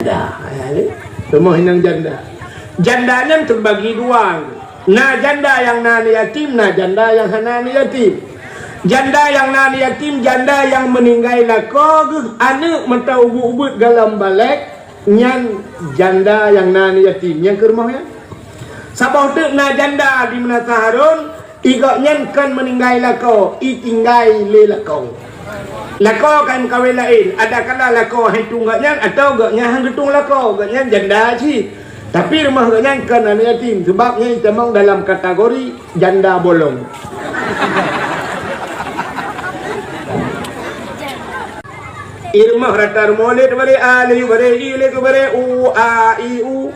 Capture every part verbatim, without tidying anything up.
Janda. Rumoh inong janda. Janda nyan teubagi dua. Na janda nyang na aneuk yatim, na janda nyang hana aneuk yatim. Janda nyang na aneuk yatim, janda nyang meuninggai lakoe geuh, aneuk mantong ubit-ubit gohlom balek, nyan janda nyang na aneuk yatim. Nyang keu rumoh nyan. Saboh teuk na janda di Meunasah Harun, i gobnyan kon meuninggai lakoe, i tinggai lé lakoe. Lakoe ka meukawen laén, adakala lakoe han tueng gobnyan atawa gobnyan han geutueng lakoe, gobnyan janda cit. Tapi rumoh gobnyan kon aneuk yatim, sabab nyan itamong dalam kategori janda bolong. I rumoh rata rumoh lé teubare a, lé yu bare i, lé ku bare u, a, i, u.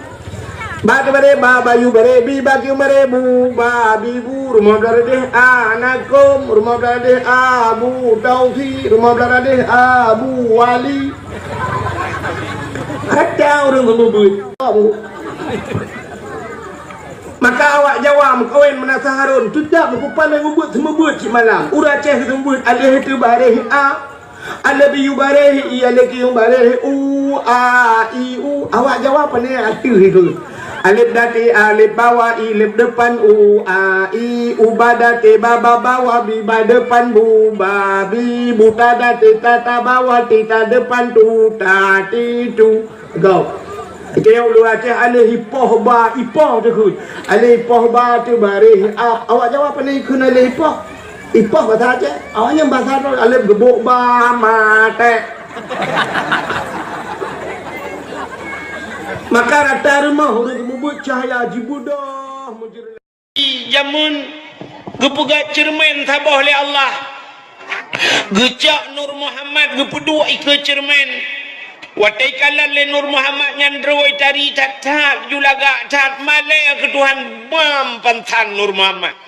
Ba teubare ba, ba yu bare bi, ba kieu bare bu, ba bi bu. Rumoh blah radeh a, na kôm. Rumoh blah radeh a, bu tausi. Rumoh blah radeh a, bu wali. Rata ureueng seumeubeuet. Maka awak Jawa meukawen Meunasah Harun, teutab meukupaleng ubit seumeubeuet cit malam. Ureueng Aceh seumeubeuet aleh teubareh a. Aleh biyu bareh i, aleh kiyong bareh u, a, i, u. Awak Jawa pane ateueh itu. Alef dati, alef bawah, i lef depan, u, a, i, u ba dati, ba, ba bawah, bi ba depan, bu, ba, bi, bu ta dati, ta, ta bawah, ti ta depan, tu, ta, ti, tu. Go. Keu nyang ulôn Aceh, aleh ipoh ba, ipoh teuh kheun. Aleh ipoh ba teuh bareh ap. Awak Jawa pane kheun aleh ipoh. Ipoh basa Aceh. Awak nyan basa droe aleh geubok ba maté. Maka rata rumoh ureueng meubeuet cahya jibeudôh meujeureulai. Jameun geupeugah ceureumen saboh lé Allah. Geucok Nur Muhammad geupeuduek ikeue ceureumen. Watée ikalon lé Nur Muhammad nyan droe tari that-that ju lagak that malée keu Tuhan bam pansan Nur Muhammad.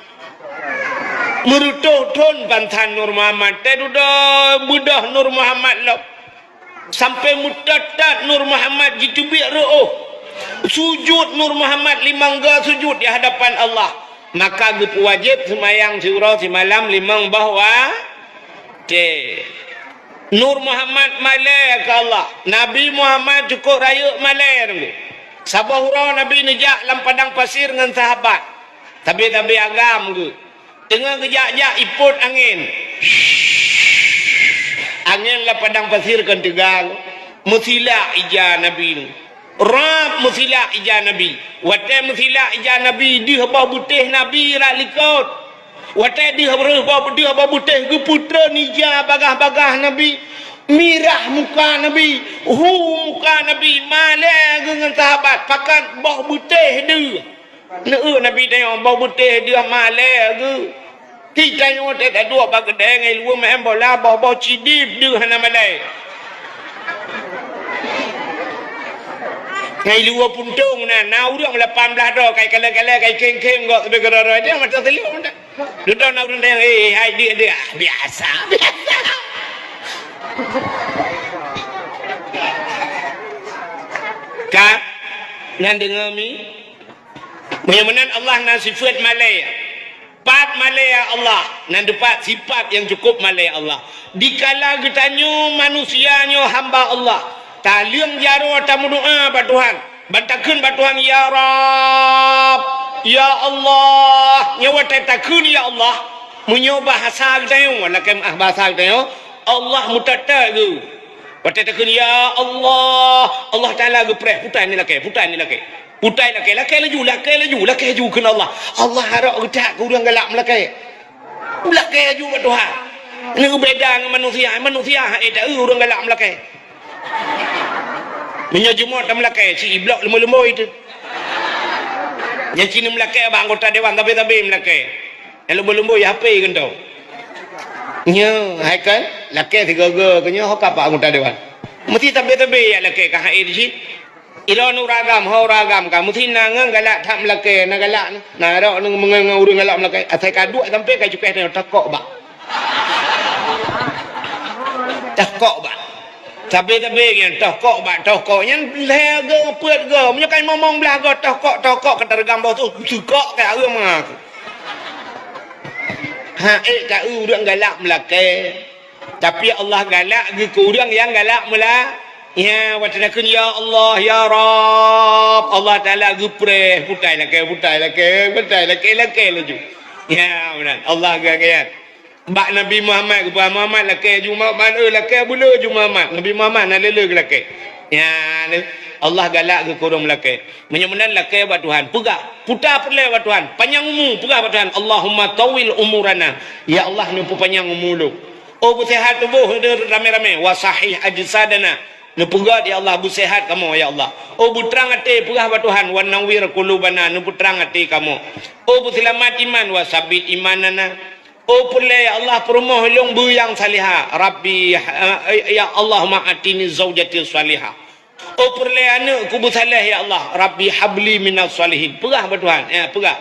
Meureutoh thon pansan Nur Muhammad, teududoe beudôh Nur Muhammad lom. Sampai meutot-tot Nur Muhammad jiteubiet reuôh. Sujut Nur Muhammad limong go sujut di hadapan Allah. Maka geupeuwajéb seumayang siuroe simalam limong boh watée. Nur Muhammad malée keu Allah. Nabi Muhammad cukôp rayeuk malée teungku. Saboh uroe Nabi neujak lam padang pasir ngon sahabat. Sabe-sabe agam geuh. Teungoh geujak-jak ipot angén. Angén lam padang pasir kon teuga. Meusilak ija Nabi nyoe. Rab meusilak ija Nabi. Watée meusilak ija Nabi, deuh boh beutéh Nabi rot likot. Watée deuh, deuh boh, deuh boh beutéh geupeutreun ija bagah-bagah Nabi. Mirah muka Nabi, hu muka Nabi, malée geuh ngon sahabat, pakat boh beutéh deuh. Neu-eu Nabi tanyoe boh beutéh deuh malée geuh. Ti tanyoe teuh taduek bak keudée ngai luwa maén bola boh-boh cidib deuh hana malée. Ngai luwa puntông na, na ureuëng lapan blaih droe kai kalée-kalée kai khém-khém gok sabe keudroe-droe deuh mata seuleueng dah. Dudoe na ureuëng tanyoe, eh, hai deuh-deuh, ah, biasa, biasa. Ka nan deungoe mi? Meunyoe meunan Allah na sifeuet malée. Pat malée Allah, nan teupat sifat nyang cukup malée Allah. Dikala geutanyoe manusia nyoe hamba Allah, taleueng jaroe tameudoá bak Tuhan, ban takheun bak Tuhan, "Ya Rabb, ya Allah." Nyoe watée takheun, "Ya Allah," meunyoe bahasa geutanyoe, lakée meuáh bahasa geutanyoe, Allah meutot-tot geuh. Watée takheun, "Ya Allah," Allah Taala geupreh, putai ni lakée, putai ni lakée. Putai lakée, lakée laju, lakée laju, lakée laju kheun Allah. Allah harok geutak keu ureuëng galak meulakée. Lakée laju bak Tuhan. Nyoe beda ngon manusia, manusia hana taeu ureuëng galak meulakée. Meunyoe jumôt tameulakée, si iblok leumboi-leumboi teuh. Nyang cit neumeulakée bak anggota dewan sabe-sabe meulakée. Nyang leumboi-leumboi HP keunong. Nyoe, hai kan? Lakée sigoe-goe keu nyoe ho ka bak anggota dewan. Meusti sabe-sabe nyang lakée ka hai di cit. Ilôn ureuëng agam, ho ureuëng agam ka meusti na ngon galak that meulakée, na galak na. Na rok ngon, ngon ureuëng galak meulakée. Asai ka duek sampoe ka cukéh tanyoe tokok bak. Tokok bak. Sabe-sabe nyan tokok bak tokok nyan lhée goe peuet goe. Meunyoe ka limong blaih goe tokok-tokok ka tareugam boh tu seukok ka ureuëng mangat. Ha ék ka ureuëng galak meulakée. Tapi Allah galak geuh keu ureuëng nyang galak meula-, Ya, watèe nakheun, "Ya Allah, ya Rabb," Allah Taala geupreh, putai lakèe, putai lakèe, putai lakèe, lakèe laju. Ya, meunan. Allah geuangkat. Bak Nabi Muhammad geupeugah, "Muhammad lakèe ju Muhammad, eh, lakèe beuleu ju Muhammad." Nabi Muhammad na lé-lé geulakèe. Ya, Allah galak geukurong lakèe. Meunyoe meunan lakèe bak Tuhan, peugah, puta peureulèe bak Tuhan, panyang umu, peugah bak Tuhan, "Allahumma tawwil umurana." Ya Allah, neupeupanyang umu lôn. Oh, beuseuhat tuboh ramé-ramé, "wa sahih ajsadana." Neupeugah, "Ya Allah, beuseuhat kamoe, ya Allah." Oh, beutrang até, peugah bak Tuhan, "Wa nawwir qulubana," neupeutrang até kamoe. Oh, beuseulamat iman, "Wa sabbit imanana." Oh, peureulèe, ya Allah, peurumoh lôn beu nyang salihah. Rabbi, eh, ya Allahumma atini zaujati salihah. Oh, peureulèe aneuk ku beusaleh, ya Allah. Rabbi habli minas salihin. Peugah bak Tuhan. Ya, peugah.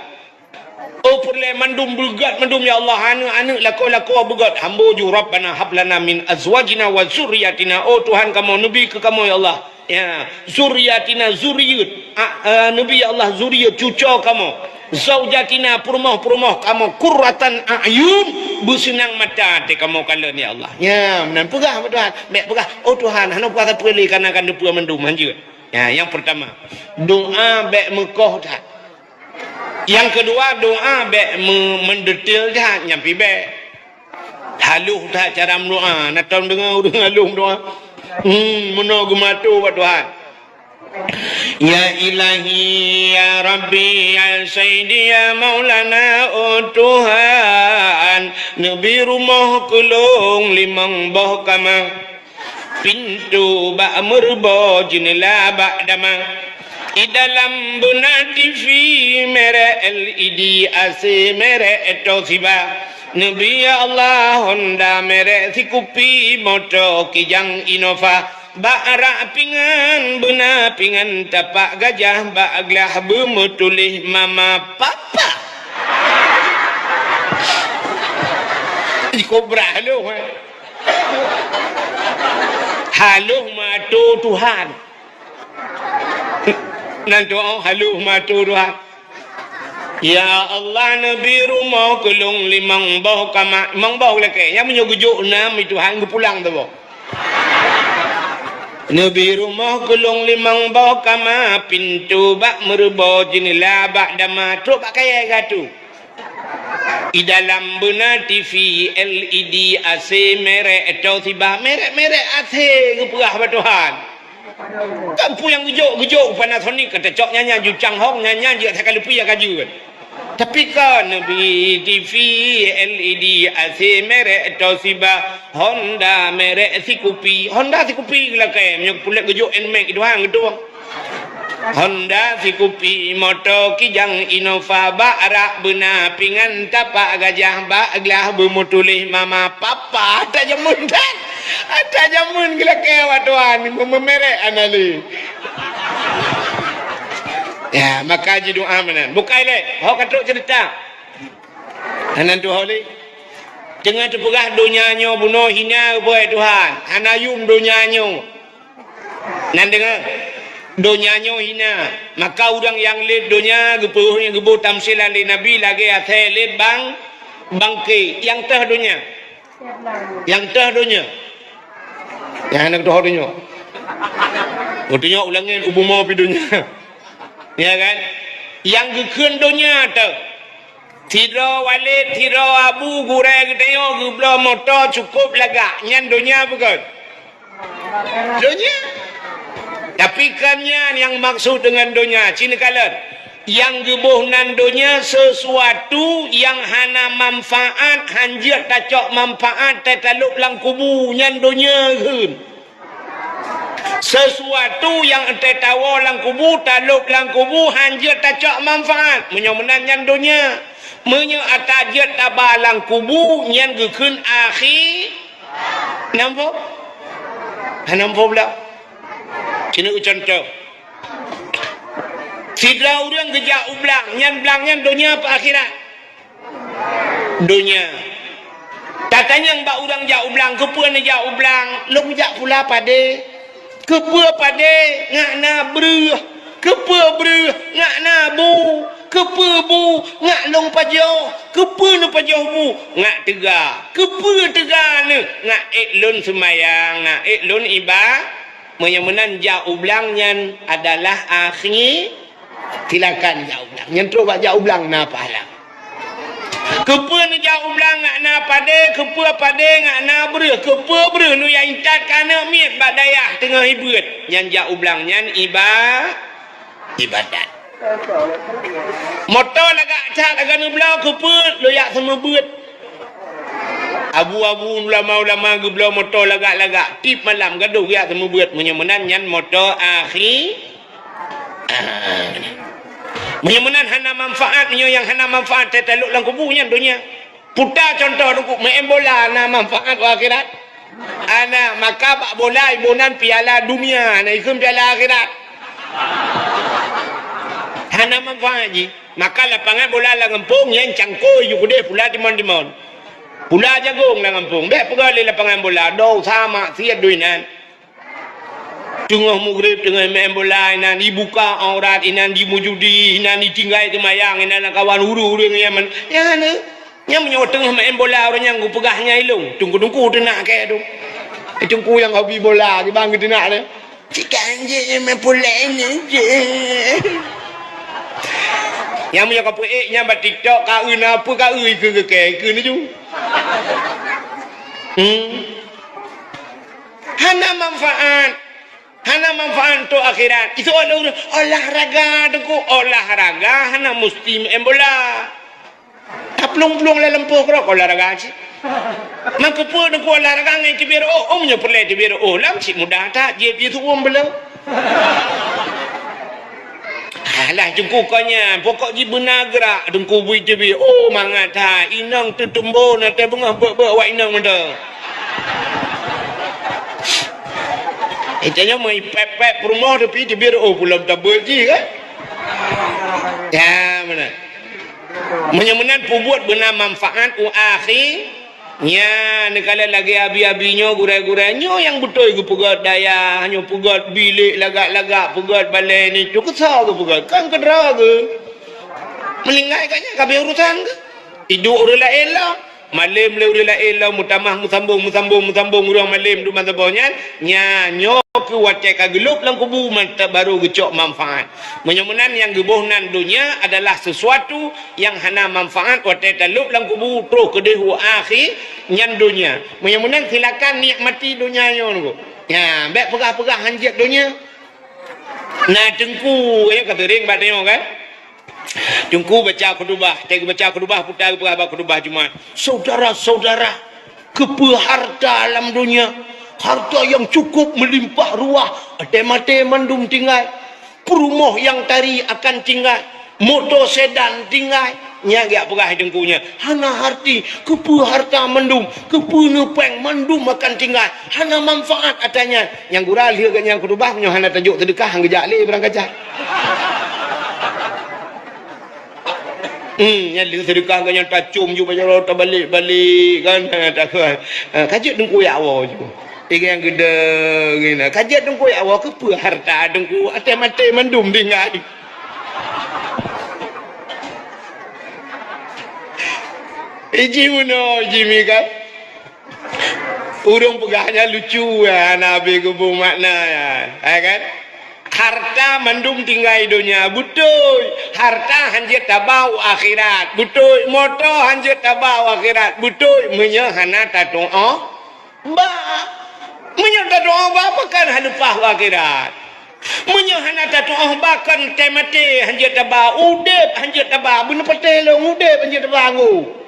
Oh, peureulèe mandum beugöt mandum, ya Allah. Aneuk-aneuk lakoe-lakoe beugöt. Hambo ju, Rabbana hablana min azwajina wa zurriyatina. Oh, Tuhan kamoe, neubi keu kamoe, ya Allah. Ya, zurriyatina, zuriat. A, eh, neubi, ya Allah, zuriat cuco kamoe. Zaujatina, peurumoh-peurumoh kamoe, qurratan a'yun, beuseunang mata até kamoe kalon, ya Allah. Ya, meunan peugah bak Tuhan. Bèk peugah, "Oh Tuhan, hana peugah sapeue lé, kareuna ka neupeu mandum," hanjeuet. Ya, nyang peurtama, doa bèk meukoh that. Nyang keudua, doa bèk meu-, meudetil that, nyan pih bèk. Halôh that cara meudoa, na tom deungö ureueng halôh meudoa. Hmm, meunoe geumato bak Tuhan. Ya Ilahi, ya Rabbi, ya Sayyidi, ya Maulana, oh Tuhan, neubi rumoh keu lôn limong boh kama, pintoe bak meureubo, jeuneula bak dama. I dalam beuna T V, merek L E D, A C merek Toshiba. Neubi ya Allah, Honda merek Scoopy, moto Kijang Innova. Bak rak pingan beuna pingan tapak gajah, bak glah beumeutuléh mama papa. Ih, kobra halôh, eh. Halôh mato Tuhan. Nan tu, oh, halôh mato Tuhan. Ya Allah, neubi rumoh keu lôn limong boh kama, limong boh lakèe. Nyang meunyoe geujok nam, Tuhan geupulang saboh. Neubi rumoh keu lôn limong boh kama, pintoe bak meureubo, jeuneula bak dama, trok bak kayèe gatu. I dalam beuna T V L E D, A C merek Toshiba, merek-merek A C geupeugah bak Tuhan. Kan peue nyang geujok, geujok Panasonic, ka tacok nyan-nyan, ju Changhong nyan-nyan, jeuet that ka leupie ka jeuet. Tapi kan neubi T V L E D, A C merek Toshiba, Honda merek Scoopy. Honda Scoopy geulakèe, meunyoe peureulèe geujok Nmax, Tuhan geutueng. Honda Scoopy, moto Kijang Innova, bak rak beuna pingan tapak gajah, bak glah beumeutuléh mama papa. Ata jameun that. Ata jameun geulakèe bak Tuhan, meumeumerek hana lé. Ya, maka jidoa meunan. Bukai lé, ho ka trok ceurita. Hana tuho lé. Teungoh teupeugah donya nyoe bunoe hina, beuet Tuhan. Hana yum donya nyoe. Nan deungö, donya nyoe hina. Maka ureueng nyang lét donya geupeuhôi nyang geuboh tamsilan lé Nabi lagèe asèe lét bang, bangké nyang teuh donya. Nyang teuh donya. Nyang hana teuh donya. Geutanyoe ulangén u bumoe pih donya. Ya kan? Nyang geukheun donya teuh. Sidroe walét, sidroe abu, gurèe geutanyoe geubloe moto cukôp lagak. Nyan donya bukon? Donya. Tapi kon nyan nyang maksud deungon donya, ci neukalon. Nyang geuboh nan donya sesuatu nyang hana manfaat, hanjeuet tacok manfaat, teutalop lam kubu, nyan donya kheun. Sesuatu nyang teuh tawoe lam kubu, talop lam kubu, hanjeuet tacok manfaat. Meunyoe meunan nyan donya. Meunyoe ata jeuet taba lam kubu, nyan geukheun akhi-, nampak? Hana nampak pula? Keuneuk contoh. Sidroe ureueng geujak u blang, nyan blang nyan donya apa akhirat? Donya. Tatanyong bak ureueng jak u blang, "Keupeue neujak u blang?" "Lôn jak pula padé." "Keupeue padé?" "Ngat na breueh." "Keupeue breueh?" "Ngat na bu." "Keupeue bu?" "Ngat lôn pajoh." "Keupeue neupajoh bu?" "Ngat teuga." "Keupeue teuga neuh?" "Ngat ék lôn seumayang, ngat ék lôn iba-, Meunyoe meunan jak u blang nyan adalah akhé, silakan jak u blang. Nyan trok bak jak u blang na pahala. Keupeue neujak u blang ngat na padé, keupeue padé ngat na breueh, keupeue breueh neujak intat keu aneuk miet bak dayah teungoh ibeuet. Nyan jak u blang nyan iba-, ibadat. Moto lagak that lagak neubloe keupeue lôn jak seumeubeuet. Abu-abu ulama-ulama geubloe moto lagak-lagak, tiep malam gadôh geujak seumeubeuet. Meunyoe meunan nyan moto akhi-, ah, meunyoe meunan hana manfaat, meunyoe nyang hana manfaat teutalok lam kubu nyan donya. Puta contoh teungku, main bola na manfaat u akhirat? Hana, maka bak bola iboh nan piala dunia, na ikheun piala akhirat. Hana manfaat jih. Maka lapangan bola lam gampông nyan cangkôi ju keudeh pula timon-timon. Pula jagong lam gampông. Bèk peugah lé lapangan bola, dosa maksiat doi nan. Teungoh mugreb, teungoh main bola, inan ibuka aurat, inan jimujudi, inan itinggai teumayang, inan lam kawan ureueng-ureueng nyang man-, nyan na. Nyan meunyoe teungoh main bola ureueng nyan geupeugah nyan ilong, teungku-teungku teunak kèe tu. Teungku nyang hobi bola, kiban geuteunak tu. Cik Kanjeng main bola ini je. Nyan meunyoe ka peuék nyan bak TikTok, ka eu na peue ka eu ikeu geukèe, ikeu ni ju. Hmm. Hana manfaat. Hana manfaat untuk akhirat. Itu ada orang olahraga tu ku, olahraga hana mesti main bola. Taplueng-plueng lam lampôh keudroe olahraga cit. Maka peue tu ku olahraga ngon teubiet reuôh, oh meunyoe peureulèe teubiet reuôh lam cit mudah that, jieb jih su'um beuleue. Alah, teungku kon nyan, pokok jih beuna geurak, teungku bui teubiet. Oh, mangat that. Inong teutumbo na teubeungoh beuet-beuet awak inong mantong. Eh, tanyoe meu pèp-pèp peurumoh tapi teubiet, oh, pulom tabeuet jih kan? Ya, meunan. Meunyoe meunan peubuet beuna manfaat u akhi, Nyan, neukalon lagèe abi-abi nyoe, gurèe-gurèe nyoe nyang beutôi geupeugöt dayah, nyoe peugöt bilék lagak-lagak, peugöt balèe nyoe, keu soe geupeugöt? Kan keu droe geuh. Meuninggai ka nyan ka abéh urosan geuh. Iduek ureueng laén lom. Malém lé ureueng laén lom, meutamah meusambông, meusambông, meusambông ureueng malém duek mantong nyan. Nyan, nyoe keuh watèe ka geulôb lam kubu, mantong barô geucok manfaat. Meunyoe meunan nyang geuboh nan donya adalah sesuatu nyang hana manfaat watèe talôb lam kubu troh keudeh u akhi nyan donya. Meunyoe meunan silakan nikmati donya nyoe nunggu. Nya, bèk peugah-peugah hanjeuet donya. Na teungku, ya, ka seuring bak tanyoe kan? Teungku baca khutubah, watèe geubaca khutubah, puta geupeugah bak khutubah Jumat. Saudara-saudara, keupeue harta lam donya? Harta nyang cukup meulimpah ruah, watèe maté mandum tinggai. Peurumoh nyang tari akan tinggai, moto sedan tinggai. Nyan geujak peugah teungku nyan. Hana arti, keupeue harta mandum, keupeue neupèng mandum akan tinggai. Hana manfaat atra nyan. Nyang gura lheueh geuh nyan khutubah, meunyoe hana tajok seudeukah, han geujak lé barang kaca. Hmm, nyan lheueh seudeukah geuh nyan tacôm ju bak jaroe tabalek-balek kan, ha, takheun. Ha, ka jeuet teungku jak woe ju. Igan geudong nyan. Ka jeuet teungku jak woe keupeue harta teungku, watèe maté mandum tinggai. Iji meunoe, iji mi kan? Ureueng peugah nyan lucu, ya, hana abéh geuboh makna, ya. Ya kan? Harta mandum tinggai donya, beutôi. Harta hanjeuet taba u akhirat, beutôi. Moto hanjeuet taba u akhirat, beutôi. Meunyoe hana tatu'oh ba. Meunyoe tatu'oh ba, pakon hana leupah u akhirat. Meunyoe hana tatu'oh ba, kon watèe maté hanjeuet taba, udép hanjeuet taba, beuneupatéh lôn udép hanjeuet taba ngu.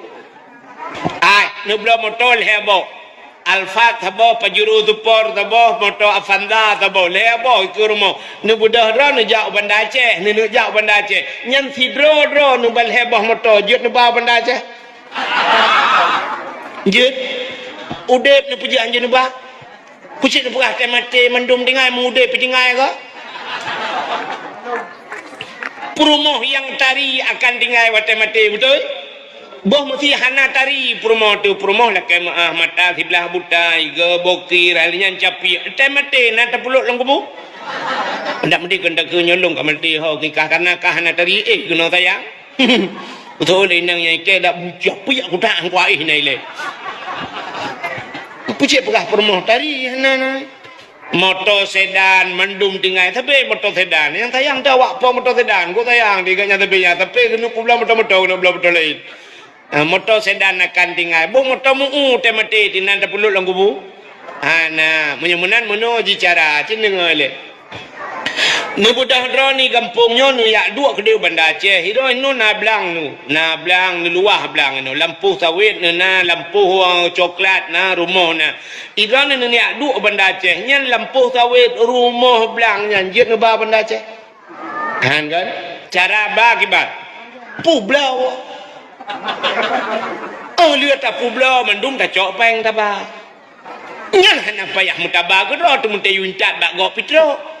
Ai, neubloe moto lhèe boh. Alphard saboh, Pajero Sport saboh, moto Avanza saboh, lhèe boh ikeue rumoh. Neubeudôh droe neujak u Banda Aceh, neuneuk jak u Banda Aceh. Nyan sidroe droe neuba lhèe boh moto, jeuet neuba u Banda Aceh. Jeuet. Udép neupeujeuet hanjeuet neuba. Keucit neupeugah watèe maté mandum tinggai, meu udép pih tinggai kah? Peurumoh nyang tari akan tinggai watèe maté, beutôi? Boh meusi hana tari peurumoh tu, peurumoh lakèe meu'ah, mata siblah buta, igoe bokir, hal nyan capiek. Watèe maté na tapulot lam kubu? Ndak meusti keu takheun nyoe lôn ka maté ho, keu kah kana kah hana tari, eh, keunoe sayang. Beutôi lé inong nyang ikèe dak bucah piyak kutak angkuah ih na ilèe. Peucit peugah peurumoh tari hana na. Moto sedan mandum tinggai, tapi moto sedan. Nyang sayang teuh awak po moto sedan, kok sayang di gobnyan tapi nyan, tapi keuneuk peubloe moto-moto, keuneuk bloe moto laén. Ah, moto sedan akan tinggai. Boh moto meu-u teuh maté, tinan tapeulot lam kubu. Hana, meunyoe meunan meunoe jicara, cit deungoe lé. Neubeudôh droe ni gampông nyoe neujak duek keudeh Banda Aceh. Sidroe nyoe na blang nyoe. Na blang, neuluwah blang nyoe. Lampôh sawét nyoe na, lampôh, eh, coklat na, rumoh na. Sidroe nyoe neujak duek Banda Aceh. Nyan lampôh sawét, rumoh, blang nyan jeuet neuba Banda Aceh. Han kan? Cara ba kiban. Peubloe. Oh, lheueh tapeubloe mandum tacok péng taba. Nyan hana payah meutaba keudroe, teumeuteuyue intat bak gob pih trok.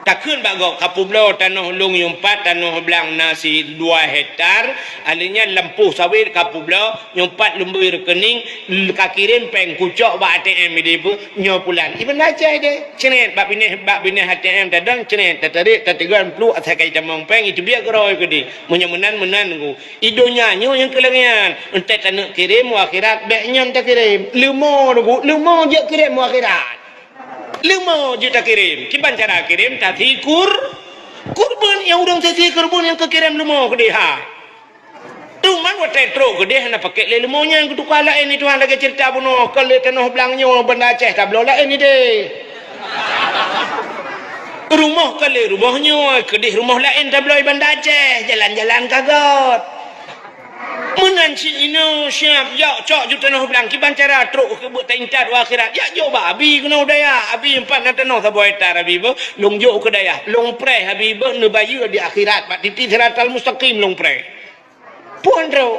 Takheun bak gob, "Kapeubloe tanoh lôn nyang pat, tanoh blang na sidua hektar, alheuh nyan lampôh sawét kapeubloe, nyang pat lôn bri rekening, kakirém péng kucok bak A T M ideh beuh, nyoe pulan." Iban Aceh deh, cret bak binéh, bak binéh A T M tadong, cret, tatarek, tateugon pluek, asai ka jitamong péng, iteubiet keudroe keudeh. Meunyoe meunan, meunan ku. I donya nyoe nyang keu lagèe nyan. Enteuk taneuk kirém u akhirat, bèk nyan takirém. Leumo, leumo jeuet kirém u akhirat. Leumo jeuet takirém. Kiban cara kirém, tasikur, kurban. Nyang ureueng sisi kurban nyang keu kirém leumo keudeh ha. Teuma watèe trok keudeh hana pakèk lé leumo nyan, geutuka laén i Tuhan lagèe ceurita bunoe, kon lé tanoh blang nyoe Banda Aceh tabloe laén ideh. Rumoh kon lé rumoh nyoe, keudeh rumoh laén tabloe i Banda Aceh, jalan-jalan ka göt. Meunan cit inoe siab, jak cok ju tanoh blang, kiban cara trok keu beuet taintat u akhirat. Jak jok bak abi keunoe u dayah, abi, pat na tanoh saboh hektar abi beuh, lôn jok keu dayah, lôn preh abi beuh, neubayeue di akhirat, bak titi siratal mustaqim lôn preh. Phôn trok.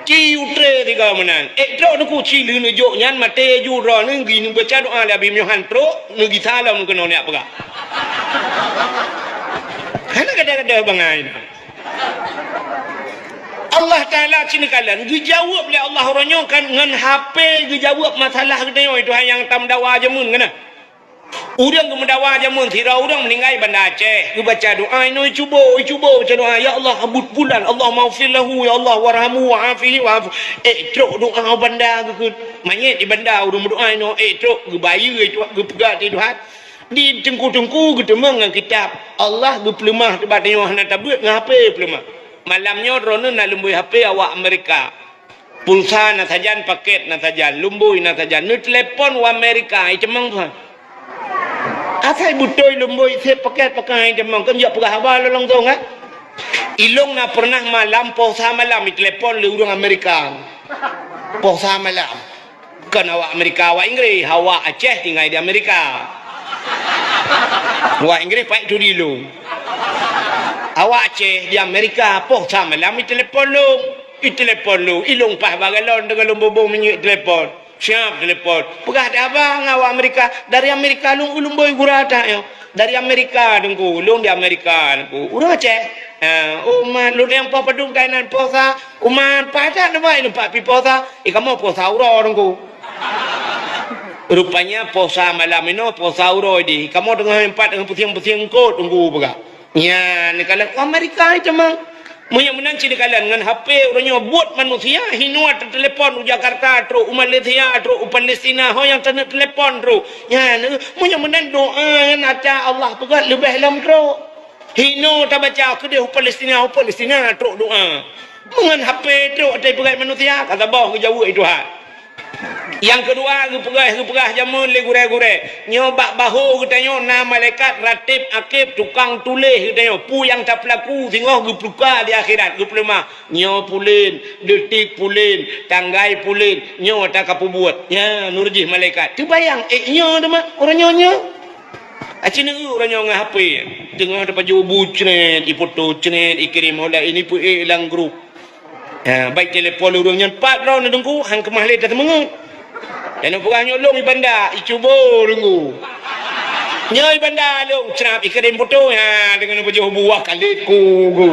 Ci utre sigoe meunan. Ék trok Teungku, ci lheueh neujok nyan maté ju droeneuh, geuneuk baca doa lé abi, meunyoe han trok, neugisa lom keunoe neujak peugah. Hana gadoh-gadoh bangai na. Allah Taala cit neukalon, geujaweueb lé Allah uroe nyoe kan ngon H P geujaweueb masalah geutanyoe, Tuhan nyang tameudawa jameun keunan. Ureueng geumeudawa jameun, sidroe ureueng meuninggai Banda Aceh, geubaca doa inoe, icubo, icubo baca doa, "Ya Allah, habut fulan, Allahummaghfir lahu, ya Allah, warhamhu, wa'afihi, wa'fu." Ék trok doa Banda geukheun. Manyét di Banda ureueng meudoa inoe, ék trok geubayeue, ék trok geupeugah di Tuhan. Di teungku-teungku geuteumeung ngon kitab. Allah geupeuleumah, teuma tanyoe hana tabeuet ngon H P peuleumah. Malam nyoe droeneuh na lumbôi H P awak Amerika. Pulsa na sajan, paket na sajan, lumbôi na sajan. Neutelepon u Amerika, itamong tuha. Asai beutôi lumbôi, sép paket pakai itamong, kan jak peugah haba lôn langsung, kan? Ilôn na pernah malam, poh sa malam itelepon lé ureueng Amerika. Poh sa malam. Kon awak Amerika, awak Inggris, awak Aceh tinggai di Amerika. Awak Inggris paih tu di lôn. Awak Aceh di Amerika, poh sa malam itelepon lôn. Itelepon lôn, ilôn paih bak galon deungon lôn boh-boh minyeuk telepon. Siap telepon. Peugah dak haba ngon awak Amerika, dari Amerika lôn, ulôn boi gura that nyoe. Dari Amerika, Teungku, lôn di Amerika, Teungku. Ureueng Aceh. Ha, oh, man, lôn nyang poh padum kainan poh sa, oh, man, paih that neuba i teumpat pih poh sa. Eh, kamoe poh sa uroe, Teungku. Rupanya poh sa malam inoe, poh sa uroe di. Kamoe teungoh meupat, teungoh pusieng-pusieng eungkôt, Teungku, peugah. Nyan, neukalon Amerika itamong. Meunyoe meunan cit neukalon ngon H P uroe nyoe buet manusia, hinoe teutelepon u Jakarta trok, u Malaysia trok, u Palestina, ho nyang taneuk telepon trok. Nyan, meunyoe meunan doa nyan ata Allah peugah leubeh lom trok. Hinoe tabaca keudeh u Palestina, u Palestina trok doa. Meungon H P trok ata peugah manusia, ka saboh geujaweueb Tuhan. Nyang keudua, geupeugah, geupeugah jameun lé gurée-gurée. Nyoe bak bahô geutanyoe na malaikat ratib akib tukang tuléh geutanyoe. Peue nyang tapeulaku singoh geupeuka di akhirat, geupeuleumah. Nyoe pulen, deutik pulen, tanggai pulen, nyoe ata kapeubuet. Nyan, nurjih malaikat. Teubayang, ék nyoe teuma, uroe nyoe nyoe. Aci neu uroe nyoe ngon H P. Teungoh tapajoh bu cret, ipoto cret, ikirém oleh ini peuék lam grup. Ha, baik telepon ureueng nyan pat droe neudeungku, han keumah lé tateumeungeut. Dan peugah nyoe lôn i Banda, icubo deungku. Nyoe i Banda lôn, crab ikirém poto, ha, deungon pajoh buah kalet ku, ku.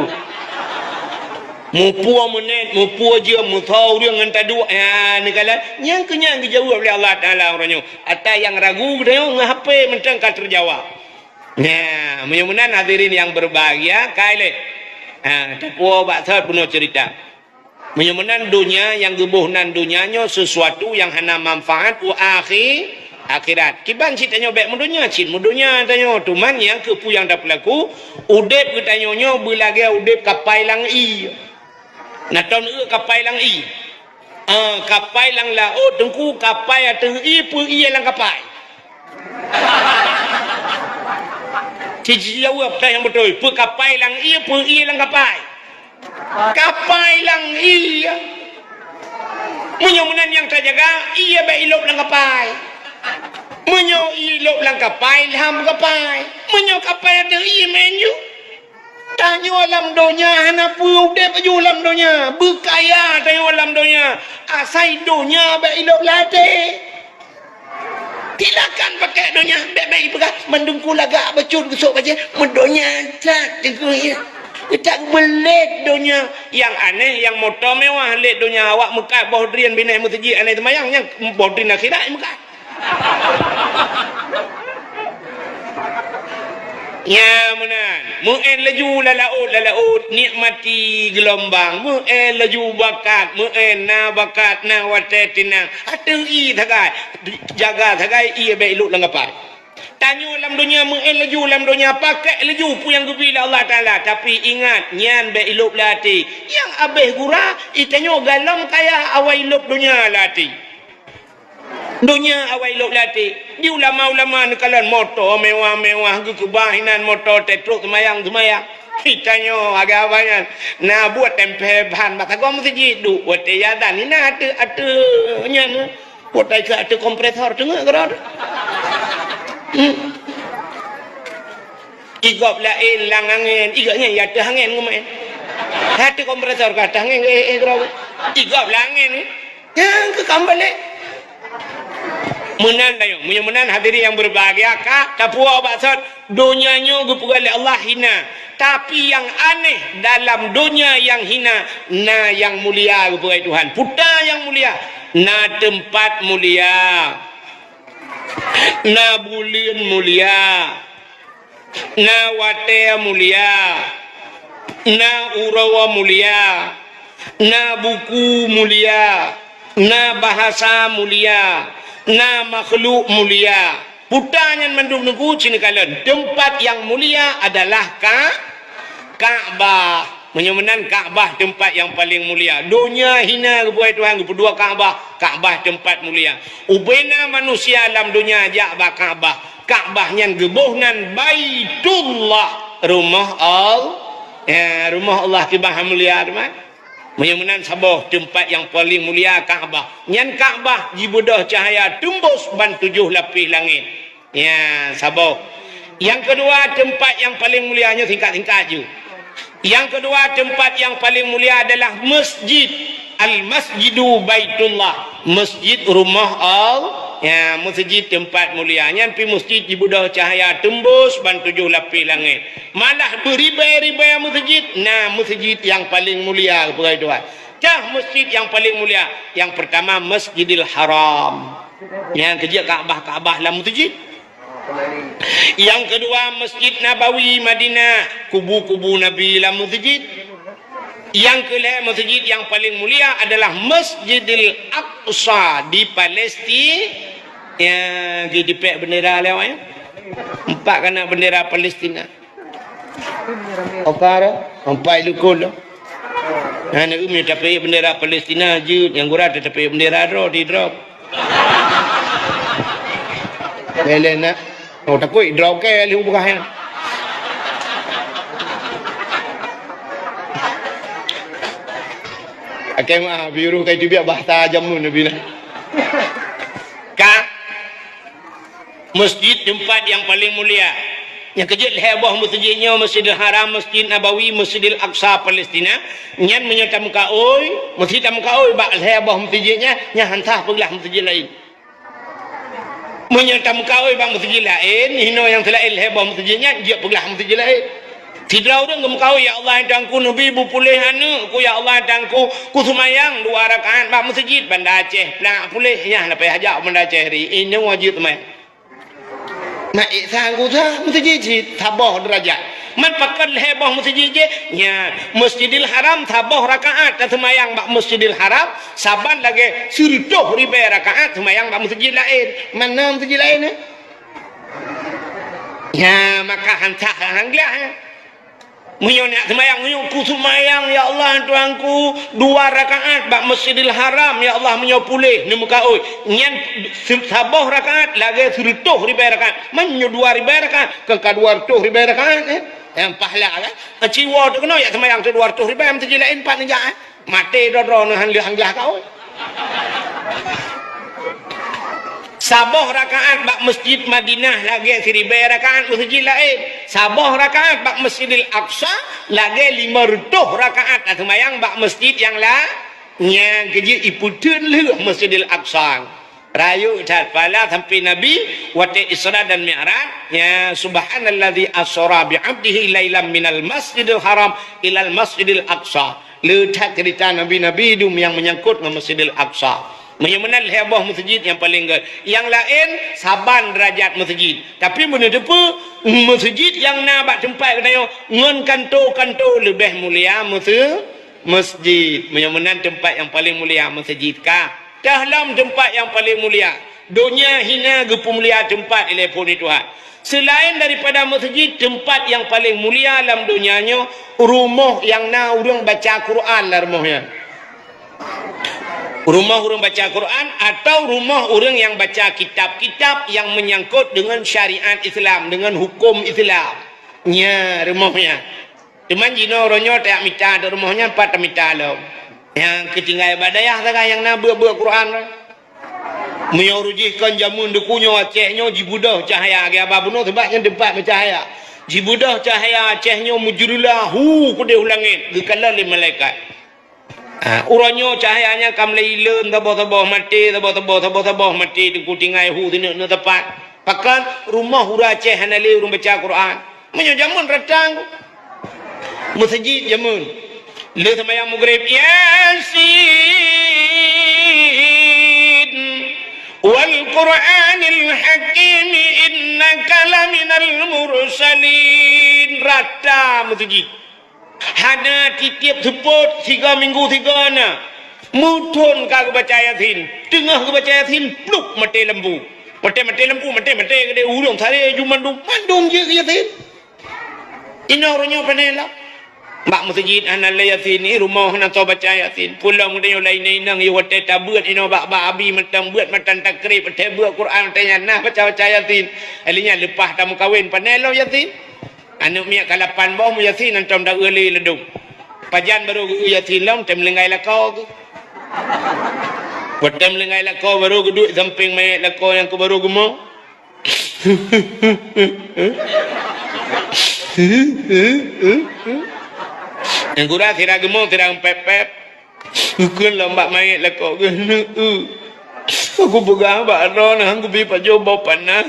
Muphom meunet, muphom jeuem, muphom ureueng ngon taduek, ha, neukalon. Nyang keu nyan geujaweueb lé Allah Taala uroe nyoe. Ata nyang ragu geutanyoe ngon H P mantong ka teujawab. Nah, meunyoe meunan hadirin yang berbahagia, kai lé. Ha, tapuo bak sot bunoe cerita. Meunyoe meunan donya nyang geuboh nan donya nyoe sesuatu yang hana manfaat u akhi-, Akhirat. Kiban cit tanyoe bék meudonya, cit meudonya tanyoe. Teuma nyang keupeue nyang tapeulaku, udeb geutanyoe nyoe beulagée udeb kapai lam ié. Na ton eu kapai lam ié. Ah, kapai lam laôt, Teungku, kapai ateueh ié, peu ié lam kapai. Ci-, ci-, jaweueb teuh nyang beutôi. Peu kapai lam ié, peu ié lam kapai. Kapai lam ié. Meunyoe meunan nyang tajaga, ié bék ilôb lam kapai. Meunyoe ilôb lam kapai, lham kapai. Meunyoe kapai ateueh ié, meu'en ju. Tanyoe lam donya hana peue udeb ju lam donya. Beukaya tanyoe lam donya. Asai donya bék ilôb lam até. Silakan pakai donya, bék-bék ipeugah mandum ku lagak bacut geusok bajée, meudonya that teungku ya. Geutak beulét donya. Nyang aneh, nyang moto mewah lét donya, awak meukat boh drien binéh meuseujid aneh seumayang, nyang boh drien akhirat meukat. Nya meunan, meu'en laju lam laôt, lam laôt, nikmati geulombang, meu'en laju bakat, meu'en na bakat, na watée tinang, ateueh ié sagai, jaga sagai ié bék ilôb lam kapai. Tanyoe lam donya meu'en laju, lam donya pakék laju peue nyang geubri lé Allah Taala, tapi ingat, nyan bék ilôb lam até. Nyang abéh gura, i tanyoe galom kaya awai lôb donya lam até. Donya awai lôb lam até. Di ulama-ulama neukalon moto mewah-mewah geukeubah inan moto teuh trok seumayang-seumayang. Di tanyoe agak abah nyan na buet tempé ban bak sagoe meuseujid duek watée azan inan ateueh, ateueh nyan. Watée keu ateueh kompresor teungeuk keudroe. Hmm. Igop laén lam angén, igop nyan ya ateueh angén ngeumaén. Ateueh kompresor ka ateueh angén, eh, eh, keudroe. Igop lam angén. Nyang keu ka meubalek. Meunan tanyoe, meunyoe meunan hadirin yang berbahagia, ka tapuwoe bak sot, donya nyoe geupeugah lé Allah hina. Tapi nyang aneh, dalam donya nyang hina, na nyang mulia geupeugah Tuhan. Peue nyang mulia? Na teumpat mulia. Na buleuen mulia. Na watée mulia, na uroe mulia, na buku mulia, na bahasa mulia, na makhluk mulia. Peue nyan mandum teungku, ci neukalon. Teumpat nyang mulia adalah Ka-, Ka'bah. Meunyoe meunan Ka'bah teumpat nyang paleng mulia. Donya hina geupeugah Tuhan, geupeuduek Ka'bah. Ka'bah teumpat mulia. Ubena manusia lam donya jak bak Ka'bah. Ka'bah nyan geuboh nan Baitullah, rumoh Al-, ya, rumoh Allah kiban mulia teuma. Meunyoe meunan saboh teumpat nyang paleng mulia Ka'bah. Nyan Ka'bah jibeudôh cahya teumbôh ban tujoh lapéh langét. Ya, saboh. Nyang keudua, teumpat nyang paleng mulia, nyoe singkat-singkat ju. Nyang keudua, teumpat nyang paleng mulia adalah masjid. Al-Masjidu Baitullah. Masjid rumoh Allah. Ya, masjid teumpat mulia. Nyan pi masjid jibeudôh cahya teumbôh ban tujoh lapéh langét. Malah beuribèe-ribèe masjid, na masjid nyang paleng mulia, peugah Tuhan. Cah masjid nyang paleng mulia. Nyang peurtama, Masjidil Haram. Nyang keujeuet Ka'bah, Ka'bah lam masjid. Nyang keudua, Masjid Nabawi Madinah, kubu-kubu Nabi lam masjid. Nyang keulhèe, masjid nyang paleng mulia adalah Masjidil Aqsa di Palestina. Ya, geutipék bendera lé awak, ya. Empat kana bendera Palestina. Oka dah, empat lukon dah. Nah, nak umi tapi bendera Palestina jeuet, nyang gura tapi bendera droe di droe. Lé-lé nak. Oh, takut drop ke lheuh buka ya. Oke, mah biru kai tu biar bahasa jamu Nabi lah. Ka masjid teumpat nyang paleng mulia. Nyang keujeuet lhèe boh masjid nyoe, Masjidil Haram, Masjid Nabawi, Masjidil Aqsa, Palestina. Nyan meunyoe tameukaôi, meusti tameukaôi bak lhèe boh masjid nyan, nyan han sah peuglah masjid laén. Meunyoe tameukaôi bak masjid laén, hinoe nyang seulaén lhèe boh masjid nyan, jeuet peuglah masjid laén. Sidroe ureueng geumeukaôi, "Ya Allah, Tuhanku, neubi beupuléh aneukku, ya Allah, Tuhanku, kuseumayang dua rakaat bak masjid Banda Aceh, plak puléh, nyan leupah jak Banda Aceh ri, inoe jeuet teumé." Maék sa geusa meuseujid cit saboh deurajat. Man pakon lhée boh meuseujid jih? Nyan, Masjidil Haram saboh rakaat taseumayang bak Masjidil Haram, saban lagée sireutôh ribée rakaat seumayang bak meuseujid laén. Mana meuseujid laén, eh? Nyan, maka han sah han glah, eh? Meunyoe neuk seumayang, meunyoe ku seumayang, "Ya Allah, Tuhanku, dua rakaat bak Masjidil Haram, ya Allah, meunyoe puléh neumeukaôi." Nyan se-, saboh rakaat lagée sireutôh ribée rakaat. Meunyoe dua ribée rakaat, kon ka dua reutôh ribée rakaat, eh? Nyang pahala kan? Ciwoe teuh keunoe jak seumayang dua reutôh ribée, meuseujid laén pat neujak, eh? Maté droe-droe neuh han lheueh han glah kaôi. Saboh rakaat bak Masjid Madinah lagée siribée rakaat meuseujid laén. Saboh rakaat bak Masjidil Aqsa lagée lima reutôh rakaat taseumayang bak masjid nyang la-, nyang keujeuet ipeuteun lheueh Masjidil Aqsa. Rayeuk that pahala sampoe Nabi watée Isra dan Mi'raj, ya, "Subhanalladzi asra bi 'abdihi lailam minal Masjidil Haram ilal Masjidil Aqsa." Le that ceurita nabi-nabi dum nyang meunyangkot ngon Masjidil Aqsa. Meunyoe meunan lhée boh meuseujid nyang paleng gét. Nyang laén saban deurajat meuseujid. Tapi meunyoe teupeue, meuseujid nyang na bak teumpat geutanyoe ngon kanto-kanto leubeh mulia meuse-, meuseujid. Meunyoe meunan teumpat nyang paleng mulia meuseujid ka. Teuh lom teumpat nyang paleng mulia. Donya hina geupeumulia teumpat ilée phon Tuhan. Seulaén daripada meuseujid, teumpat nyang paleng mulia lam donya nyoe, rumoh nyang na ureuëng baca Quran lam rumoh nyan. Rumoh ureuëng baca Quran atau rumoh ureuëng nyang baca kitab-kitab nyang meunyangkot deungon syariat Islam, deungon huköm Islam. Nya rumoh nyan. Teuma jinoe uroe nyoe tajak mita ateueh rumoh nyan, pat tamita lom. Nyang keutinggai bak dayah sagai nyang na beuet-beuet Quran. Meunyoe ureuëng jih kon jameun deuku nyoe Aceh nyoe jibeudôh cahya, geuba bunoe sabab nyan teumpat meucahya. Jibeudôh cahya Aceh nyoe meujeureulah hu keudeh u langét, geukalon lé malaikat. Ha, uroe nyoe cahya nyan ka mulai ilon, saboh-saboh maté, saboh-saboh, saboh-saboh maté, teungku tinggai hu sineuk-neuk teumpat. Pakon rumoh ureuëng Aceh hana lé ureuëng baca Quran. Meunyoe jameun ratang, meuseujid jameun. Le seumayang Maghrib, "Yasin, wal Qur'anil Hakim, innaka laminal mursalin." Rata meuseujid. Hana tieb-tieb seupôt, sigoe minggu sigoe na. Muthon ka geubaca Yasin. Teungoh geubaca Yasin, pluk, maté lampu. Maté, maté lampu, maté, maté keudeh ureuëng saleh ju mandum, mandum jeuet keu Yasin. Inoe uroe nyoe pane lom. Bak meuseujid hana lé Yasin, i rumoh hana soe baca Yasin. Peue lom geutanyoe laén inong, i watée tabeuet inoe bak, bak abi mantong beuet matan takrib, watée beuet Quran watée nyan nah baca-baca Yasin. Lheueh nyan leupah tameukawen pane lom Yasin. Aneuëk miet ka lapan boh meuyasin hantom da-eu lé ladôm. Pajan barô geu-eu yasin lom, tém linggai lakoe geuh. Watém linggai lakoe barô geuduek sampéng manyét lakoe nyang keu barô geumo. Nyang gura sira geumo, sira pép-pép. Geukheun lom bak manyét lakoe geuh, "Neu-eu, kaku peugah bak droeneuh han kubi pajoh boh panah.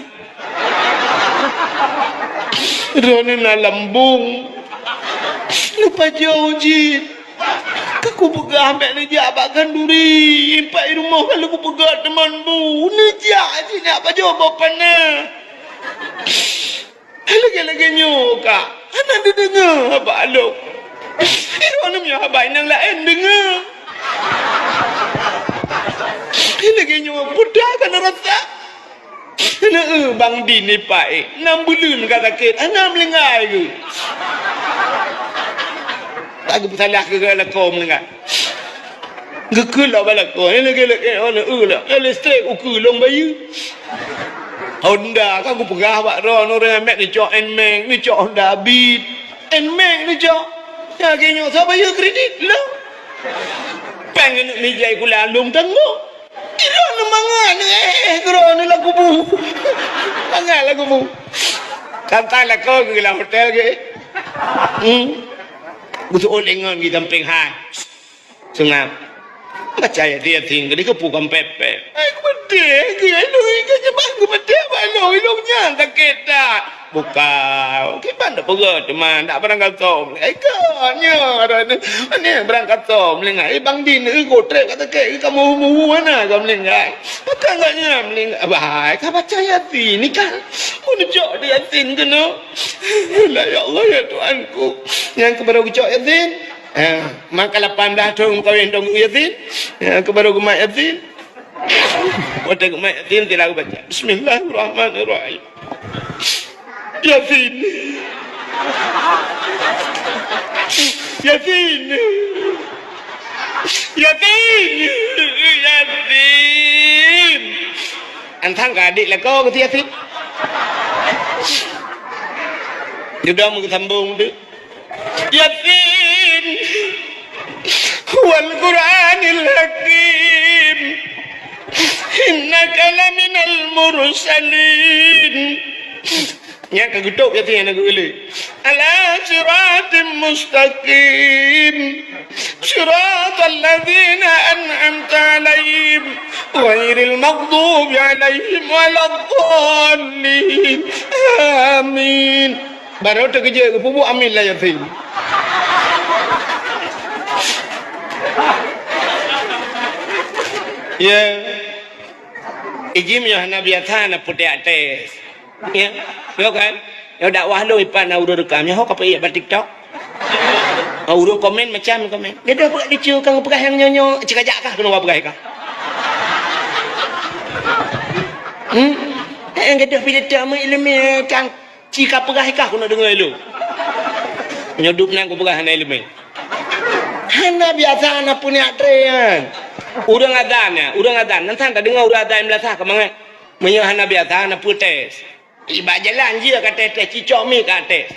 Droeneuh na lambông, neupajoh jih. Kaku peugah bèk neujak bak khanduri, ipak i rumoh ka lôn kupeugah teuma bu, neujak jih neujak pajoh boh panah." Lagèe-lagèe nyoe ka hana neudeungö haba lôn. Droeneuh meunyoe haba inong laén deungö. Lagèe nyoe peue that ka neurasa. Neu-eu bang di nipa éh, nam buleuen ka sakét, hana meulinggai geuh. Ka geupeusalah keu lakoe meulinggai. Geukheun lom bak lakoe, lagèe-lagèe nyoe neu-eu lom. Listrik ukeue lôn bayeue. Honda ka kupeugah bak droeneuh, ureueng mèt neucok Nmax, neucok Honda Beat. Nmax neucok. Nyang lagèe nyoe soe bayeue kredit? Lôn. Péng keuneuk meujai kula lôn tanggong. Droeneuh mangat, eh, eh, droeneuh lam kubu. Mangat lam kubu. Ka meutan lakoe geuh lam hotel geuh. Hmm. Geuseuôt lé ngon geuh sampéng hai. Seungab. Baca Yasin, Yasin, keudeh keupeue kampet-pet. Ai, geumeudeh, geumeudeh, geumeudeh, bak geumeudeh, bak lôn, lôn nyan sakét that. Bukan, kiban dak peugah teuma, dak barangkasoe. Ai, ka, nyoe, ni, barangkasoe, meulinggai. Eh, Bang Din, eh, gotrek ka sakét, eh, ka muhu-muhu, hana ka meulinggai. Pakon gobnyan meulinggai? Bah, ka baca Yasin, ni kan. Mun cok di Yasin keunoe. Lah, ya Allah, ya Tuhanku. Nyang keubaru geucok Yasin. Eh, maka lapan belas thon meukawen dong Yasin. Nyang keubaru geumat Yasin. Watèe geumat Yasin, sila geubaca, "Bismillahirrahmanirrahim." Yasin. Yasin. Yasin. Yasin. Antang ka adik lakoe keu Yasin. Dudoe meusambong tu. Yasin. Wal Qur'anil Hakim. Innaka laminal mursalin. Nyang ka geutôb Yasin nyang na geuh lé. Ala siratim mustaqim. Siratal ladzina an'amta 'alaihim ghairil maghdubi 'alaihim waladdallin. Amin. Barô teukeujot geupeubuet amin lam Yasin. Ya. Ijim nyoe hana biasa na putéh até. Ya. Yo kan? Yo dakwah lôn ipat na ureueng rekam. Nyoe ho ka peuék bak TikTok. Ah, ureueng komen macam komen. Gadoh peugah lucu kang peugah nyang nyoe nyoe. Cik ajak kah keunoe peugah kah? Hmm? Eh, gadoh pidato meuileumèe kang. Ci ka peugah kah keuneuk deungoe lôn. Nyoe dup nan kupeugah hana ileumèe. Hana biasa na peuniat tré nyan. Ureueng azan nyan, ureueng azan. Nan san tadeungoe ureueng azan meulasah ka mangat. Meunyoe hana biasa na peutes. Ibak jalan jih ka tes-tes, cicok mi ka tes.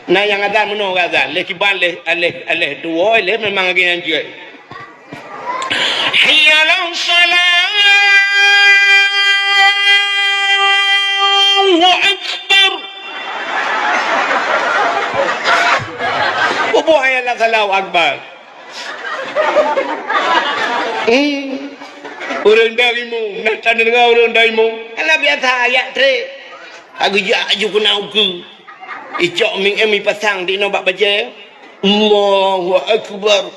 Na nyang azan meunoe ka azan. Lé kiban lé, lé, lé tuwoe lé memang lagèe nyan jeuet. Hayya 'alas shalah. Allahu Akbar. Peue buet hayya 'alas shalah, Allahu Akbar? Hmm. Ureueng daimong, na tadeungoe ureueng daimong. Hana biasa ayat tré. Ka geujak aju keunan ukeue. Icok ming em ipasang di inoe bak bajèe. Allahu Akbar.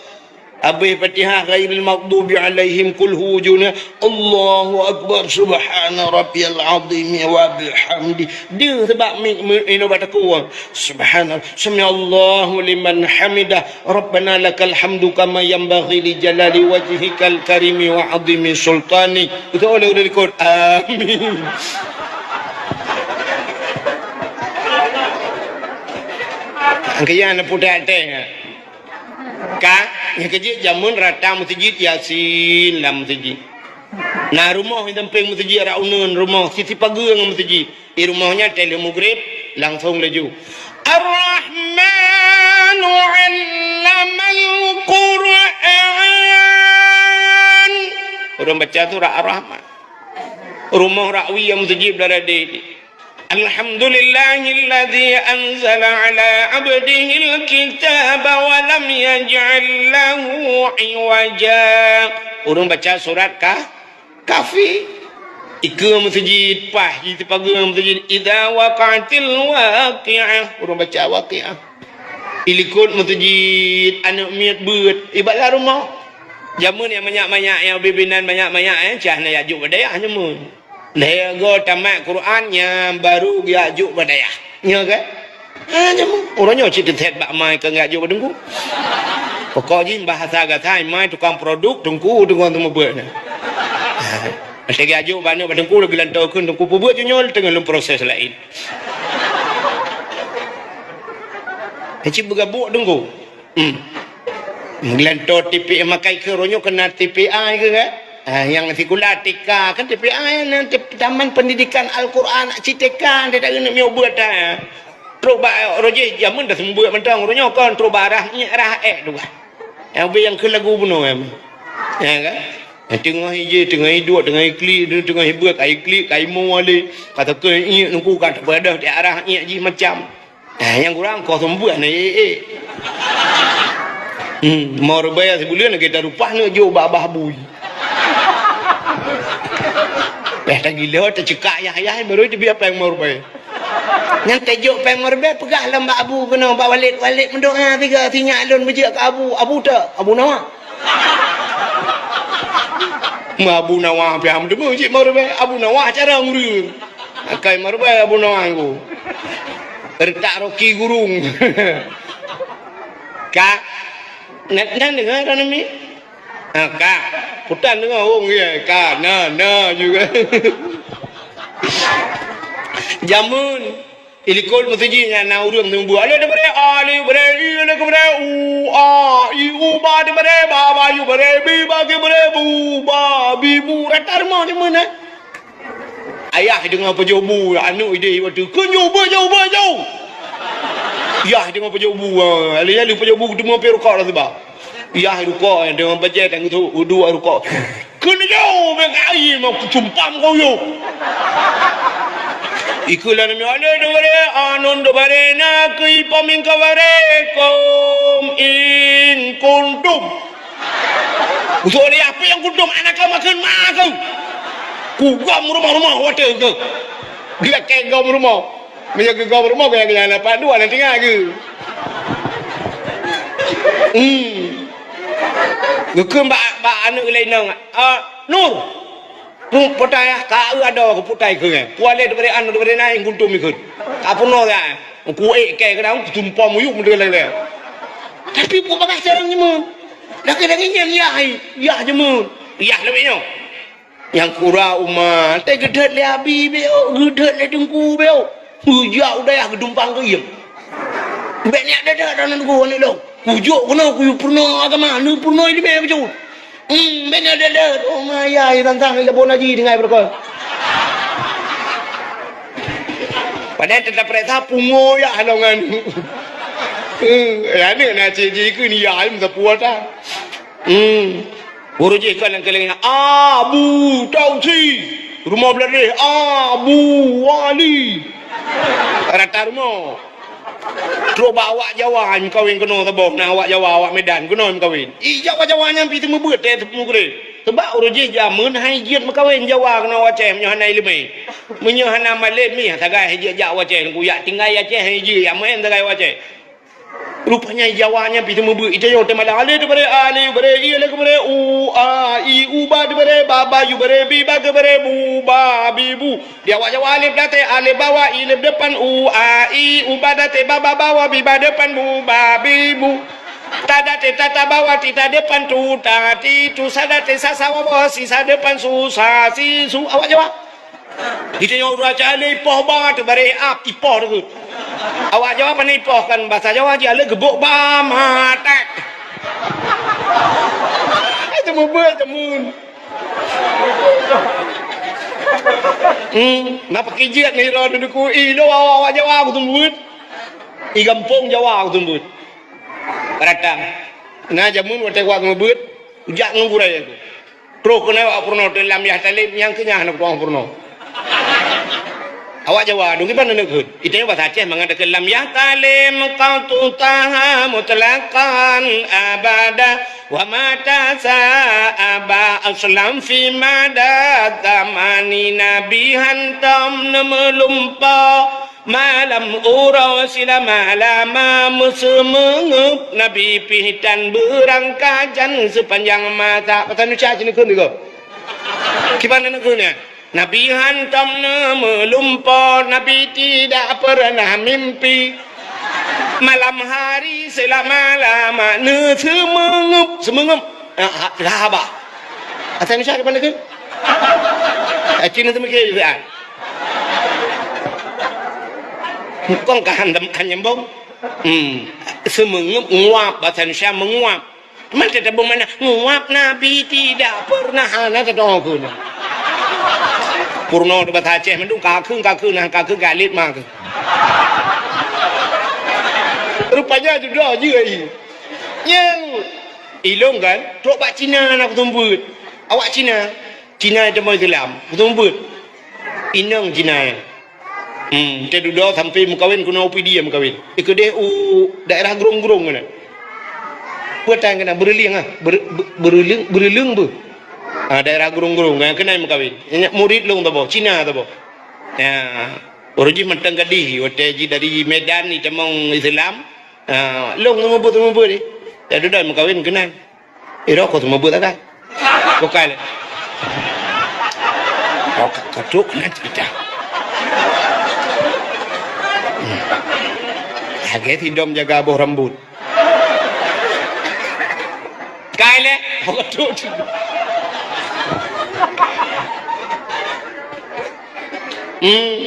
Habéh Fatihah ghairil maghdubi 'alaihim, qul hu juna. Allahu Akbar, subhana rabbiyal azim wa bihamdi. Deuh sabab mi, mi, inoe bak takue. Subhana, sami'allahu liman hamidah. Rabbana lakal hamdu kama yanbaghi li jalali wajhikal karimi wa 'azimi sultanik. Beutôi lé udah likot. Amin. Angkaya na putéh até. Ka, nyang keujeuet jameun rata meuseujid Yasin lam meuseujid. Na rumoh nyang sampéng meuseujid, rot uneuen rumoh, sisi pageue ngon meuseujid. Di rumoh nyan teuh lheueh mugreb, langsong laju. Ar-Rahmanu 'allamal Qur'an. Ureueng baca surat Ar-Rahman. Rumoh rot wie meuseujid blah radé. Alhamdulillahilladzi anzala 'ala 'abdihil kitaba wa lam yaj'al lahu 'iwaja. Ureueng baca surat Kah-, Kahfi. Ikeue meuseujid paih, di sipageue meuseujid, idza waqa'atil waqi'ah. Ureueng baca Waqi'ah. Di likot meuseujid, aneuk miet beuet, ibak lam rumoh. Jameun nyang manyak-manyak, nyang bibinan manyak-manyak, eh, cah na jak jok bak dayah jameun. Lhèe goe tamat Quran nyan baru geujak jok bak dayah. Nyo kan? Ha, nyan, uroe nyoe cit teutet bak mai keu geujak jok bak teungku. Pokok jih bahasa gata mai tukang produk teungku, tukang seumeubeuet nyan. Ha, lheueh geujak jok bak aneuk bak teungku, lagi lantoe kheun teungku peubeuet, jih nyoe teungoh lom proses laén. Cit beugabuk teungku. Hmm. Meulantoe T P A makai keu uroe nyoe keunan T P A keu kan? Ah, nyang sikula T K kan T P A nyan, T-, Taman Pendidikan Al-Quran, cit T K, tidak kena miok buat dah. Trok bak roh jih jameun dah seumeubeuet mantong uroe nyoe kon trok bak arah nyak arah ék tu kan. Nyang beu nyang keu lagu bunoe kan. Ya kan? Teungoh ije, teungoh iduek, teungoh iklik, teungoh ibuet, kai klik, kai mo ale. Kata ke iek nungku kan tak pada di arah iek jih macam. Eh, nyang kurang kosong buah na, eh, eh. Hmm, meurubai sibuleuen lagèe tarupah neuk jok bak babah bui. Peh tagilo, tacekak yah-yah, baru teubiet péng meurubai. Nyang tajok péng meurubai peugah lom bak abu keunoe, bak Walid, "Walid, meudoa sigoe, sinyak lôn beujeuet keu abu." "Abu toh?" "Abu Nawa." Meu Abu Nawa pih ham teumeu cit meurubai. Abu Nawa cara ureueng. Akai meurubai Abu Nawa ngku. Reutak roki gurung. Ka. Na, na deungoe droeneuh mi? Ha, ka. Putan deungoe wong ye. Ka, na, na juga. Jameun, ilikot meuseujid nyan na ureueng seumeubeuet. Alif dibri, a, li bri, i, le keu bri, u, a, i, u, ba dibri, ba, ba, yu bri, bi, ba keu bri, bu, ba, bi, bu. Rata rumoh jameun, eh. Ayah deungoe pajoh bu, aneuk ideh watèe, "Kheun jauh, beuet jauh, beuet jauh!" Yah deungoe pajoh bu, ha, alèh-alèh pajoh bu, teuma pih rukok dah seuba. Yah rukok, deungoe bajèe tang tu, uduk rukok. "Kheun jauh, bèk ai, mau kucumpam kau yôh!" Ikeu lôn mi, "Alif dibri, a, nun dibri, na keu i pom in keu bri, kum in kuntum." Usôk lé, "Apa nyang kuntum?" "Anak kau makheun ma keu." Kugom rumoh-rumoh watèe keu. Geulakèe gom rumoh. Meunyoe geugom rumoh, keu nyang, keu nyang lapan dua na tinggai keu. Hmm. Geukheun bak, bak aneuk lé inong, "Ah, Nur!" Pu-, putai ah, ka eu adoe keu putai keu nyan. Pualé dibri anu dibri naik guntum ikheun. Ka peunoh dah. Ku ék kèe keudang, ku tumpom muyup meudeuleng-deleng. Tapi peue bagaih carông jameun. Lagèe-lagèe nyan yah, yah jameun. Yah lawét nyoe. Nyang kura uma, teuh geudhôt lé abi beu, geudhôt lé teungku beu. Geujak u dayah geudumpang keu iem. Bèk niat dada dan nunggu aneuk lôn. Kujok keunoe, kuyue peurunoe agama, neupeurunoe ileumèe bacut. Hmm, bèk na dada. Oh, maya, tantang ilabon haji tinggai beureukoh. Padahai teutab peuriksa pungo ya halongan. Hmm, ya ni na cik jih ke ni ya, ai meusapeue ta. Hmm. Guru jih kan nang keleng, Abu Tausi. Rumoh Bladeh, Abu Wali. Rata rumoh. Trok bak awak Jawa, meukawen keunoe saboh, na awak Jawa, awak Medan, keunoe meukawen. Ih, Jawa-Jawa nyan pih teumeubeuet, teuh teupeumugre. Sebab ureueng jih jameun hai jeuet meukawen Jawa keunoe Aceh, meunyoe hana ileumèe. Meunyoe hana malem mih, sagai hai jeuet jak Aceh, kuyak tinggai Aceh, hai jeuet, ya main sagai Aceh. Rupanya Jawa nyan pih teumeubeuet, ita nyoe teumalang. Alif dibri, a, li bri, i, le keu bri, u, a, i, u, ba dibri, ba, ba, yu bri, bi, ba keu bri, bu, ba, bi, bu. Di awak Jawa alif date, alif bawah, i leb depan, u, a, i, u ba date, ba, ba bawah, bi, ba depan, bu, ba, bi, bu. Ta date, ta, ta bawah, ti, ta depan, tu, ta, ti, tu, sa date, sa, sa bawah, si, sa depan, su, sa, si, su. Awak Jawa. Geutanyoe ureueng Aceh lé ipoh ba teuh bareh ap, ipoh teuh. Awak Jawa pane ipoh kan, basa Jawa jih aleuh geubok ba maté. Itu meubeuet temun. Hmm, na pakijeuet ni ro duduku i lo awak Jawa aku tumbut. I gampông Jawa aku tumbut. Peratang. Na jameun watèe wak ngeubeuet, ujak ngon gurèe aku. Troh keunoe awak peurunoe teulam yah taleb nyang keunyan hana kutu'oh peurunoe. Awak Jawa dong kiban neuk kheun. Ita nyoe basa Aceh mangat teulam yah taleb qat'u taha mutlaqan abada wa mata sa'aba aslam fi mada zamani Nabi hantom neumeulumpa. Malam uroe silama-lama meuseumeungeup Nabi pih tan beurangkajan seupanjang masa. Pasal nuca cit neukheun juga. Kiban neukheun nyan. Nabi hantom neumeulumpo, Nabi tidak pernah mimpi. Malam hari selama-lama neuseumeungeup, seumeungeup. Ah, ha, ha, bah. Asai nuca kiban neukheun. Acin neuseumeungeup. Kong ka han, han nyambung. Hmm. Seumeungeup nguap, basa Indonesia menguap. Man teutabong mana? Nguap Nabi tidak pernah, hana teutabong keu na. Purno tu basa Aceh mandum, kakheun, kakheun, nah, kakheun galit mah keu. Rupanya judoh je ai. Nyang ilong kan, trok bak Cina na kutumbut. Awak Cina, Cina teuma Islam, kutumbut. Inong Cina nyan. Hmm, teududoe sampai meukawen keunoe u Pidie meukawen. Dikeudeh u daerah Grong-Grong keunoe. Peue tan keunan, Beureulieng ah. Beur-, beu-, Beureulieng, Beureulieng beuh. Ah, daerah Grong-Grong, nyang keunan meukawen. Nyan murit lôn saboh, Cina saboh. Ya, uroe jih mantong gadih, watèe jih dari Medan jitamong Islam. Ah, lôn seumeubeuet-seumeubeuet jih. Ya, dudoe meukawen keunan. Iro ko seumeubeuet sagai. Bukai lé. Oh, ka-, ka trok keunan cerita. Hmm. Lagèe si dom jaga boh rambut. Kai lé. Oh, ka trok. Hmm.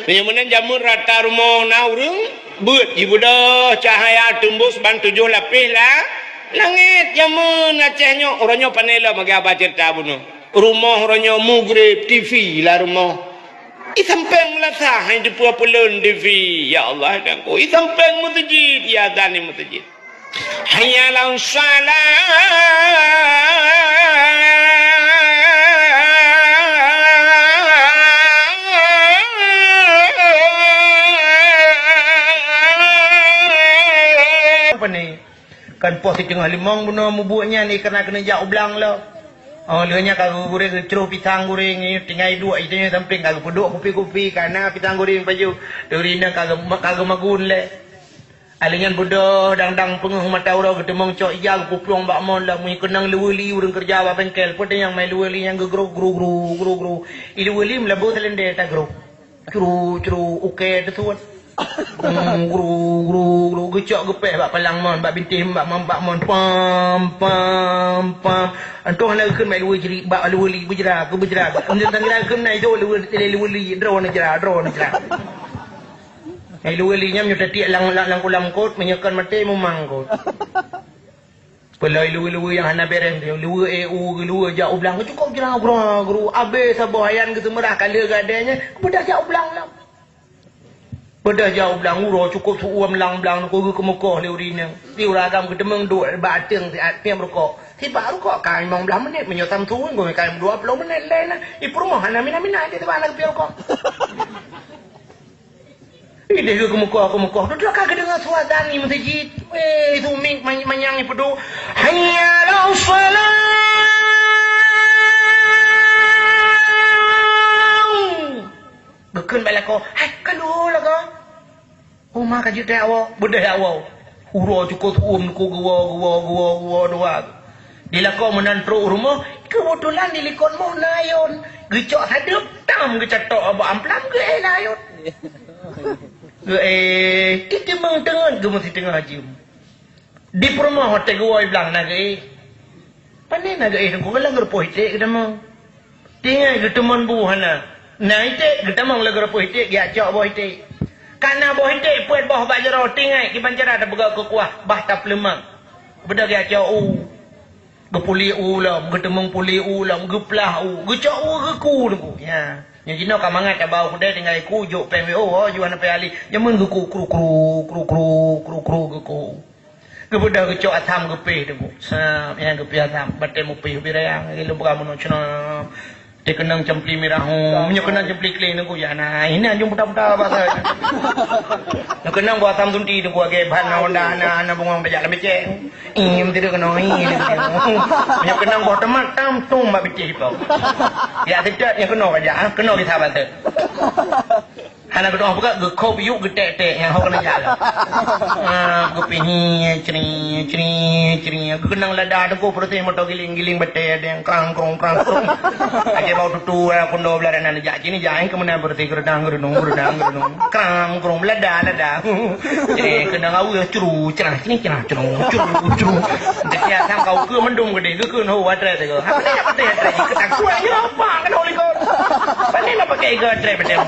Meunyoe meunan jameun rata rumoh na ureueng, beuet jibeudôh cahya teumbus ban tujoh lapéh la-, langét. Jameun Aceh nyoe, uroe nyoe pane lom lagèe haba ceurita bunoe. Rumoh uroe nyoe mugreb, T V lam rumoh. Di sampéng meulasah, hai dipeue peuleuen T V. Ya Allah, dan ko. Di sampéng meuseujid, ya azan di meuseujid. Hayya 'alas shalah. Apa ni? Kan poh siteungoh limong bunoe mubuet nyan, eh, kana keuneuk jak u blang lom. Oh, lheueh nyan ka geuguréng, geucroh pisang goréng, eh, tinggai duek, itu nyan sampéng ka geupeuduek kupi-kupi, kana pisang goréng pajoh. Deuri nyan ka geu-, ka geumagun lé. Alèh nyan beudôh dang-dang peungeuh mata uroe geuteumong cok ija geupuplueng bak mon lom, meunyoe keunong luweue li ureueng keureuja bak bengkel, peue nyang mai luweue li nyan geugroh, groh, groh, groh, groh. I luweue li meulaboh seulendé tagroh. Cru, cru, ukèe teusuet. Hmm, gru, gru, gru, geucok geupéh bak palang mon, bak bintéh bak mon, bak mon, pam, pam, pam. Entong hana geukheun bak luweue jri-, bak luweue li beujra, geubeujra. Entong tangira geukheun na idok luweue, luweue li, droeneuh jra, droeneuh jra. Hai luweue li nyan meunyoe tatiek lam, lam, lam kulam kot, meunyoe kon maté mumang kot. Peuloi luweue-luweue nyang hana bèrèh, luweue, eh, u, luweue jak u blang, cukôp jra, gru, gru. Abéh saboh ayan geuseumeurah ka lheueh gadée nyan, beudôh jak u blang lom. Beudôh jak u blang, uroe cukôp seu-uem lam blang, keu geukeumeukoh lé ureueng inong. Di ureueng agam geuteumong duek bak ateueng siat, tiep rukok. Sibak rukok ka limong blaih menit, meunyoe Samsung, ka dua ploh menit lé na. Di peurumoh hana mina-mina, di sibak hana geupie rukok. Ideh geukeumeukoh-keumeukoh, tu ka geudeungoe suara azan di meuseujid. Weh, sumiek man-, manyang ipeuduek, "Hayya 'alas shalah!" Geukheun bak lakoe, "Hai, ka lheueh lakoe." Oma ka jeuet jak woe, beudôh jak woe. Uroe cukôp seu-uem, geuwoe, geuwoe, geuwoe, geuwoe dua. Di lakoe meunan trok u rumoh, keubeutulan di likot moh na ayôn. Geucok sadeup, tam geucatok bak amplam, geuéh lam ayôn. Geuéh, di timong teungeut geumeusi teungoh jeuem. Di peurumoh watée geuwoe blang na geuéh. Pane na geuéh teungku, lam geureupôh iték geutamong. Tinggai geuteumon bu hana. Na iték geutamong lam geureupôh iték, geujak cok boh iték. Ka na boh iték peuet boh bak jaroe, tinggai kiban cara tapeugah keu kuah, bah tapeuleumak. Beudôh geujak cok u. Geupuléh u lom, geuteumong puléh u lom, geuplah u, geucok u geuku teungku. Ya. Nyoe jinoe ka mangat tabau keudée tinggai ku jok péng W O, oh, juan péng alih. Jameun geuku kru kru, kru kru, kru kru geuku. Geubeudôh geucok asam geupéh teungku. Sap, nyang geupéh asam, batée mupéh ubit rayang, lôn peugah meunoe cunam. Teukeunong cempli mirah, hu. Meunyoe keunong cempli kléng teungku, ya na, inan jong buta-buta basa. Nyoe keunong boh asam sunti teungku, agée ban na honda, na, na bungong tajak lam becek. Im, tidak keunong, im, tidak keunong. Meunyoe keunong boh teumat, tam, tum, bak bitih ipong. Ya, tidak, nyoe keunong aja, ah, keunong di sahabat tu. Hana geudoh peugah, geukhôb yuk geutek-tek nyang ho keuneuk jalan. Ah, geupih hi, cri, cri, cri. Geukeunong lada teungku, peureuséh moto giling-giling batée deng krang krong krang krong. Aja bau tutu, ah, kundo beularat nan jak cini jak, eh, keumeuna beureuséh geureudang geureunong geureudang geureunong. Krang krong lada lada. Eh, keunong aweue curu crah cini crah curu curu curu. Deuk asam kau keu mendung gede geukeun ho watré teuh. Apa ni apa teh teh? Keutak kuah nyoe apa kena ulikot. Apa ni nak pakai iga tré betem?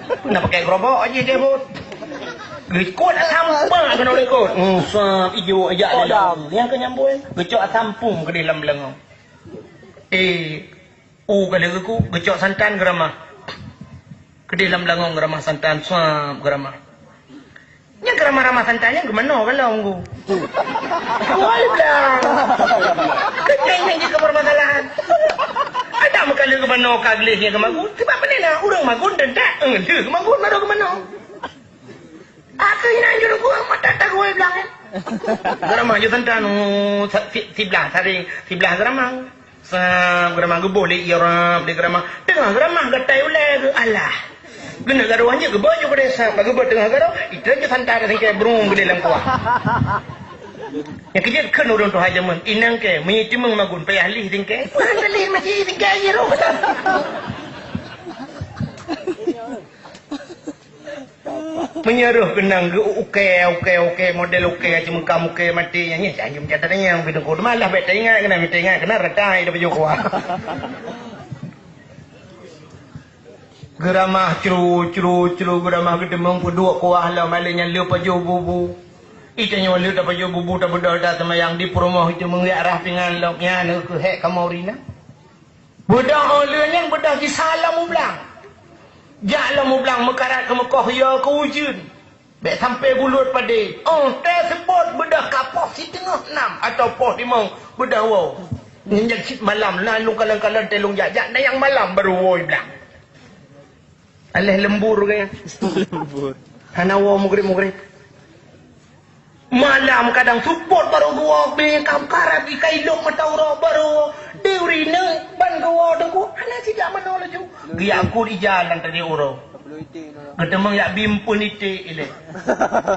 Nak pakai gerobok aja dia bot. Likot asam pang kena likot. Hmm, sap ijo aja. Oh, dah. Yang ke nyambung. Geucok asam pum ke dalam belengong. Eh, u kali aku geucok santan geramah. Keudeh lam langong geuramah santan, suap geuramah. Nyang geuramah-ramah santan nyan geumanoe ka lom ku. Awai blang. Keudeh nyan jeuet keu permasalahan. Adak meukaleuh geumanoe ka gleh nyan geumagun. Sebab peue na ureueng magun dan tak, eh, lheueh geumagun baru geumanoe. Aku inan jurung kuang mata tak awai blang nyan. Geuramah jih santan, oh, sa-, si-, siblah saring, siblah geuramah. Sa-, geuramah geuboh lé Arab, lé geuramah. Teungoh geuramah gatai ulèe geuh, alah. Geuneuk garoh nyan geuboh ju keudeh sa, bak geuboh teungoh garoh, itra ju santan singkèe brung geudeh lam kuah. Nyang keujeuet kheun ureueng tuha jameun, inong kèe, meunyo teumeung magun payah lih singkèe. Peue han lih maji singkèe jih roh. Meunyo roh keunong geu-, ukèe, ukèe, ukèe, model ukèe, ceumeuka mukèe maté nyan, nyan, janji meucatat nyan, bidang keu malah bèk taingat keunan, taingat keunan rata, ida baju kuah. Geuramah cru, cru, cru, geuramah geuteumeung peuduek kuah lom, malèe nyan le pajoh bubu. Itanyoe le tapajoh bubu, tabeudôh, taseumayang di peurumoh, iteumeung jak rhah pingan lom, nyan keuh hèk kamoe ureueng inong. Beudôh óh lheueh nyan beudôh jisa lam u blang. Jak lam u blang meukarat keu meukoh yo keu ujeuen. Bèk sampoe buleuen padé. Óh teuseubot beudôh ka poh siteungoh nam atawa poh limong beudôh woe. Nyan cit malam na lôn kalon-kalon teuh lôn jak-jak na nyang malam barô woe i blang. Aléh lembur keu nyan. Lembur. Hana woe mugreb-mugreb. Malam kadang seubot barô geuwoe, bèe ka meukarat ikai lôn mata uroe barô woe. Di ureueng inong ban geuwoe teungku, hana sijak manoe laju. Geujak kut ija lam tadi uroe. Geuteumeung jak bimpeuen iték ilèe.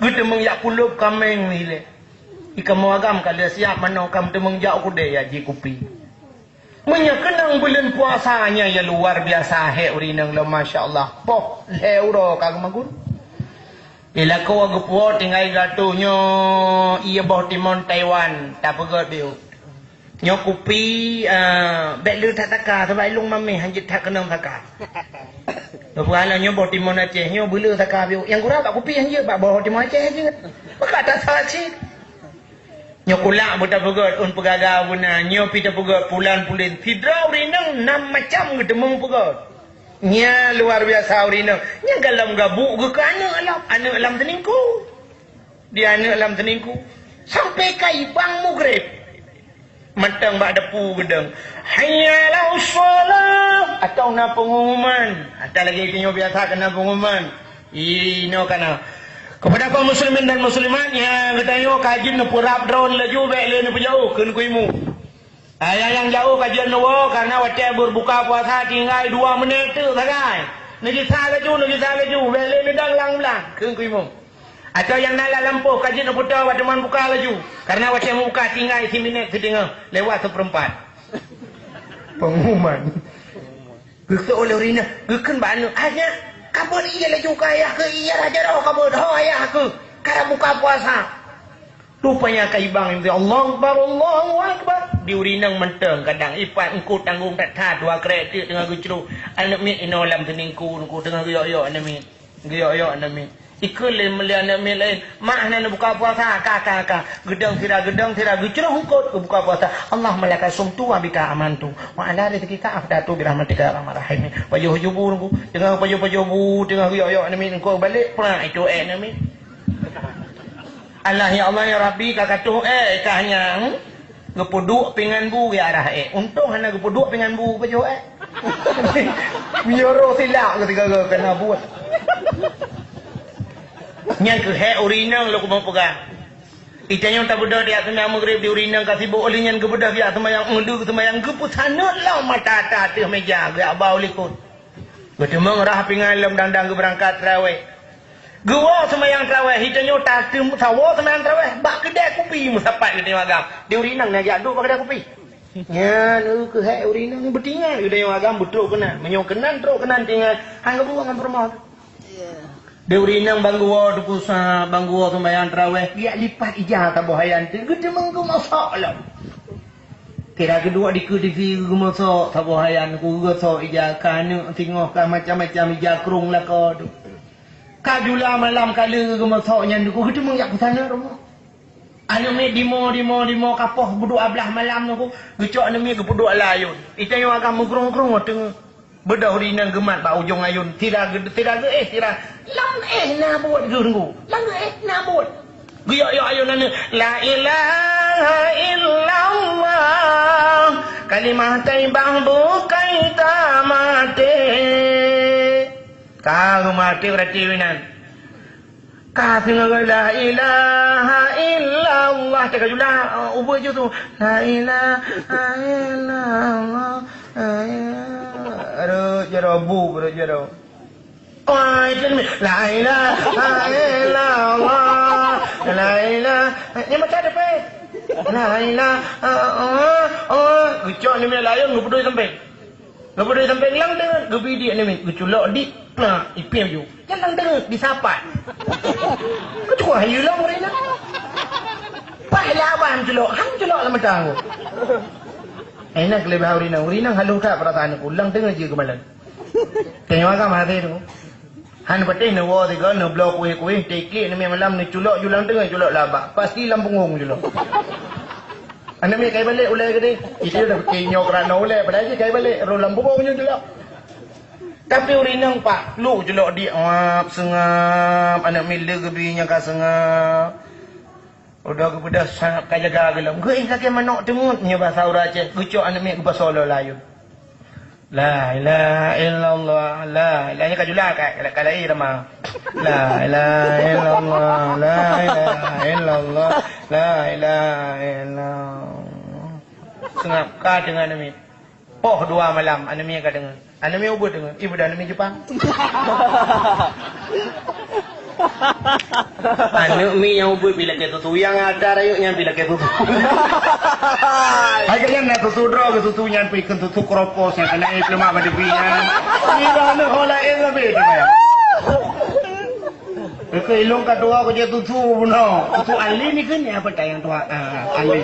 Geuteumeung jak kulôb kaméng ilèe. Di kamoe agam ka lheueh siap manoe, ka meuteumeung jak u keudè jak jieb kupi. Meunyoe keunong buleuen puasa nyan ya luar biasa hèk ureueng inong lom, masya Allah. Poh lhèe uroe ka geumagun. Di lakoe geupuwoe tinggai geuatoe nyoe ié boh timon Taiwan tapeugöt biôh. Nyoe kupi, eh, bèk le that saka sabab ilôn mamèh han jeuet that keunong saka. Lôn peugah lom nyoe boh timon Aceh nyoe beule saka biôh. Nyang gura bak kupi han jeuet bak boh timon Aceh jeuet. Maka that saka cit. Nyoe kulak beutapeugöt ôn peugaga beuna, nyoe pi tapeugöt pulan pulen. Sidroe ureueng inong nam macam geuteumeung peugöt. Nyan luar biasa ureueng inong. Nyan gohlom gabuk geuh keu aneuk lam, aneuk lam teuningku. Di aneuk lam teuningku. Sampoe ka ibang mugreb. Mantong bak dapu geudong. Hayya 'alas shalah. Atau na pengumuman. Atau lagèe tanyoe biasa keu na pengumuman. Inoe kana. Kepada kaum muslimin dan muslimat nyang geutanyoe ka jeuet neupeurab droen laju bèk lé neupeujauh kheun keu imeum. Ayah nyang jauh ka jeuet neuwoe karena watèe berbuka puasa tinggai dua menit teuk sagai. Neugisa laju, neugisa laju, bèk lé neudong lam blang kheun keu imeum. Atau nyang na lam lampôh ka jeuet neuputoe watèe man buka laju karena watèe meubuka tinggai siminit siteungoh lewat seupeurempat. Pengumuman. Geukheun oleh ureueng inong, geukheun bak aneuk, "Hai nyak, kabeuet ié laju keu ayah keuh, ié rhah jaroe kabeuet, ho ayah keuh, ka buka puasa." Rupanya ka ibang, Allahu Akbar, Allahu Akbar. Di ureueng inong mantong kadang ipat eungkôt tanggông that-that, dua krèk teuk teungoh geucrok. Aneuk miet inoe lam teuningku, eungkôt teungoh geuyok-yok aneuk miet. Geuyok-yok aneuk miet. Ikheun lé, lé aneuk miet laén, "Mak, hana neubuka puasa." "Ka, ka, ka." Geudong sira, geudong sira, geucrok eungkôt geubuka puasa. "Allahumma laka sumtu wa bika amantu. Wa ala rizqika aftartu bi rahmatika ya arhamar rahimin." Pajoh-pajoh bu, teungoh pajoh-pajoh bu, teungoh geuyok-yok aneuk miet, eungkôt balek, prak, itu èk aneuk miet. "Allah, ya Allah, ya Rabbi, ka katoh èk, ka nyang." Geupeuduek pingan bu geujak rhah èk. Untông hana geupeuduek pingan bu pajoh èk. Meunyoe roh silak keu sigaga kana buet. Nyan keuh hèk ureueng inong lôn keumeung peugah. Itanyoe tabeudôh di ateueh seumayang Maghrib di ureueng inong ka sibôk, óh lheueh nyan geubeudôh di ateueh seumayang Maghrib, seumayang geupeusaneut lom mata ata ateueh mèja geujak ba u likôt. Geuteumeung rhah pingan lom dang-dang geubeurangkat tarawèh. Geuwoe seumayang tarawèh, itanyoe tateum sawoe seumayang tarawèh bak keudè kupi meusapat geutanyoe agam. Di ureueng inong na jak duek bak keudè kupi. Nyan, eu, keuhai ureueng inong beutingat geutanyoe agam beutrok keunan. Meunyoe keunan trok keunan tingat, han geubuet ngon peurumoh. Di ureueng inong ban geuwoe teupeu sa, ban geuwoe seumayang tarawèh, jak lipat ija saboh ayat teuh geuteumeung geumosok lom. Sira geuduek dikeue T V geumosok saboh ayat, geugosok ija, ka aneuk singoh, ka macam-macam ija krông lakoe teuh. Ka jula malam ka lheueh geumosok nyan, geuteumeung jak peusaneut rumoh. Aneuk miet dimoe, dimoe, dimoe, ka poh dua blaih malam nyoe, geucok aneuk miet geupeuduek lam ayôn. Itanyoe agam meugrong-grong teungoh. Beudôh ureueng inong geumat bak ujong ayôn, sira geu-, sira geuéh, sira lam éh na buet geuh teungku. Lam geuéh na buet. Geuyok-yok ayôn aneuk, "La ilaha illallah, kalimah thayyibah bukai tamaté." Ka geumaté berarti inan. Ka singoh la ilaha illa Teuka jula, eh, ubé ju tu. La ilaha illallah. La ilaha, aduh, jaroe bu, aduh, jaroe. Wah, itu ni. La ilaha illallah. La ilaha. Ni macam ada, Pak. La ilaha, oh, oh. Geucok ni minyak layang, geupeudoi sampéng. Geupeudoi sampéng lam teungoh, geubi di aneuk miet, geuculok di, na, ipiep ju. Nyan lam teungoh, disapat. Keucuali hayeue lom ureueng nyan. Pat lah abah meuculok, han meuculok lam mata aku. Eh, na keuleubeh ureueng nyan, ureueng nyan halôh that peurasaan aku, lam teungoh jeuet keumalon. Tengok agam hati tu. Han patéh neuwoe sigoe, neubloe kuéh-kuéh, tiklik aneuk miet malam, neuculok ju lam teungoh, culok lam abah. Pasti lam punggong culok. Aneuk miet kai balek ulèe keudéh. Itu dah pike nyoe keurana ulèe, padahai jih kai balek, rôh lam punggong nyoe culok. Tapi ureueng inong pak, lu culok di, wap, seungab, aneuk miet le geubi nyang ka seungab. Udah geubeudôh seungab ka jaga geulom. Geuéh lagèe manok teungeut nyoe basa ureueng Aceh, geucok aneuk miet geupasoe lam layôn. La ilaha illallah, la ilaha, nyan ka jula ka, ka, ka lahé teuma. La ilaha illallah, la ilaha illallah, la ilaha illallah. Seungab ka teungoh aneuk miet. Poh dua malam, aneuk miet ka teungoh. Aneuk miet ubeuet teungoh. Ih, budak aneuk miet Jepang. Aneuk miet nyang ubeuet pih lakèe susu, nyang ata rayeuk nyan pih lakèe susu. Hai, kalian na susu droe keu susu nyan pih keu susu kropos nyang keuneuk peuleumah bak tepi nyan. Nibak aneuk ho laén leubeh tu, ya. Keu ilong ka tuha keu jeuet susu bunoe. Susu alin ni kan ya, apa tak yang tuha? Ah, alin.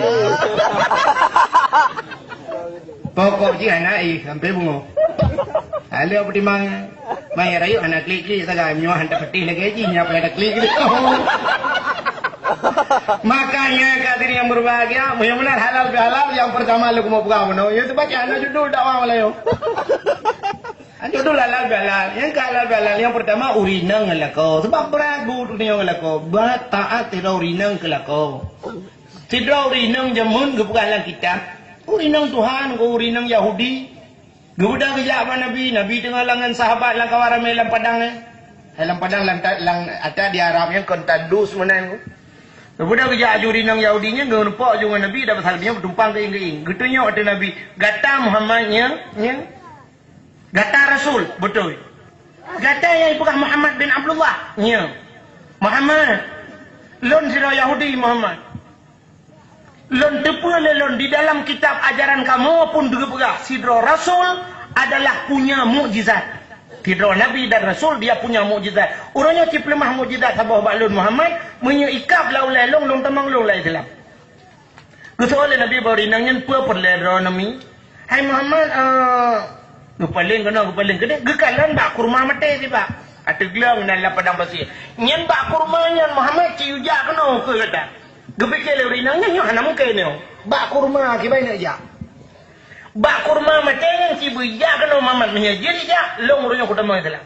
Pokok jih hana éh sampai bungoh. Lalu apa timang? Mai rayeuk hana klik-klik sagai, meunyoe hana peutih lagèe jih, nyan payah klik-klik. Makanya, hadirin yang berbahagia, meunyoe meunan halal bihalal, yang pertama lôn keumeung peugah bunoe, yaitu baca hana judul dakwah Melayu. Judul halal bihalal, nyang ka halal bihalal, yang pertama ureueng inong ngon lakoe. Sebab beuragu ureueng inong ngon lakoe, bah taat sidroe ureueng inong keu lakoe. Sidroe ureueng inong jameun geupeugah lam kitab, ureueng inong Tuhan, ureueng inong Yahudi. Geubeudôh geujak bak Nabi, Nabi teungoh lam ngon sahabat lam kawan ramé lam padang, eh. Eh, lam padang lam ta-, lam ata di Arab nyan kon tandus meunan. Geubeudôh geujak aju ureueng inong Yahudi nyan, geuneupok aju ngon Nabi, dan pasal nyan beutumpang keuieng-keuieng. Geutunyok ateueh Nabi, "Gata Muhammad nyan, nyan. Gata Rasul, beutôi. Gata nyang jipeugah Muhammad bin Abdullah, nyan. Muhammad, lôn sidroe Yahudi, Muhammad." Lôn teupeue lé lôn di dalam kitab ajaran kamoe pun geupeugah sidroe rasul adalah punya mukjizat. Sidroe nabi dan rasul dia punya mukjizat. Uroe nyoe cit peuleumah mukjizat saboh bak lôn Muhammad, meunyoe ikab lam ulèe lôn, lôn tamong lôn lam Islam. Geuseuôt lé Nabi bak ureueng inong nyan, "Peue peureulèe droeneuh mi?" "Hai Muhammad, eh," geupaleng keunoe, geupaleng keudéh, geukalon bak kurma maté sibak. Ateueh gleueng dan lam padang pasé. "Nyan bak kurma nyan Muhammad, ci yue jak keunoe keu gata." Geupike lé ureueng inong nyan, nyoe hana mungken nyoe. Bak kurma kiban neuk jak. Bak kurma maté nyan ci beu jak keunoe Muhammad, meunyoe jeuet jak, lôn uroe nyoe kutamong Islam.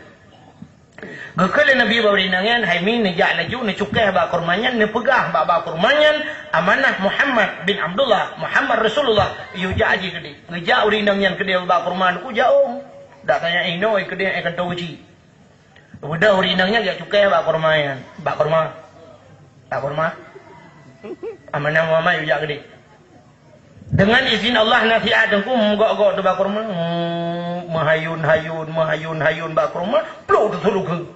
Geukheun lé Nabi bak ureueng inong nyan, hai mi, neujak laju, neucukéh bak kurma nyan, neupeugah bak, bak kurma nyan, "Amanah Muhammad bin Abdullah, Muhammad Rasulullah, yue jak jih keudéh." Geujak ureueng inong nyan keudéh bak kurma, neukujak ôm. Dak tanyong inoe keudéh, eh, kantô cit. Udah ureueng inong nyan jak cukéh bak kurma nyan. Bak kurma. Bak kurma. Amanah Muhammad, yue jak keudéh. Deungon izin Allah, nasihat teungku meugok-gok teuh bak kurma. Hmm, meuhayun-hayun, meuhayun-hayun bak kurma, plôk teusuruh keu.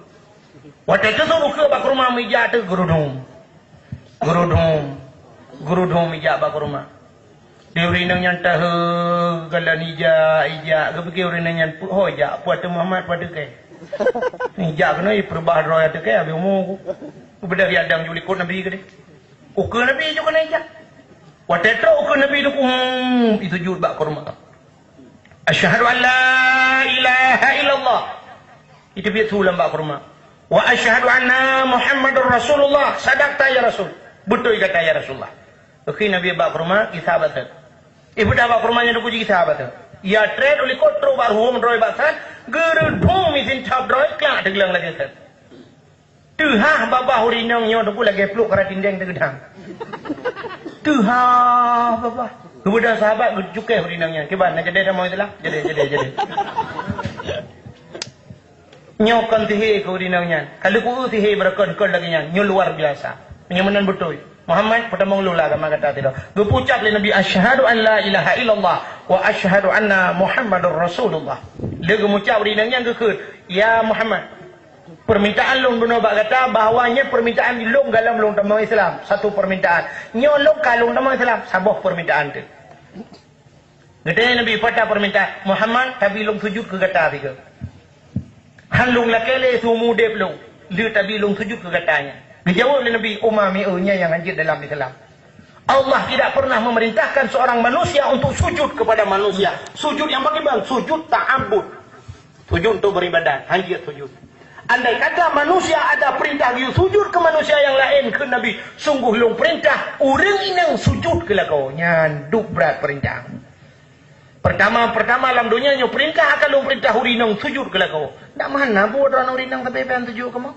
Watèe teusuruh keu bak kurma meja teuh geurudum. Geurudum. Geurudum ijak bak kurma. Di ureueng inong nyan tahe, galak ijak, ijak. Geupike ureueng inong nyan, "Peue ho jak, peue ateueh Muhammad, peue ateueh kèe?" Ijak keunoe, ipeurubah droe ateueh kèe, habéh umu ku. Beudôh riadang ju likot Nabi keudéh. Ukeue Nabi ju keunoe ijak. Watèe trôk ukeue Nabi teuh, hmm, isujut bak kurma. "Asyhadu an la ilaha illallah." Iteubiet su lam bak kurma. "Wa asyhadu anna Muhammadar Rasulullah." "Sadaqta ya Rasul." "Beutôi gata ya Rasulullah." Geukheun Nabi bak kurma, gisa bak sat. Ibeudôh bak kurma nyan teuku jigisa bak sat. Ya trép u likot trôk bak ruhueng droe bak sat, geurudum isin cop droe, klak teugleueng lagèe sat. Teuhah babah ureueng inong nyoe teungku lagèe pluek kara tindeng teugeudang. Teuhah babah. Geubeudôh sahabat geucukéh ureueng inong nyan. Kiban, na jadèh tamong Islam? Jadèh, jadèh, jadèh. Nyoe kon sihé keu ureueng inong nyan. Ka lheueh ku sihé beureukat kon lagèe nyan. Nyoe luar biasa. Nyoe meunan beutôi. "Muhammad, peutamong lôn lam agama gata sidroe." Geupeucap lé Nabi, "Asyhadu an la ilaha illallah wa asyhadu anna Muhammadar Rasulullah." Lé geumucap ureueng inong nyan geukheun, "Ya Muhammad, peumintaan lôn bunoe bak gata bahwa nyan peumintaan lôn galom lôn tamong Islam, satu peumintaan. Nyoe lôn ka lôn tamong Islam, saboh peumintaan teuh." Geutanyong Nabi, "Peue ata peumintaan?" "Muhammad, tabi lôn sujut keu gata sigoe. Han lôn lakée lé siumu udeb lôn, lheueh tabi lôn sujut keu gata nyan." Geujaweueb lé Nabi, "Uma mieu nyan nyang hanjeuet dalam Islam. Allah tidak pernah memerintahkan seorang manusia untuk sujud kepada manusia." Sujud nyang bagaimana? Sujud ta'abbud. Sujud untuk beribadat, hanjeuet sujud. Andai kata manusia ada perintah geuyue sujud keu manusia nyang laén, kheun Nabi, "Sunggoh lôn peurintah ureueng inong sujud keu lakoe." Nyan duek brat peurintah. Peurtama-peurtama lam donya nyoe peurintah akan lôn peurintah ureueng inong sujud keu lakoe. Dak meuhan na buet droeneuh ureueng inong sabe-sabe sujud keu kamoe.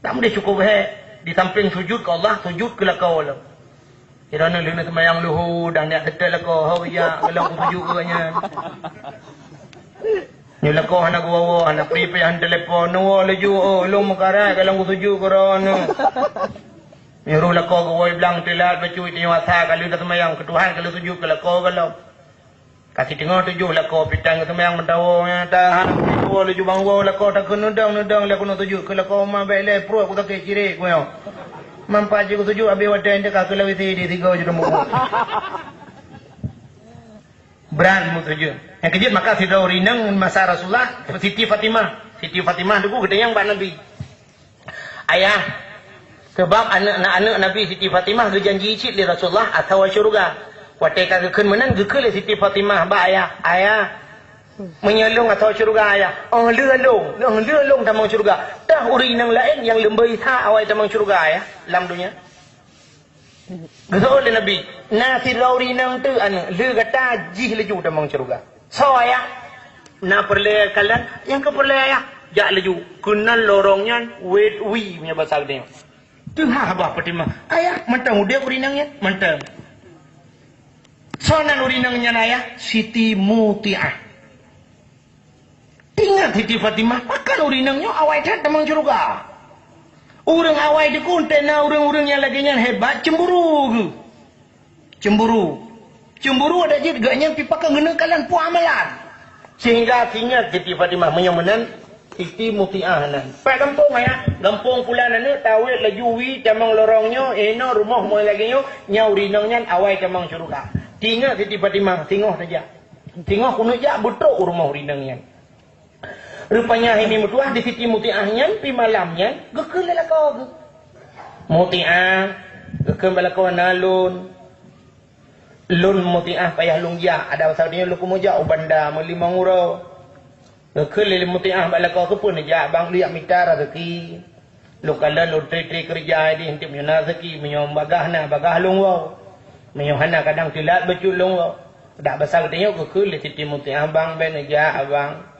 Dak meudeh cukup hék, di sampéng sujud keu Allah, sujud keu lakoe lom. Sidroeneuh lheueh seumayang luhô dan neujak seutôt lakoe, ho geujak, golom kusujut keu gobnyan. Nyoe lakoe hana geuwoe-woe, hana pri payah telepon, neuwoe laju, "Oh, lôn meukarat, golom kusujut keu droeneuh." Nyoe roh lakoe geuwoe blang teulat bacut, tanyoe asa ka lheueh taseumayang, keu Tuhan ka lheueh sujut keu lakoe golom. Ka siteungoh tujoh lakoe, pih tan geuseumayang meudawoe, nyan tahan, laju bang woe lakoe takheun, "Neudong, neudong, lé keunoe sujut keu lakoe, ma bèk lé, pruet kusakét cirek," keu nyoe. Manfaat jih kusujut, abéh watèe nyan ka keu lawét sideh sigoe jeuet mubuet. Brat meutujoh. Nyang keujeuet maka sidroe ureueng inong masa Rasulullah, Siti Fatimah. Siti Fatimah teungku geutanyong bak Nabi. Ayah, sabab aneuk, aneuk Nabi Siti Fatimah geujanji cit lé Rasulullah atawa syeuruga. Watèe ka geukheun meunan, geukheun lé Siti Fatimah bak ayah, "Ayah, meunyoe lôn atawa syeuruga, ayah?" "Oh, lheueh lôn, oh, lheueh lôn tamong syeuruga. Toh ureueng inong laén nyang leubeh that awai tamong syeuruga, ayah, lam donya?" Geuseuôt lé Nabi, "Na sidroe ureueng inong teuk aneuk, lheueh gata jih laju tamong syeuruga." "Soe, ayah?" "Na peureulèe kalon?" "Nyang ka peureulèe, ayah." "Jak laju keunan lorong nyan, wét wie," meunyoe basa geutanyoe. Teuhah bah Fatimah, "Ayah, mantong udeb ureueng inong nyan?" "Mantong." "Soe nan ureueng inong nyan, ayah?" "Siti Mutiah." Teuingat Siti Fatimah, pakon ureueng inong nyoe awai that tamong syeuruga. Ureueng awai teungku, teuma na ureueng-ureueng nyang lagèe nyan hebat, cemburu geuh. Cemburu. Cemburu adak jeuet geuh nyan pih pakon geuneuk kalon peue amalan. Sehingga teuingat Siti Fatimah meunyoe meunan Siti Mutiah nan. Pat gampông, ayah? "Gampông pulan aneuk, tawét laju wie tamong lorong nyoe, inoe rumoh moe lagèe nyoe, nyan ureueng inong nyan awai tamong syeuruga." Teuingat Siti Fatimah, singoh tajak. Singoh keuneuk jak beutrok u rumoh ureueng inong nyan. Rupanya hai mi meutuah di Siti Mutiah nyan pih malam nyan geukheun lé lakoe geuh. "Mutiah," geukheun bak lakoe, "Na lôn. Lôn Mutiah payah lôn jak, adak masa nyoe lôn keumeujak u banda meulimong uroe." Geukheun lé Mutiah bak lakoe, "Keupeue neujak, bang? Lôn jak mita raseuki. Lôn kalon lôn tri-tri keureuja di, hantom meunyoe na raseuki, meunyoe bagah na, bagah lôn woe. Meunyoe hana, kadang teulat bacut lôn woe." Dak basa geutanyoe geukheun lé Siti Mutiah, "Bang, bèk neujak, abang."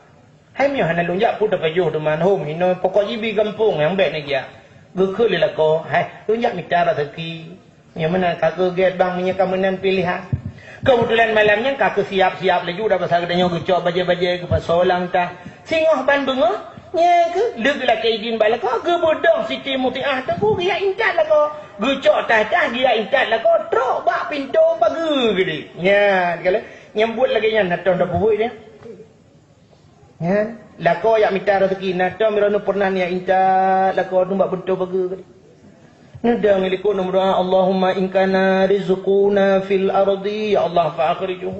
"Hai meunyoe hana lôn jak, peue tapajoh teuma hom inoe, pokok jih bi gampông nyang bèk neujak." Geukheun lé lakoe, "Hai, lôn jak mita raseuki. Meunyoe meunan ka keu gèt, bang, meunyoe ka meunan piléhan." Keubeutulan malam nyan ka keu siap-siap laju, dak basa geutanyoe geucok bajèe-bajèe, geupasoe lam tah. Singoh ban beungoh, nyan keuh lheueh geulakèe idin bak lakoe, geubeudôh Siti Mutiah teungku geujak intat lakoe. Geucok tah-tah geujak intat lakoe, trok bak pintoe pageue geude. Nyan kalon, nyang buet lagèe nyan na tom tapeubuet nyan. Nyan, lakoe jak mita raseuki, na tom droeneuh peureunah neujak intat lakoe nibak pintoe pageue geude. Neudong likot neumeudoa, "Allahumma in kana rizquna fil ardi, ya Allah, fa akhrijhu."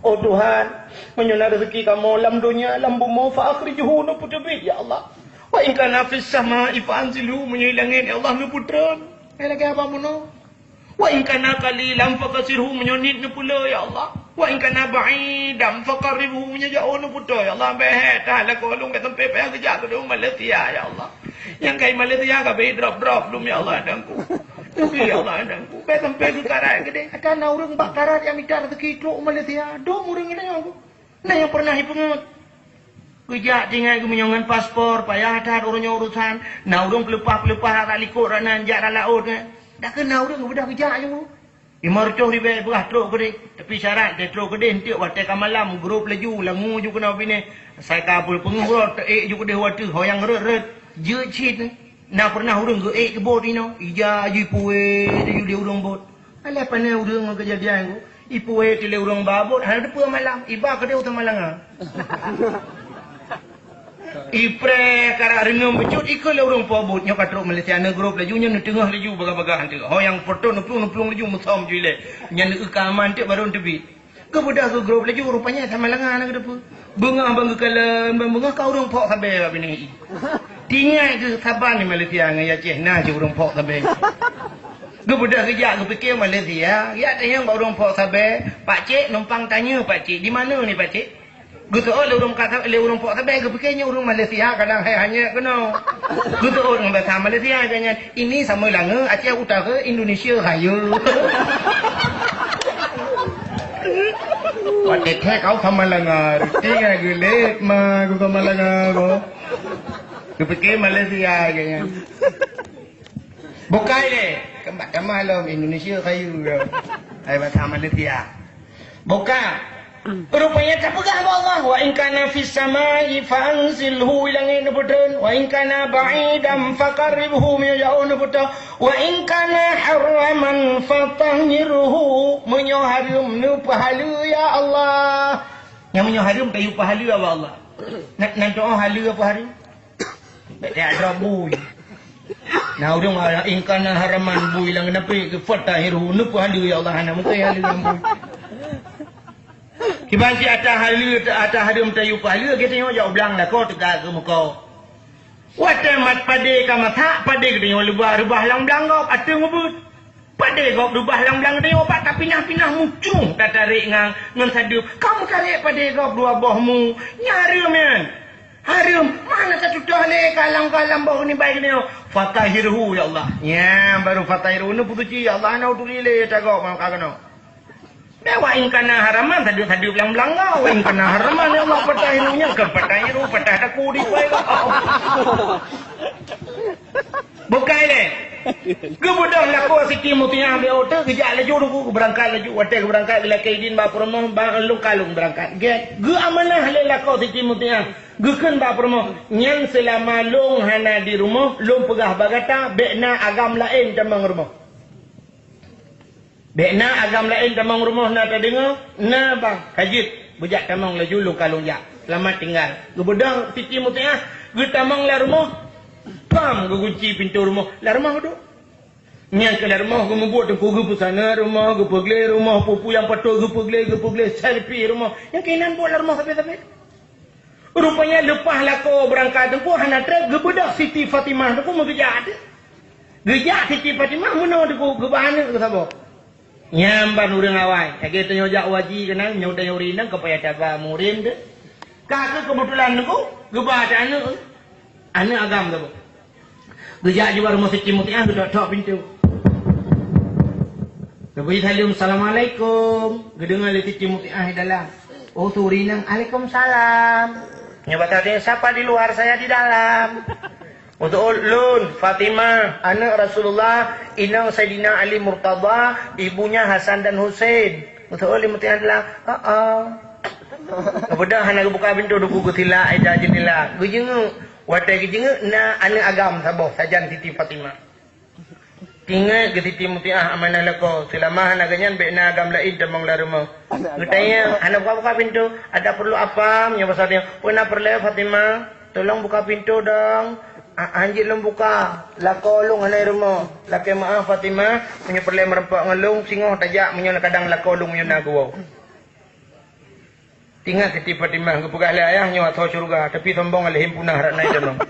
"Oh Tuhan, meunyoe na raseuki kamoe lam donya, lam bumoe, fa akhrijhu, neupeuteubiet, ya Allah. Wa in kana fis sama'i fa anzilhu, meunyoe i langèt, ya Allah, neupeutreun." Hai lagèe abang bunoe. "Wa in kana qalilan fakasirhu, meunyoe niet neupeuleueh, ya Allah. Wa in kana ba'idan faqarribhu, meunyoe jaoh neuputoh, ya Allah, bèk hèk that lakoe lôn, bèk sampai payah geujak keudéh Malaysia, ya Allah. Nyang ka i Malaysia ka bèk drop-drop lom, ya Allah, Tuhanku. Engki, ya Allah, Tuhanku, bèk sampai keu karat keudéh." Ata na ureueng bak karat nyang mita raseuki trok u Malaysia, dum ureueng inong. Na nyang peureunah ipeungeut. Geujak tinggai geumeunyoe ngon paspor, payah that uroe nyoe urosan. Na ureueng peuleupah-peuleupah rot likot rot nan jak rot laôt nyan. Dak keuh na ureueng geubeudôh geujak nyoe. Limong reutôh ribèe beurah trok keudéh, tapi syarat teuh trok keudéh eunteuk watèe ka malam, grup laju, langue ju keunoe binéh. Asai ka peue peungeuh rot, teuék ju keudéh watèe, ho nyang rot-rot, jeuet cit. Na pernah ureuëng geuék keu bot inoe, ija aju ipuwet aju lé ureuëng bot. Alah pane ureuëng ngon keujadian nyoe, ipuwet lé ureuëng ba bot, hana teupeue malam, iba keudeh u Samalanga. Ipreh karak reungeum beucut ikeu lé ureuëng po bot, nyoe ka trok Malaysia, neugrôp laju, nyoe neuteungoh laju bagah-bagah hantu. Ho nyang peureutôh neuplueng-neuplueng laju meusom ju ilée. Nyan neuka aman teuk barô teubiet. Geubeudôh geugrôp laju, rupanya Samalanga na geuteupeue. Beungoh ban geukalon, ban beungoh ka ureuëng phok sabe bak binéh i. Tingai geuh saban di Malaysia ngon Aceh na cit ureuëng phok sabe. Geubeudôh geujak geupike Malaysia, jak tanyong bak ureuëng phok sabe, "Pakcik, numpang tanyoe, Pakcik, di mana ni, Pakcik?" Geuseuôt lé ureuëng ka-, lé ureuëng phok sabe, geupike nyoe ureuëng Malaysia, kadang hai hanyek keunoe. Geuseuôt ngon bahasa Malaysia, nyan, "Ini Samalanga, Aceh Utara, Indonesia Raya." Watée thée kau Samalanga, ruti ngai geulet ma geuh Samalanga ko. Geupike Malaysia geuh nyan. Bukai deh, keumbak tamah lom Indonesia kayu ko. Hai bahasa Malaysia. Buka. Rupanya tapeugah bak Allah, "Wa in kana fis samai fa anzilhu," i langét neupeutreun, "wa in kana ba'idan fa qarribhu," meunyoe jaôh neupeutôh, "wa in kana haraman fa tahhirhu," meunyoe hareuem neupeuhaleue ya Allah. Nyang meunyoe hareuem tayue peuhaleue bak Allah. Nan, nan tu'oh haleue peue hareuem? Bèk tajak droe bui. Na ureuëng, "In kana haraman," bui lam geunapék geufatahhiru, neupeuhaleue ya Allah, hana mungken haleue lam bui. Kiban cit ata haleue, ata hareuem tayue peuhaleue, geutanyoe jak u blang lakoe teuka keu mukoe. Watèe mat padé ka masak, padé geutanyoe leubah reubah lam blang gob, ateueh mubeut. Padé gob reubah lam blang geutanyoe, pat tapinah-pinah mucung, tatarek ngon, ngon sadeup. Ka meutarek padé gob dua boh mu, nyan hareuem nyan. Hareuem, mana tatutoh lé kalam-kalam boh nibak geutanyoe. Fatahhirhu, ya Allah. Nyan baru fatahhirhu, neupeusuci, ya Allah, hana uturi lé ata gob nyang ka keunoe. Bèk wa in kana haraman, sadeup-sadeup lam blang gob. Wa in kana haraman, ya Allah, fatahhirhu, nyan keu fatahhirhu, fatah taku di pai gob. Bukai lé. Geubeudôh lakoe Siti Mutiah bèk oto, geujak laju Teungku, geubeurangkat laju. Watèe geubeurangkat, geulakèe idin bak peurumoh, "Bang, lôn ka lôn beurangkat." Gèt, geuamanah lé lakoe Siti Mutiah. Geukheun bak peurumoh, "Nyan seulama lôn hana di rumoh, lôn peugah bak gata, bèk na agam laén tamong rumoh." Bèk na agam laén tamong rumoh na tadeungoe, na bang, ka jeuet, beujak tamong laju lôn ka lôn jak. Seulamat tinggai. Geubeudôh Siti Mutiah, geutamong lam rumoh, pam geugunci pintoe rumoh. Lam rumoh duek. Nyan keuh lam rumoh geumubuet Teungku, geupeusaneut rumoh, geupeugleh rumoh, peue-peue nyang patôt geupeugleh, geupeugleh, serpi rumoh. Nyang keunan buet lam rumoh sabe-sabe. Rupanya leupah lakoe beurangkat Teungku hana trép geubeudôh Siti Fatimah Teungku meugeujak teuh. Geujak Siti Fatimah meunoe Teungku geuba aneuk geusaboh. Nyan ban ureueng awai. Lagèe tanyoe jak u haji keunan, nyoe tanyoe uri inong ka payah taba murim teuh. Ka keuh keubeutulan Teungku geuba teuh aneuk. Aneuk agam saboh. Geujak jiba rumoh Siti Mutiah, geutok-tok pintoe. Geubri saleuem, "Assalamualaikum." Geudeungoe lé Siti Mutiah di dalam. Oh, su uri inong, "Alaikumsalam." Nyoe basa teuh, "Siapa di luar, saya di dalam." Oh, su lôn, "Fatimah, aneuk Rasulullah, inong Saidina Ali Murtadha, ibunya Hasan dan Husein." Oh, su lé Mutiah di dalam, "Heeh." Geubeudôh hana geubuka pintoe Teungku, geusilak ija jeundela. Geujeungeuk. Watèe geujeungeuk na aneuk agam saboh sajan Siti Fatimah. Teuingat keu Siti Mutiah amanah lakoe, seulama hana geuhnyan bèk na agam laén tamong lam rumoh. Geutanyong, hana buka-buka pintoe, "Ada perlu apa?" Meunyoe basa tanyoe, "Peue na peureulèe Fatimah? Tolong buka pintoe dong." "Ah, hanjeuet lôn buka, lakoe lôn hana i rumoh." "Lakèe meu'ah Fatimah, meunyoe peureulèe meureumpok ngon lôn, singoh tajak meunyoe kadang lakoe lôn meunyoe na geuwoe." Teuingat Siti Fatimah geupeugah lé ayah nyoe asoe syeuruga, tapi sombong lé himpunah rak nai danong.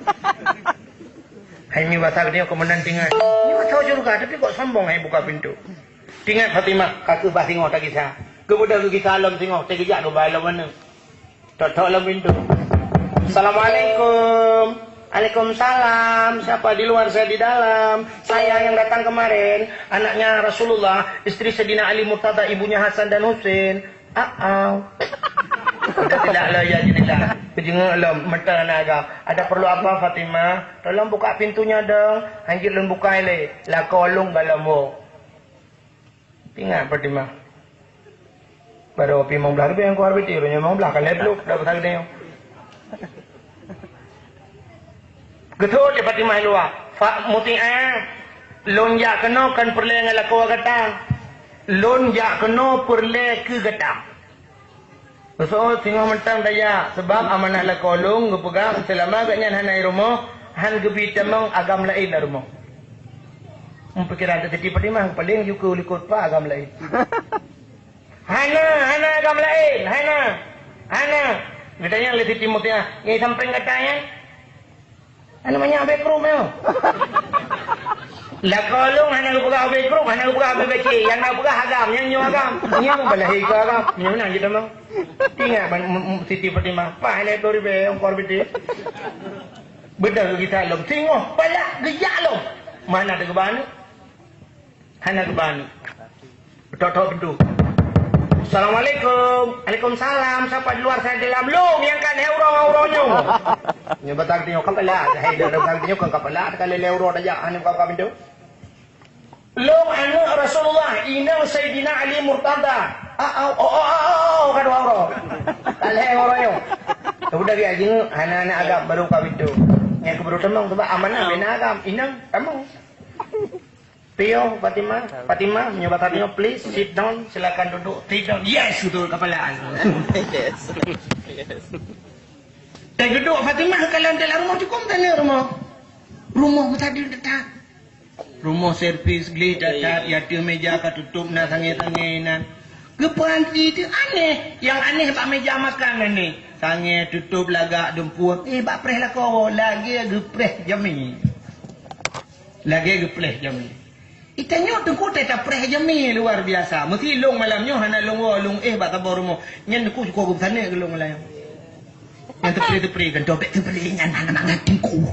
Hai nyoe basa geutanyoe keu meunan teuingat. Nyoe asoe syeuruga, tapi kok sombong hai buka pintoe. Teuingat Fatimah, ka keuh bah singoh tagisa. Geubeudôh geugisa lom singoh, teugeujak geuba lom aneuk. Tok-tok lom pintoe. "Assalamualaikum." "Alaikumsalam. Siapa di luar, saya di dalam. Saya yang datang kemarin, anaknya Rasulullah, istri Sayyidina Ali Murtada, ibunya Hasan dan Husein." "Ah, ah." Udah tidak lo ya jadilah. Keujeungok lom, meuteun naga. "Ada perlu apa, Fatimah?" "Tolong buka pintunya dong. Hanjeuet lôn buka ilèe. Lakoe lôn galom woe." Teuingat Fatimah. Baru pi limong blah leubeh nyang kuah ribèe, uroe nyoe limong blah ka lhèe ploh, dak peusageudeue nyoe. Geuthôt lé Fatimah i luwa. Pak Mutiah, lôn jak keunoe kon peureulée ngon lakoe gata. Lôn jak keunoe peureulée keu gata. Meusoe singoh mantong tajak, sabab amanah lakoe lôn geupeugah, seulama gobnyan hana i rumoh, han geubi tamong agam laén lam rumoh. Meupikiran Siti Fatimah, paléng jukeu likot pat agam laén. Hana, hana agam laén, hana. Hana. Geutanyong lé Siti Mutiah, "Nyang sampéng gata nyan?" Hana manyak habéh krup nyoe. Lakoe lôn hana geupeugah habéh krup, hana geupeugah habéh becé. Nyang na peugah agam, nyang nyoe agam. Nyang balahé keu agam. Nyoe na jeuet tamong. Ingat ban, m-, m-, Siti Fatimah. Paih lé ploh ribée ongkor bidé. Beudôh geugisat lom. Singoh palak geujak lom. Mana teugeubah aneuk? Hana geuba aneuk. Tok-tok pintoe. "Assalamualaikum." "Waalaikumsalam. Sapa di luar, saya di dalam." "Lôn nyang ka lhée uroe-uroe nyoe." Nyoe batang tinyoe kapala, hai dah batang tinyoe kon kapala, ka lhée uroe tajak, hana buka-buka pintoe. "Lôn aneuk Rasulullah, inong Saidina Ali Murtada." "Ah, ah, oh, oh, oh, oh, oh, ka dua uroe. Ka lhée uroe nyoe." Sudah dia jinguk, hana-hana agam baru buka pintoe. Nyang keu baru tamong sebab amanah bina agam, inong tamong. "Tio, Fatimah, Fatimah, meunyoe basa nyoe, please sit down, silakan duduk, sit down." "Yes," beutôi kapala. Yes. Yes. Dan duduk Fatimah, kalau dalam rumah cukup sana rumah. Rumah meusadeun that. Rumah servis gleh that, ya tu meja ka tutup na sangé-sangé nan. Geuperanti tu aneh. Yang aneh bak meja makan aneh. Sangé tutup lagak dumpuh. Eh, bak preh lakoe, lagée geupreh jamé. Lagée geupreh jamé. Itanyoe teungku teuka preh jamé luar biasa. Meusi lôn malam nyoe hana lôn woe, lôn éh bak saboh rumoh. Nyan teungku syukoe geupeusana keu lôn malam nyoe. Nyan teupri-teupri, gantoe bék teupri nyan hana mangat teungku.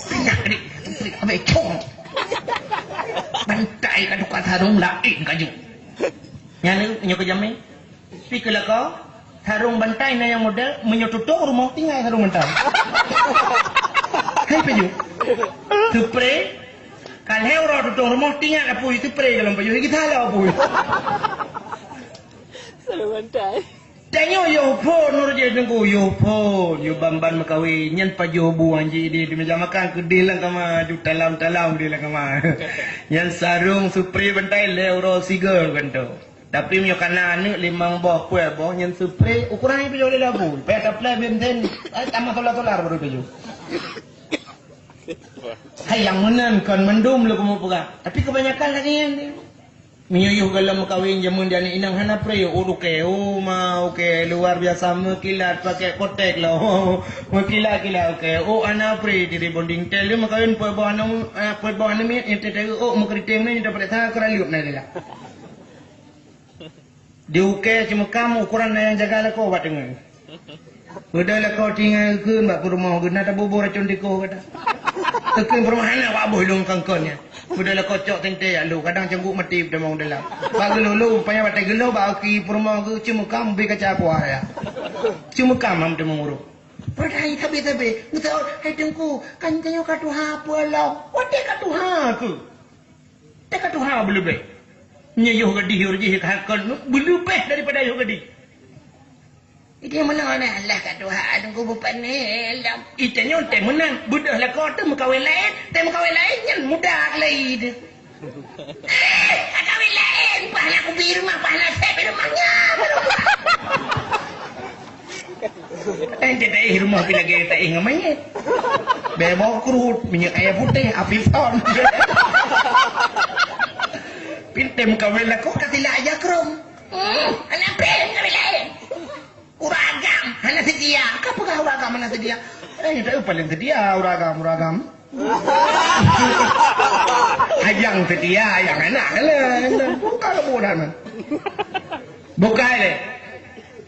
Banyak ni teupri abéh cong. Bantai ka tukang sarong laén ka jeuet. Nyan nyoe keu jamé. Pi keu lakoe, sarong bantai na nyang model, meunyoe tutong rumoh tinggai sarong bantai. Hai pajoh. Teupri, ka lhée uroe tutong rumoh tinggai apui, teupri dalam pajoh, geusalah apui. Sarong bantai. Tanyoe yoh phon, nur jih teungku, yoh phon, yoh ban-ban meukawen, nyan pajoh bu anji di, di meja makan, keudeh lam kama, ju talam-talam di lam kama. Nyan sarong supri bantai lhée uroe sigoe gantoe. Tapi meunyoe kana aneuk limong boh, peuet boh, nyan seupre, ukuran nyan pih jauh lé labu. Payah taplai benten, ai, tamah solar-solar baru tuju. Hai, nyang meunan kon mandum lé kamoe peugah. Tapi kebanyakan lagée nyan. Meunyoe yoh gohlom meukawen jameun di aneuk inong hana pre, oh, ukée, oh, ma, ukée, luar biasa meukilat, pakai kotek lah, oh, meukilat-kilat, ukée, oh, hana pre, di rebonding tel, dia meukawen peuet boh aneuk, ah, peuet boh aneuk miet, nyan teuteuk, oh, meukriting nyan, nyan dapat that keuraleueb na lé lah. Di ukée Ceumukam ukuran na nyang jaga lakoe bak teungoh. Peudeuh lakoe tinggai geukheun bak peurumoh geuh na taboh-boh racon tikoh gata. Geukheun peurumoh hana bak boh lôn kongkon nyan. Peudeuh lakoe cok teuntée jak lôn, kadang cangguek maté peutamong dalam. Bak geulolo, rupanya watée geulolo bak aki peurumoh geuh Ceumukam bri kaca kuah ya. Ceumukam mam teumong uroe. Peureulée hai sabe-sabe, geuseuôt, "Hai Teungku, kan tanyoe ka tuha peue lom?" Watée ka tuha keuh. Teuka tuha beuleubeh. Nyoe yoh gadih, yoh jih ka hakon beuleubeh daripada yoh gadih. Jadi meunan Allah ka tuha Teungku beupané lom. Ita nyoe teuh meunan, beudôh lakoe teuh meukawen laén, teuh meukawen laén nyan muda lé teuh. Eh, meukawen laén, bah na kubi rumoh, bah na sép rumoh nyan. Eh, ente taéh rumoh pih lagée taéh ngon manyét. Bèe boh kruet, minyeuk kayèe putéh, api phon. Pih tem kawén lakoe ka sila aja krom. Hmm, hana pèng kawén laén. Ureueng agam, hana seutia. Ka peugah ureueng agam hana seutia. Eh, ente paleng seutia ureueng agam, ureueng agam. Ajang seutia, ajang anak lah. Bukan bukan. Bukai lé.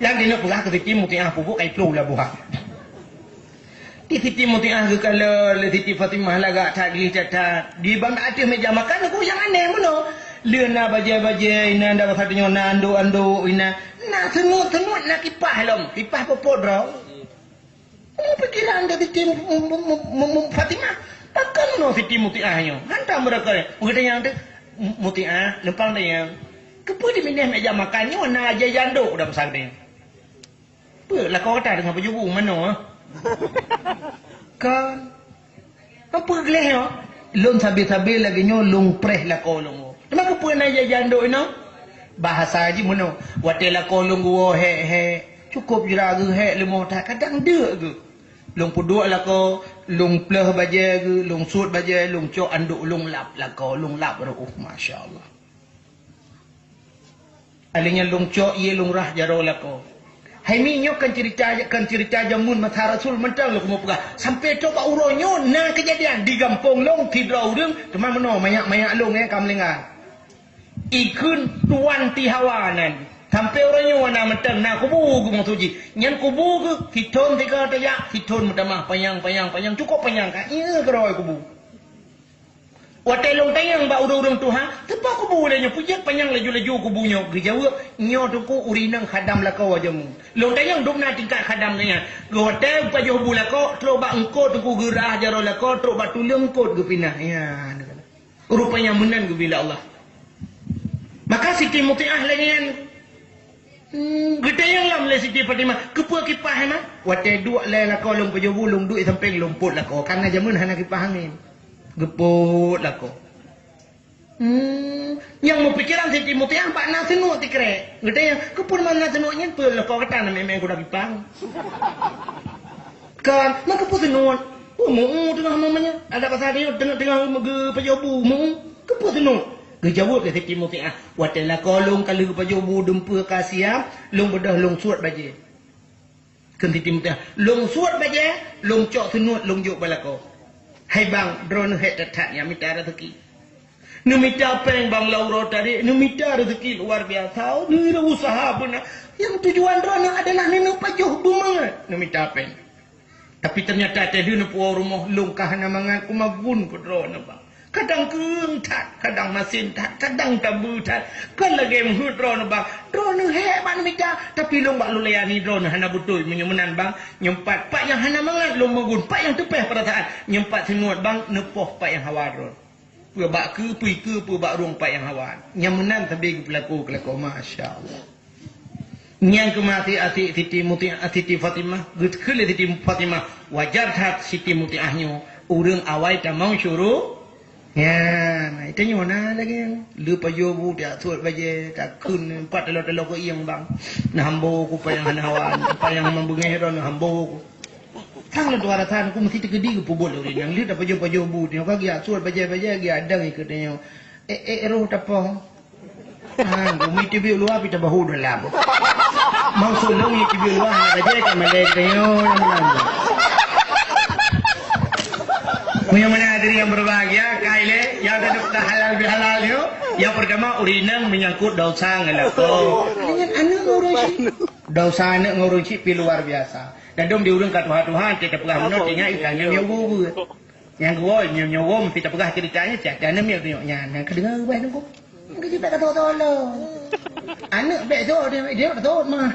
Nyang keuneuk peugah keu Siti Mutiah pupuk kai ploh lah buha. Di Siti Mutiah geukalon lé Siti Fatimah lagak that gleh that-that. Di bak ateueh mèja makan ku nyang aneh meunoe. Lé na bajèe-bajèe inan, dak basa tanyoe na anduk-anduk inan. Na seunut-seunut na kipah lom, kipah popot droe. Peue pikiran geuh Siti Mu-, Mu-, Mu-, Mu-, Mu-, Fatimah? Pakon nyoe Siti Mutiah nyoe? Hantom meureuka. Peugah tanyong teuh, "Mu-, Mutiah, numpang tanyong. Keupeue di binéh mèja makan nyoe na aja jandok dak peusantren? Peue lakoe gata teungoh peujubu manoe?" Kon. Peue gleh nyoe? Lôn sabe-sabe lagèe nyoe lôn preh lakoe lôn woe. Teuma keupeue na ija jandok inoe? Bahasa jih meunoe, watèe lakoe lôn geuwoe hék-hék, cukôp jira geuhék leumo that, kadang deuk geuh. Lôn peuduek lakoe, lôn pleuh bajèe geuh, lôn suet bajèe, lôn cok andok lôn lap lakoe, lôn lap reuôh, masya Allah. Alèh nyan lôn cok ié lôn rhah jaroe lakoe. Hai mi, nyoe kan ceurita, kan ceurita jameun masa Rasul mantong lôn keumeung peugah. Sampoe trok bak uroe nyoe na keujadian di gampông lôn sidroe ureueng teuma meunoe manyak-manyak lôn, eh, ka meulinggai. Ikheun tuan ti hawa nan. Sampoe uroe nyoe na mantong na kubu geuh maksud jih. Nyan kubu geuh sithon sigoe tajak, sithon meutamah panyang, panyang, panyang, cukôp panyang ka. Ié keudroe kubu. Watèe lôn tanyong bak ureueng-ureueng tuha, "Teupeue kubu lé nyoe, peue jeuet panyang laju-laju kubu nyoe?" Geujaweueb, "Nyoe Teungku ureueng inong khadam lakoe jameun." Lôn tanyong dum na tingkat khadam nyan. Watèe geupajoh bu lakoe, trok bak eungkôt Teungku geurhah jaroe lakoe, trok bak tuleueng eungkôt geupinah. Ya, rupanya meunan geubri lé Allah. Maka Siti Mutiah lagèe nyan. Hmm, geutanyong lom lé Siti Fatimah, "Keupeue kipah, eh, Ma?" "Watèe duek lé lakoe lôn pajoh bu, lôn duek sampéng lôn pôt lakoe, kareuna jameun hana kipah angén." Geupôt lakoe. Hmm, nyang meupikeran Siti Mutiah bak na seunuek tikrek. Geutanyong, "Keupeue na seunuek nyan?" "Peue lakoe gata na mè-mè kuda kipah." Kan, meukeupeu seunuet. Peue meu-eu teungoh mamanya. Adak basa tanyoe teungoh-teungoh geupajoh bu, meu-eu. Keupeue seunuet? Geujaweueb lé Siti Mutiah, "Watèe lakoe lôn ka lheueh geupajoh bu dumpeue ka siab, lôn beudôh lôn suet bajèe." Kheun Siti Mutiah, "Lôn suet bajèe, lôn cok seunuet lôn jok bak lakoe." Hai bang, droeneuh hék that-that nyang mita raseuki. Neumita péng bang lam uroe tadi, neumita raseuki luar biasa, neureusaha beuna. Nyang tujuan droeneuh adalah neuneuk pajoh bu mangat, neumita péng. Tapi teunyata teuh lheueh neupuwoe rumoh, lôn ka hana mangat, kumagun keu droeneuh bang. Kadang keueng that, kadang masin that, kadang tabeue that. Kon lagèe meuheuet droeneuh bang. Droeneuh hék bak neumita, tapi lôn bak lôn layani droeneuh hana beutôi. Meunyoe meunan bang, nyoe pat, pat nyang hana mangat lôn magun, pat nyang teupéh peurasaan. Nyoe pat seunuet bang, neupoh pat nyang hawa droe. Peue bak keue, peue ikeue, peue bak rueng pat nyang hawa. Nyang meunan sabe geupeulaku keu lakoe, masya Allah. Nyang keumaté até Siti Mutiah, Siti Fatimah, geukheun lé Siti Fatimah, wajar that Siti Mutiah nyoe ureueng awai tamong syuru. Ya, nah, itu nyoe na lagèe nyan. Lheueh pajoh bu, tajak suet bajèe, takheun, pat talo-talo keu ieng bang. Neuhambo ku payang hana hawa, payang hana beungèh droe neuhambo ku. Sang lôn tuha rasa, ku meusti teukeudi geupeubuet lé ureueng nyang lheueh tapajoh-pajoh bu, nyoe ka geujak suet bajèe-bajèe, geujak dang ikeu tanyoe. Eh, eh, roh tapoh. Ha, gumi teubiet luwa pih tabahu dalam. Maksud lôn nyang teubiet luwa hana bajèe ka malèe tanyoe nyang meunan. Meunyoe meunan hadirin yang berbahagia, ka ilèe nyang teuduek halal bihalal nyoe. Yang pertama, ureueng inong menyangkut dosa ngon lakoe. Aneuk ngon ureueng chik. Dosa aneuk ngon ureueng chik pih luar biasa. Dan dum di ureueng ka tuha-tuha, teupeugah meunoe, ingat ikan nyoe nyoe bu. Nyang geuwoe, nyoe, nyoe woe, meusti tapeugah ceurita nyan, siat, siat aneuk miet nyoe nyan, nyang ka deungö ubah nunggu. Nyang ka jipeugah ka tho-tho lom. Aneuk bèk tho, dia, dia tak tho, ma.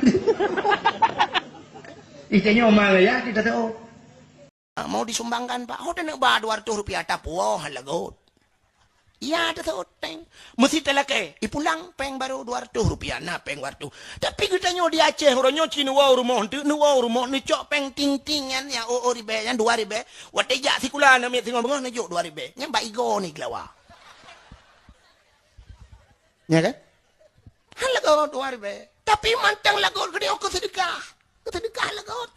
Ih, tanyoe ma ya, dia tak tho. Ah, mau disumbangkan, Pak. Ho taneuk ba dua ratus rupiah, tapuwoe lagot. Ya, tak tho, teng. Meusti talakèe, ipulang péng barô dua ratus rupiah, na péng dua ratus. Tapi geutanyoe di Aceh, uroe nyoe ci neuwoe rumoh eunteuk, neuwoe rumoh, neucok péng ting-ting nyan, nyang o-o ribèe, nyan dua ribèe. Watèe jak sikula aneuk miet singoh beungoh neujok dua ribèe. Nyan bak igoe ni keulawa. Ya kan? Han lagot dua ribèe. Tapi mantong lagot geutanyoe keu seudeukah. Keu seudeukah lagot.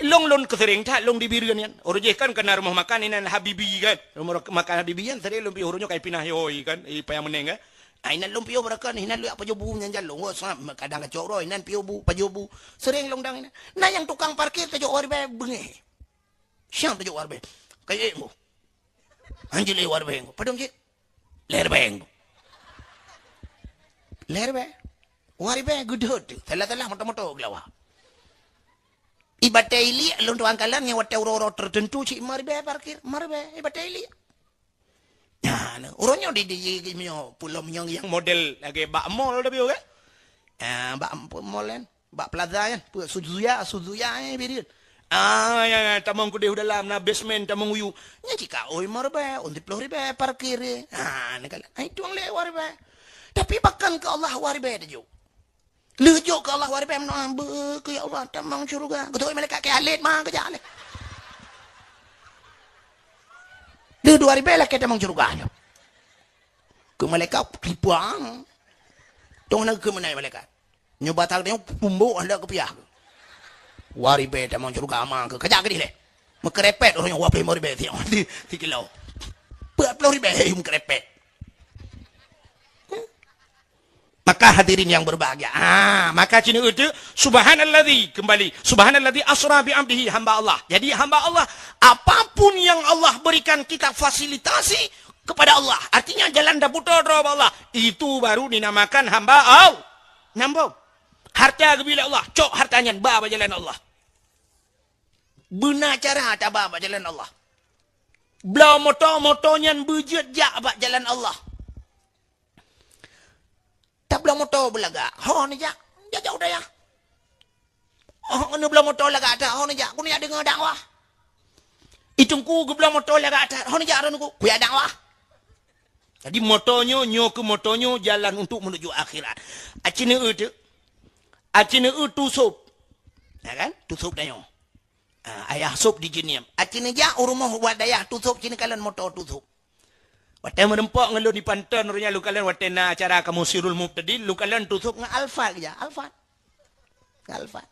Lôn, lôn keuseureng that lôn di Bireuen nyan. Uroe jih kan keu na rumoh makan inan Habibi kan. Rumoh makan Habibi nyan seureng lôn piôh uroe nyoe ka ipinah yôi kan, i Paya Meuneng kan. Ah, inan lôn piôh beureukat, inan lôn jak pajoh bu nyan jan lôn. Wo, sa-, kadang kacok droe, inan piôh bu, pajoh bu. Seureng lôn dang inan. Na nyang tukang parkir tajok dua ribèe beungèh. Siang tajok dua ribèe. Kayèe bu. Hanjeuet lé dua ribèe. Padum cit? Lhèe ribèe. Lhèe ribèe. Dua ribèe geudeuet. Salah-salah moto-moto geulawa. Ibatai iliek lôn tuan kalan nyang watèe uroe-uroe tertentu cit lima ribèe parkir. Lima ribèe ibatai iliek. Nyan, uroe nyoe di, di, di, di, nyoe, pulom nyang, nyang model lagèe bak mall tapi kan? Ah, bak mall kan? Bak plaza nyan, peue Suzuya, Suzuya nyan bidin. Ah, ya, ya, tamong keudéh u dalam, na basement tamong u yup. Nyan cit ka oi lima ribèe, ôn siplôh ribèe parkir. Ah, na kala. Ai tuang lé dua ribèe. Tapi bahkan keu Allah dua ribèe tajok. Lheueh jok keu Allah dua ribèe meunoe, beu keu ya Allah, tamong syeuruga. Geutôi malaikat keu Khalid ma geujak lé. Dua ribèe lakèe tamong syeuruga nyoe. Keu malaikat tipuang. Tong na keu meunai malaikat. Nyoe batang nyoe pumbok handak keupiah. Dua ribèe tamong syeuruga ama keu. Kajak keudeh lé. Meukeurepet ureueng nyoe dua ploh limong ribèe si, si, si kilo. Empat puluh ribèe meukeurepet. Maka hadirin yang berbahagia. Ah, maka cina itu, subhanalladzi, kembali. Subhanalladzi asra bi abdihi, hamba Allah. Jadi hamba Allah, apapun yang Allah berikan kita fasilitasi kepada Allah. Artinya jalan daputo droe bak Allah. Itu baru dinamakan hamba Allah. Nyambung. Harta geubri lé Allah, cok harta nyan ba bak jalan Allah. Beuna cara taba bak jalan Allah. Bloe moto, moto nyan beujeuet jak bak jalan Allah. Tabloe moto beulagak, ho neujak, jak-jak u dayah. Oh, neubloe moto lagak that, ho neujak, keuneuk jak deungoe dakwah. Teungku geubloe moto lagak that, ho neujak droeneuh, kujak dakwah. Jadi moto nyoe, nyoe keuh moto nyoe jalan untuk menuju akhirat. Aci neueu teuk. Aci neueu tusôb. Ya kan? Tusôb tanyoe. Ah, ayah sôb di Jeunieb. Aci neujak u rumoh bak dayah tusôb, ci neukalon moto tusôb. Watèe meureumpok ngon lôn di Panton, ureueng nyan lôn kalon watèe na acara kamoe Sirul Mubtadin, lôn kalon tusôb ngon Alphard geujak. Alphard. Ngon Alphard.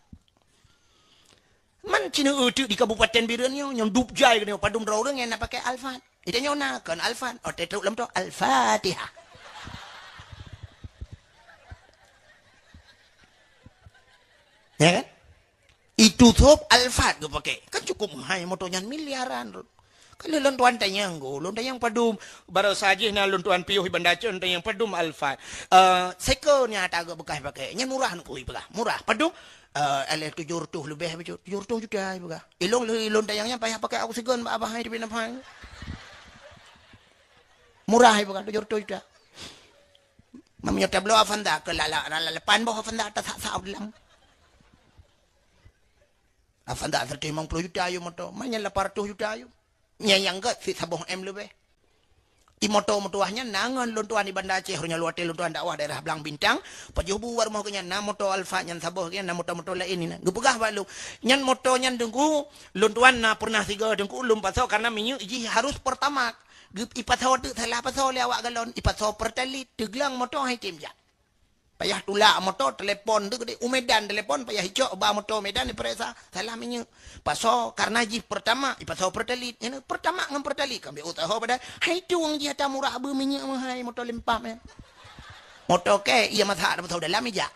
Man ci neueu teuk di Kabupaten Bireuen nyoe, nyang dup jai keunoe padum droe ureueng nyang na pakai Alphard. Ita nyoe na kon Alphard, oh, teutrok lom tu Al-Fatihah. Ya kan? Itu thôb Alphard geupakai. Kan cukup mahai moto nyan miliaran. Kalau lôn tuan tanyong go, lôn tanyong padum, barosa jih na lôn tuan piôh i Banda Aceh, lôn tanyong padum Alphard. Eh, seko nyang ata geuh bekas pakai. Nyan murah nyoe peugah. Murah. Padum? Eh, alah tujoh reutôh leubeh bacut. Tujoh reutôh juta peugah. Ilôn, ilôn tanyong nyan payah pakai oksigen bak abah hai di Pinang Phai. Murah peugah tujoh reutôh juta. Meunyoe tabloe Avanza keu lala, lala lapan boh Avanza tasak-sak u dalam. Avanza seratus lima puluh juta yum moto, man nyan lapan ratus juta yum. Nyan nyang gèt sit saboh M leubeh. I moto meutuwah nyan na ngon lôn tuan i Banda Aceh, uroe nyan watèe lôn tuan dakwah daerah Blang Bintang, pajoh bu bak rumoh geuh nyan na moto Alphard nyan saboh geuh nyan na moto-moto laén nyan. Geupeugah bak lôn, nyan moto nyan Teungku, lôn tuan na pernah sigoe Teungku, lôn pasoe karena minyeuk jih harus Pertamax. Geu-, ipasoe teuk salah pasoe lé awak galon, ipasoe Pertalite, teuglang moto hai tem jak. Payah tulak moto, telepon tu geude u Medan telepon, payah icok ba moto Medan dipeuriksa, salah minyeuk. Pasoe karena jih Pertamax, ipasoe Pertalite. Nyan Pertamax ngon Pertalite kan beu usaha pada. Hai tueng jih ata murah beu minyeuk meuhai moto lempam nyan. Moto kèe, iya masak ata pasoe dalam ija.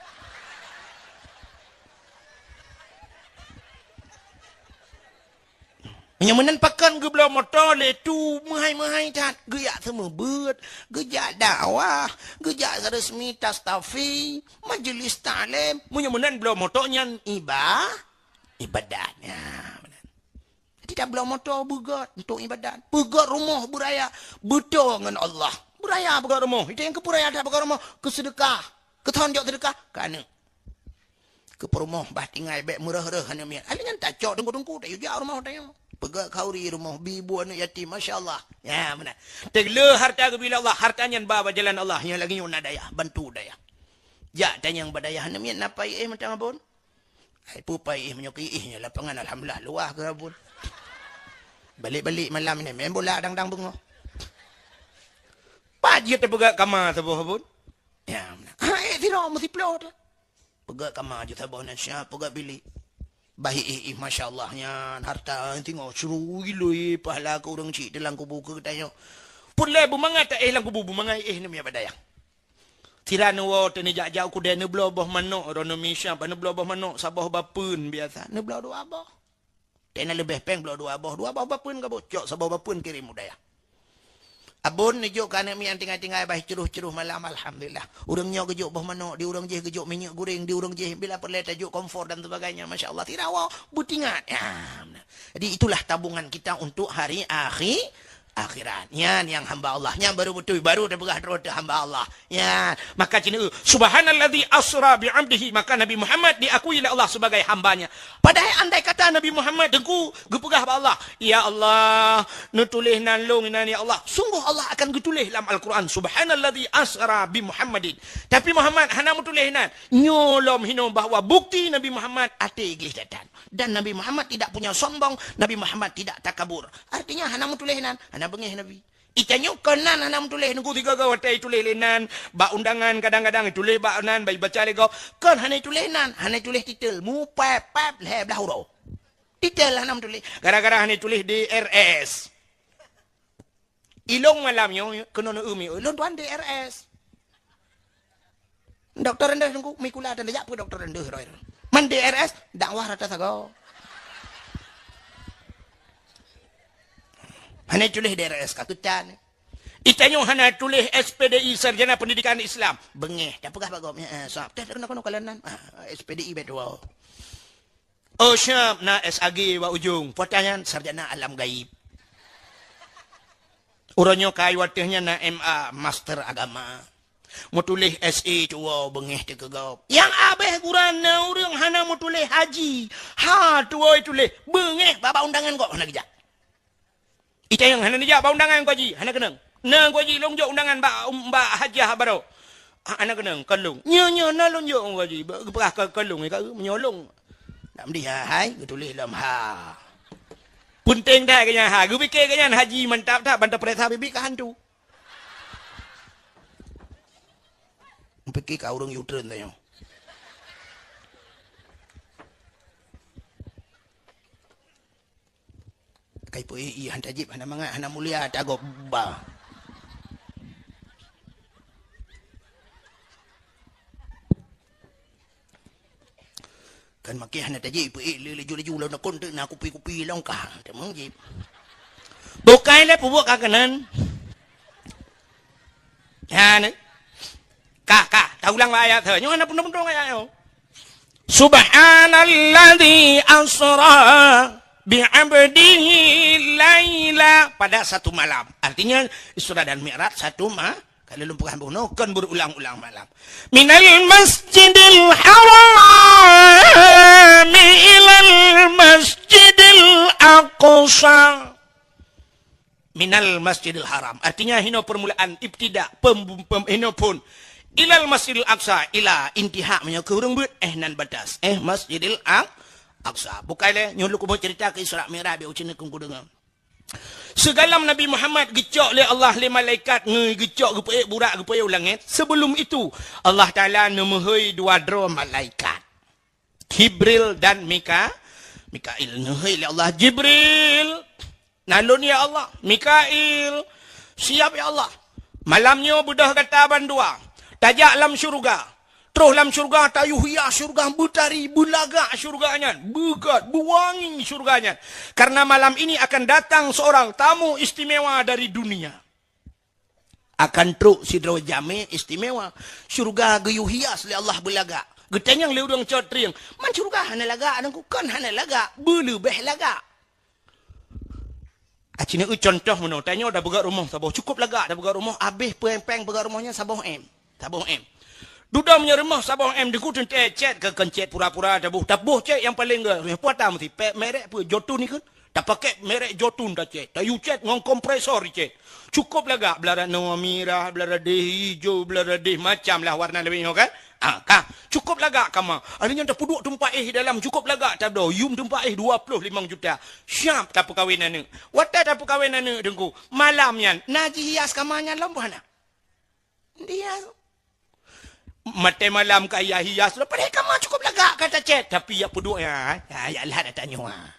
Meunyoe meunan pakon geubloe moto lé tu meuhai-meuhai that, geujak seumeubeuet, geujak dakwah, geujak resmi tastafi, majelis taklim. Meunyoe meunan bloe moto nyan iba-, ibadat. Ya, meunan. Jadi tabloe moto beugöt untuk ibadat. Beugöt rumoh beuraya, beutôi ngon Allah. Beuraya beugöt rumoh. Itu nyang keupeuraya that beugöt rumoh, keuseudeukah. Keuthon jok seudeukah, keu aneuk. Keu peurumoh bah tinggai bèk meureuh-reuh aneuk miet. Akhé nyan tacok teungku-teungku, tayue jak rumoh tanyoe. Peugöt khauri rumoh, bi bu aneuk yatim, masya Allah. Ya, meunan. Teuk le harta geubri lé Allah, harta nyan ba bak jalan Allah, nyang lagèe nyoe na dayah, bantu dayah. Jak tanyong bak dayah, aneuk miet na pai éh mantong Abon? Hai peue pai éh meunyoe keu éh nyoe lapangan alhamdulillah luwah keu Abon. Balek-balek malam nyoe main bola dang-dang beungoh. Pat jeuet tapeugöt kama saboh Abon? Ya, meunan. Ha, éh sidroe meusiplôh teuh. Peugöt kama ju saboh nan siap peugöt bilék. Bah éh, éh, masya Allah nyan harta singoh syuru iloi pahala keu ureueng chik teulang kubu keu geutanyoe. Peureulèe beumangat ta éh lam kubu, beumangat éh neumia bak dayah. Sira neuwoe teuh neujak-jak u keudè neubloe boh manok, droeneuh mi siap neubloe boh manok saboh bapeuen biasa, neubloe dua boh. Teuh na leubeh péng bloe dua boh, dua boh bapeuen ka boh, cok saboh bapeuen kirém u dayah. Abon neujok keu aneuk miet nyang tinggai-tinggai bah curoh-curoh malam, alhamdulillah. Ureueng nyoe geujok boh manok, di ureueng jéh geujok minyeuk goreng, di ureueng jéh bila peureulèe tajok kompor dan sebagainya, masya Allah, sira woe beutingat. Ya, meunan. Jadi itulah tabungan kita untuk hari akhi-, akhirat. Nyan nyang hamba Allah. Nyan baru beutôi, baru tapeugah droe teuh hamba Allah. Ya, maka cina, "Subhanalladzi asra bi abdihi," maka Nabi Muhammad diakui lé Allah sebagai hamba-Nya. Padahai andai kata Nabi Muhammad teungku geupeugah bak Allah, "Ya Allah, neutuléh nan lôn inan ya Allah," sungguh Allah akan geutuléh lam Al-Quran, "Subhanalladzi asra bi Muhammadin." Tapi Muhammad hana meutuléh nan. Nyoe lom hinoe bahwa bukti Nabi Muhammad até gleh that-that. Dan Nabi Muhammad tidak punya sombong, Nabi Muhammad tidak takabur. Artinya hana meutuléh nan. Na beungéh Nabi. Itanyoe kon nan hana meutuléh, nunggu tiga go watèe ituléh lé nan, bak undangan kadang-kadang ituléh bak nan, bak ibaca lé gob. Kon hana ituléh nan, hana ituléh titel. Mupèp-pèp lhèe blah uroe. Titel hana meutuléh. Gara-gara hana ituléh D R S. Ilôn malam nyoe keunoe neu-eu mi, "Lôn tuan D R S." Doktor rendeh teungku, mi kula dan jak peue doktor rendeh roi. Man D R S, dakwah rata sagoe. Hana tuléh D R S ka keutan. Itanyoe hana tuléh S P D I, Sarjana Pendidikan Islam. Beungéh, tapeugah bak gob, "Eh, eh, sab, teh keunoe-keunoe kalon nan." Ah, S P D I beutôi. Oh, siap, na S A G bak ujong. Peue ata nyan, sarjana alam gaib. Uroe nyoe ka watèe nyan na M A, master agama. Meutuléh S A tuwoe beungéh teuh keu gob. Nyang abéh gura na ureueng hana meutuléh haji. Ha, tuwoe tuléh beungéh bak undangan gob hana geujak. Itanyoe hana neujak bak undangan Teungku Haji, hana keunong. Na Teungku Haji, lôn jok undangan bak, um, bak hajah baroe. Ah, hana keunong, kon lôn. Nyoe, nyoe, na lôn jok Teungku Haji, bak, geupeugah kon, kon lôn, ka, meunyoe lôn. Nak meudeh hai, geutuléh lom ha. Peunteng that keu nyan ha, geupike keu nyan haji mantap that, ban tapeuriksa biet-biet ka hantu. Pike ka ureueng U-turn tanyoe. Kai peu-ék, ih, han tajib, hana mangat, hana mulia, tagob ba. Kan makai hana tajib, peu-ék lé laju-laju lom nakon teuk na kupi-kupi lom kah. Teuma jib. Bukai lé peubuet ka keunan. Ha, ni. Kah, kah. Taulang bak ayat tu. Nyoe hana peunong-peunong ayat nyoe. Subhanalladzi asra bi'abdihi laila. Pada satu malam. Artinya, Isra dan Mi'raj satu ma-, kalau lôn peugah bunoe, kon berulang-ulang malam. Minal masjidil haram ilal masjidil aqsa. Minal Masjidil Haram. Artinya, hinoe permulaan, ibtida, pem-, pem-, hinoe phon. Ilal Masjidil Aqsa, ila, intiha, meunyoe keu ureueng beuet, eh, nan batas. Eh, Masjidil Aq-, Aqsa. Bukai lé, nyoe lôn keumeung cerita keu Isra Mi'raj, biar ucen keu kudeungoe. Sigohlom Nabi Muhammad geucok lé Allah lé malaikat, ngeugeucok geupeuék burak geupeuék u langét. Sebelum itu, Allah Taala neumeuhôi dua droe malaikat. Jibril dan Mika-, Mikail. Neuhôi lé Allah, "Jibril, na lôn ya Allah." "Mikail, siap ya Allah." "Malam nyoe beudôh gata bandua, tajak lam syeuruga. Troh lam syeuruga, tayue hias syeuruga, beutari, beulagak syeuruga nyan, beugét, beuwangi syeuruga nyan. Karena malam ini akan datang seorang tamu istimewa dari dunia." Akan trok sidroe jamé istimewa. Syeuruga geuyue hias lé Allah beulagak. Geutanyong lé ureueng cot trieng, "Man syeuruga hana lagak, Teungku?" "Kon hana lagak, beuleubeh lagak." Aci neueu contoh meunoe, tanyoe tapeugöt rumoh saboh, cukôp lagak tapeugöt rumoh, abéh péng-péng peugöt rumoh nyan saboh M. Saboh M. Dudoe meunyoe rumoh saboh M, Teungku, teuntèe cét keu kon cét pura-pura taboh. Taboh cét nyang paleng gét, peue ata meusti, pé-, merek peue, Jotun ikheun. Tapakèk merek Jotun tacét, tayue cét ngon kompresor icét. Cukôp lagak, blah radeh mirah, blah radeh ijo, blah radeh macam lah warna lawét nyoe kan. Ah, ka. Cukôp lagak kama. Akhirnya tapeuduek teumpat éh dalam, cukôp lagak tabloe, yum teumpat éh dua ploh limong juta. Siap tapeukawen aneuk. Watèe tapeukawen aneuk Teungku, malam nyan, na jihias kama nyan lom peue hana? Dia. Maté malam ka hias-hias, padahai kama cukôp lagak ka tacét, tapi jak peuduek nyan, ha, jak lhat ata nyoe, ha.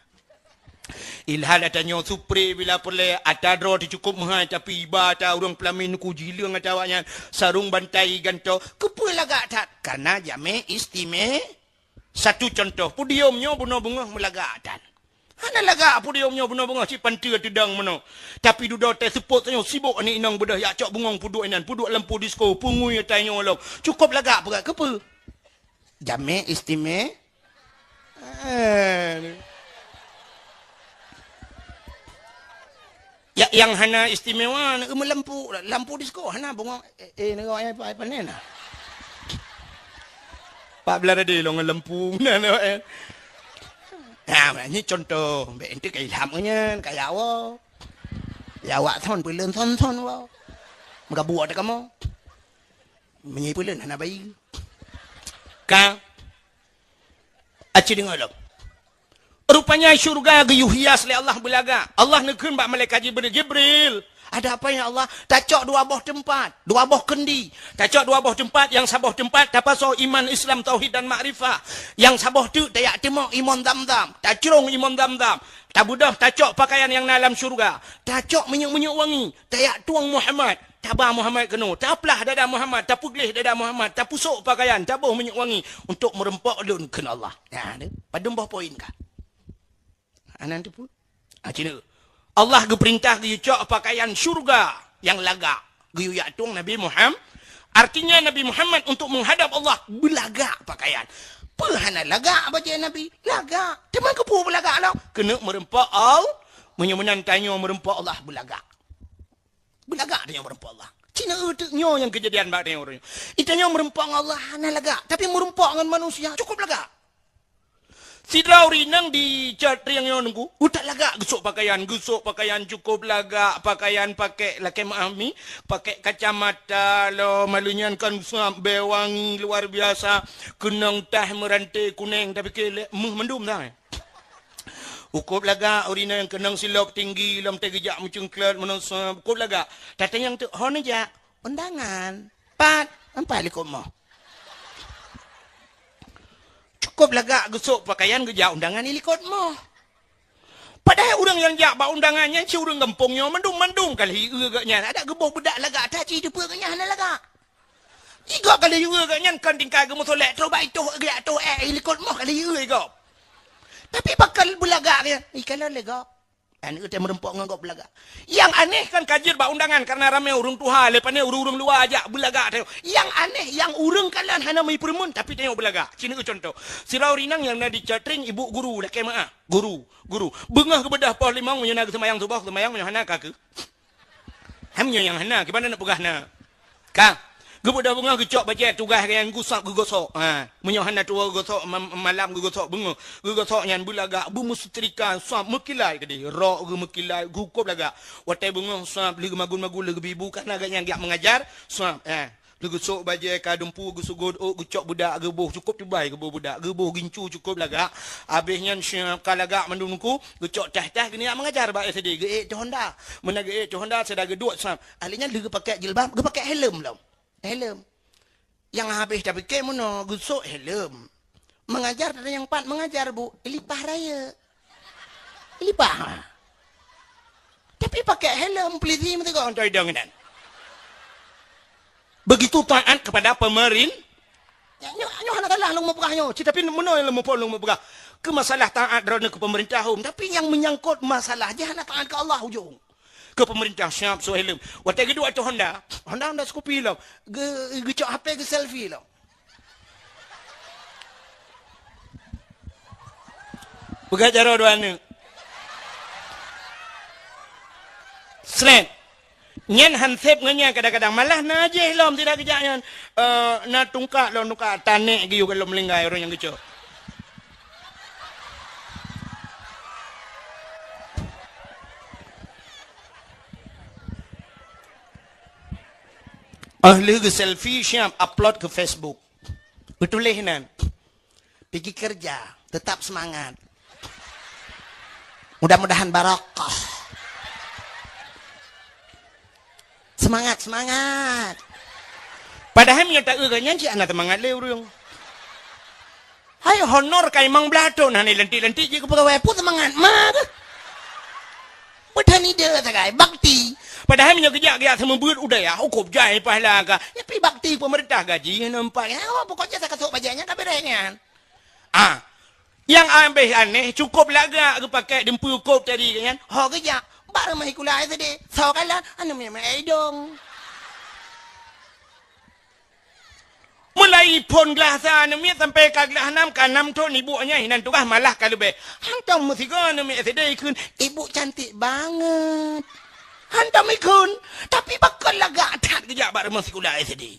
Ilhat ata nyoe, supre bila peureulèe, ata droe teucukôp meuhai, tapi iba ata ureueng peulamin Teungku, jileueng ata awaknyan, sarong bantai gantoe, keupeue lagak that? Karena jamé istime-, Satu contoh, podium nyoe bunoe beungoh meulagak tan. Hana lagak podium nyoe bunoe beungoh cit panteue teudong meunoe. Tapi dudoe teuh seupôt tanyoe sibok aneuk inong beudôh jak cok bungong peuduek inan, peuduek lampu disko, peungui ata nyoe lom. Cukôp lagak peugah keupeue? Jamé istime-, eh. Ya, nyang hana istimewa, na meulampu, lampu disko, hana bungong, eh, eh, nengok, eh, pa-, panen, ah. Pak Belarade lôn ngon lampu, na, na, eh. Nah, nyoe contoh, bèk ente ka ilham nyan, ka ya Allah. Ya awak thon, peuleuen thon-thon, wa. Meugabu ada kamoe. Meunyoe peuleuen hana bayi. Ka. Aci deungoe lom. Rupanya syurga geuyue hias lé Allah beulagak. Allah neukheun bak malaikat Jibril, "Jibril, ada apa ya Allah?" "Tacok dua boh teumpat, dua boh keundi. Tacok dua boh teumpat, nyang saboh teumpat tapasoe iman, Islam, tauhid dan makrifah. Nyang saboh teuk tajak teumok imon Zamzam, tacrông imon Zamzam. Tabeudôh tacok pakaian nyang na lam syurga. Tacok minyeuk-minyeuk wangi, tajak tueng Muhammad. Taba Muhammad keunoe, taplah dada Muhammad, tapeugleh dada Muhammad, tapusok pakaian, taboh minyeuk wangi untuk meurumpok lôn," kheun Allah. Nah, tu, padum boh poin ka. Anan tu pun. Ah, cina. Allah geupeurintah geuyue cok pakaian syurga nyang lagak. Geuyue jak tueng Nabi Muhammad. Artinya Nabi Muhammad untuk menghadap Allah beulagak pakaian. Peue hana lagak bajée Nabi? Lagak. Teuma keupeue beulagak lom? Keuneuk meurumpok Allah. Meunyoe meunan tanyoe meurumpok Allah beulagak. Beulagak tanyoe meurumpok Allah. Cina teuk nyoe nyang keujadian bak tanyoe uroe nyoe. Tanyoe meurumpok ngon Allah hana lagak, tapi meurumpok ngon manusia cukup lagak. Sidroe ureuëng inong di Catriang nyoe nunggu, utak lagak geusok pakaian, geusok pakaian cukup lagak, pakaian pakai lakée meuah mi, pakai kacamata lom, malu nyan kan sab bée wangi luar biasa, keunong tah meurante kuneng, tapi keu lé meuh mandum dah. Ukop lagak ureuëng inong keunong silop tinggi lom teuh geujak meucungklot meunan sab, ukop lagak. Tatanyong teuk, "Ho neujak?" "Undangan." "Pat?" "Pat likot moh." Cukup lagak geusok pakaian geujak undangan i likot moh. Padahai ureuëng nyang jak bak undangan nyan si ureuëng gampông nyoe mandum-mandum ka lheueh geuh gobnyan. Adak geuboh beudak lagak that, ci teupeue gobnyan hana lagak. Igob ka lheueh geuh gobnyan kon tingkai geumeusolek, troh bak itoh geujak toh ék i likot moh ka lheueh igob. Tapi pakon beulagak gobnyan, i kalon lé gob. Aneuk teuh meurumpok ngon gob beulagak. Nyang aneh kan ka jeuet bak undangan karena ramé ureuëng tuha, lé pané ureuëng-ureuëng luwa jak beulagak tanyoe. Nyang aneh, nyang ureuëng kalon hana meupeureumeun tapi tanyoe beulagak. Ci neueu cuntoh. Sidroe ureuëng inong nyang na di Catriang ibu guru lakée meuah. Guru, guru. Beungoh geubeudôh poh limong meunyoe na geuseumayang suboh, seumayang meunyoe hana ka keuh. Hai meunyoe nyang hana, kiban na peugah na. Ka. Geubeudôh beungoh geucok bajée tugaih geuh nyan geusab geugosok. Ha. Meunyoe hana tuwoe geugosok, ma-, malam geugosok beungoh. Geugosok nyan beulagak, beumeusetrika, sab meukilai keudeh. Rok geuh meukilai, geukop lagak. Watée beungoh sab lheueh geumagun-magun lheueh geubi bu, kana gobnyan geujak meungajar, sab. Ha. Lheueh geusok bajée ka dumpu, geusugot ôk, geucok beudak geuboh, cukup tubai geuboh beudak, geuboh gincu cukup lagak. Abéh nyan siap ka lagak mandum nungku, geucok tah-tah geunyak meungajar bak S D, geuék teuh honda. Meunan geuék teuh honda, sada geuduek sab. Ahli nyan lheueh geupakék jilbab, geupakék helm lom. Helm. Nyang habéh tapiké meunoe geusok helm. Meungajar teuh nyang pat meungajar, Bu, ilipah rayeuk. Ilipah. Tapi pakék helm peulisi meuteugok ngon idong nyan. Begitu taat kepada pemerin-, nyoe, nyoe hana salah lôn meupeugah nyoe. Ci tapi meunoe lôn muphom lôn meupeugah. Keu masalah taat droeneuh keu pemerintah hom, tapi nyang menyangkut masalah jih hana taat keu Allah ujong. Keu pemerintah siap soe helm. Watée geuduek ateueh Honda, Honda, Honda Scoopy lom. Geu-, geucok H P geu-selfie lom. Peugah jaroe dua aneuk. Sret. Nyan han sép ngon nyan kadang-kadang. Malah na jih lom tidak geujak nyan. Eh, na tungkak lom, tungkak tanek geuyue lom linggai ureuëng nyang geucok. Oh lheueh geu-selfie siap upload keu Facebook. Geutuléh nan. Pigi kerja, tetap semangat. Mudah-mudahan barokah. Semangat, semangat. Padahai meunyoe taeu gobnyan cit hana seumangat lé ureuëng. Hai honor ka limong blaih thon hana lantik-lantik jih keu peugawai, peue seumangat ma keuh? Meuteunide sagai bakti. Padahai meunyoe geujak-geujak seumeubeuet u dayah, ukop jai pahala ka. Nyapi bakti peumeurintah gaji hana empat. Oh, pokoknya sakasok bajai nyan ka beres nyan. Ah, nyang abéh aneh, cukup lagak geupakék dumpeue kop tadi nyan. Ho geujak, bak rumoh sikula S D, soe kalon, aneuk miet meuidong. Mulai phon glah sa aneuk miet sampai ka glah nam, ka nam thon ibu nyan hinan tugaih malah ka leubeh. Hantom meusigoe aneuk miet S D ikheun, "Ibu cantik banget." Hantom ikheun, tapi pakon lagak that geujak bak rumoh sikula S D.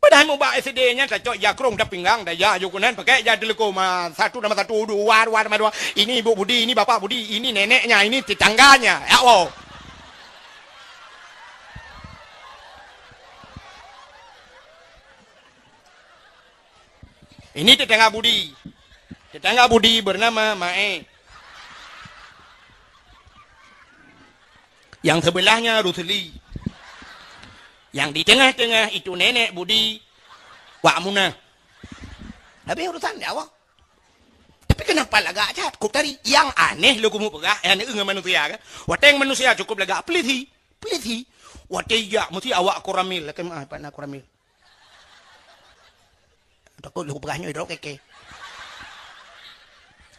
Padahai mubak S D nyan tacok ija krong, ija pinggang, ija aju keunan, pakai ija teuleuko ma satu nama satu, dua, dua nama dua. Ini ibu budi, ini bapak budi, ini neneknya, ini tetangganya. Ya Allah. Ini tetangga budi. Tetangga Budi bernama Mae. Yang sebelahnya Rusli. Yang di tengah-tengah itu nenek Budi, Wak Munah. Habis urusan dia awak. Tapi kenapa lagak cat? Kok tadi yang aneh lo kamu peugah, yang ngon manusia kan? Wateng manusia cukup lagak peliti, peliti. Wateng jak mesti awak koramil, lakée maah pat na koramil. Takot lôn peugah nyoe droe keke.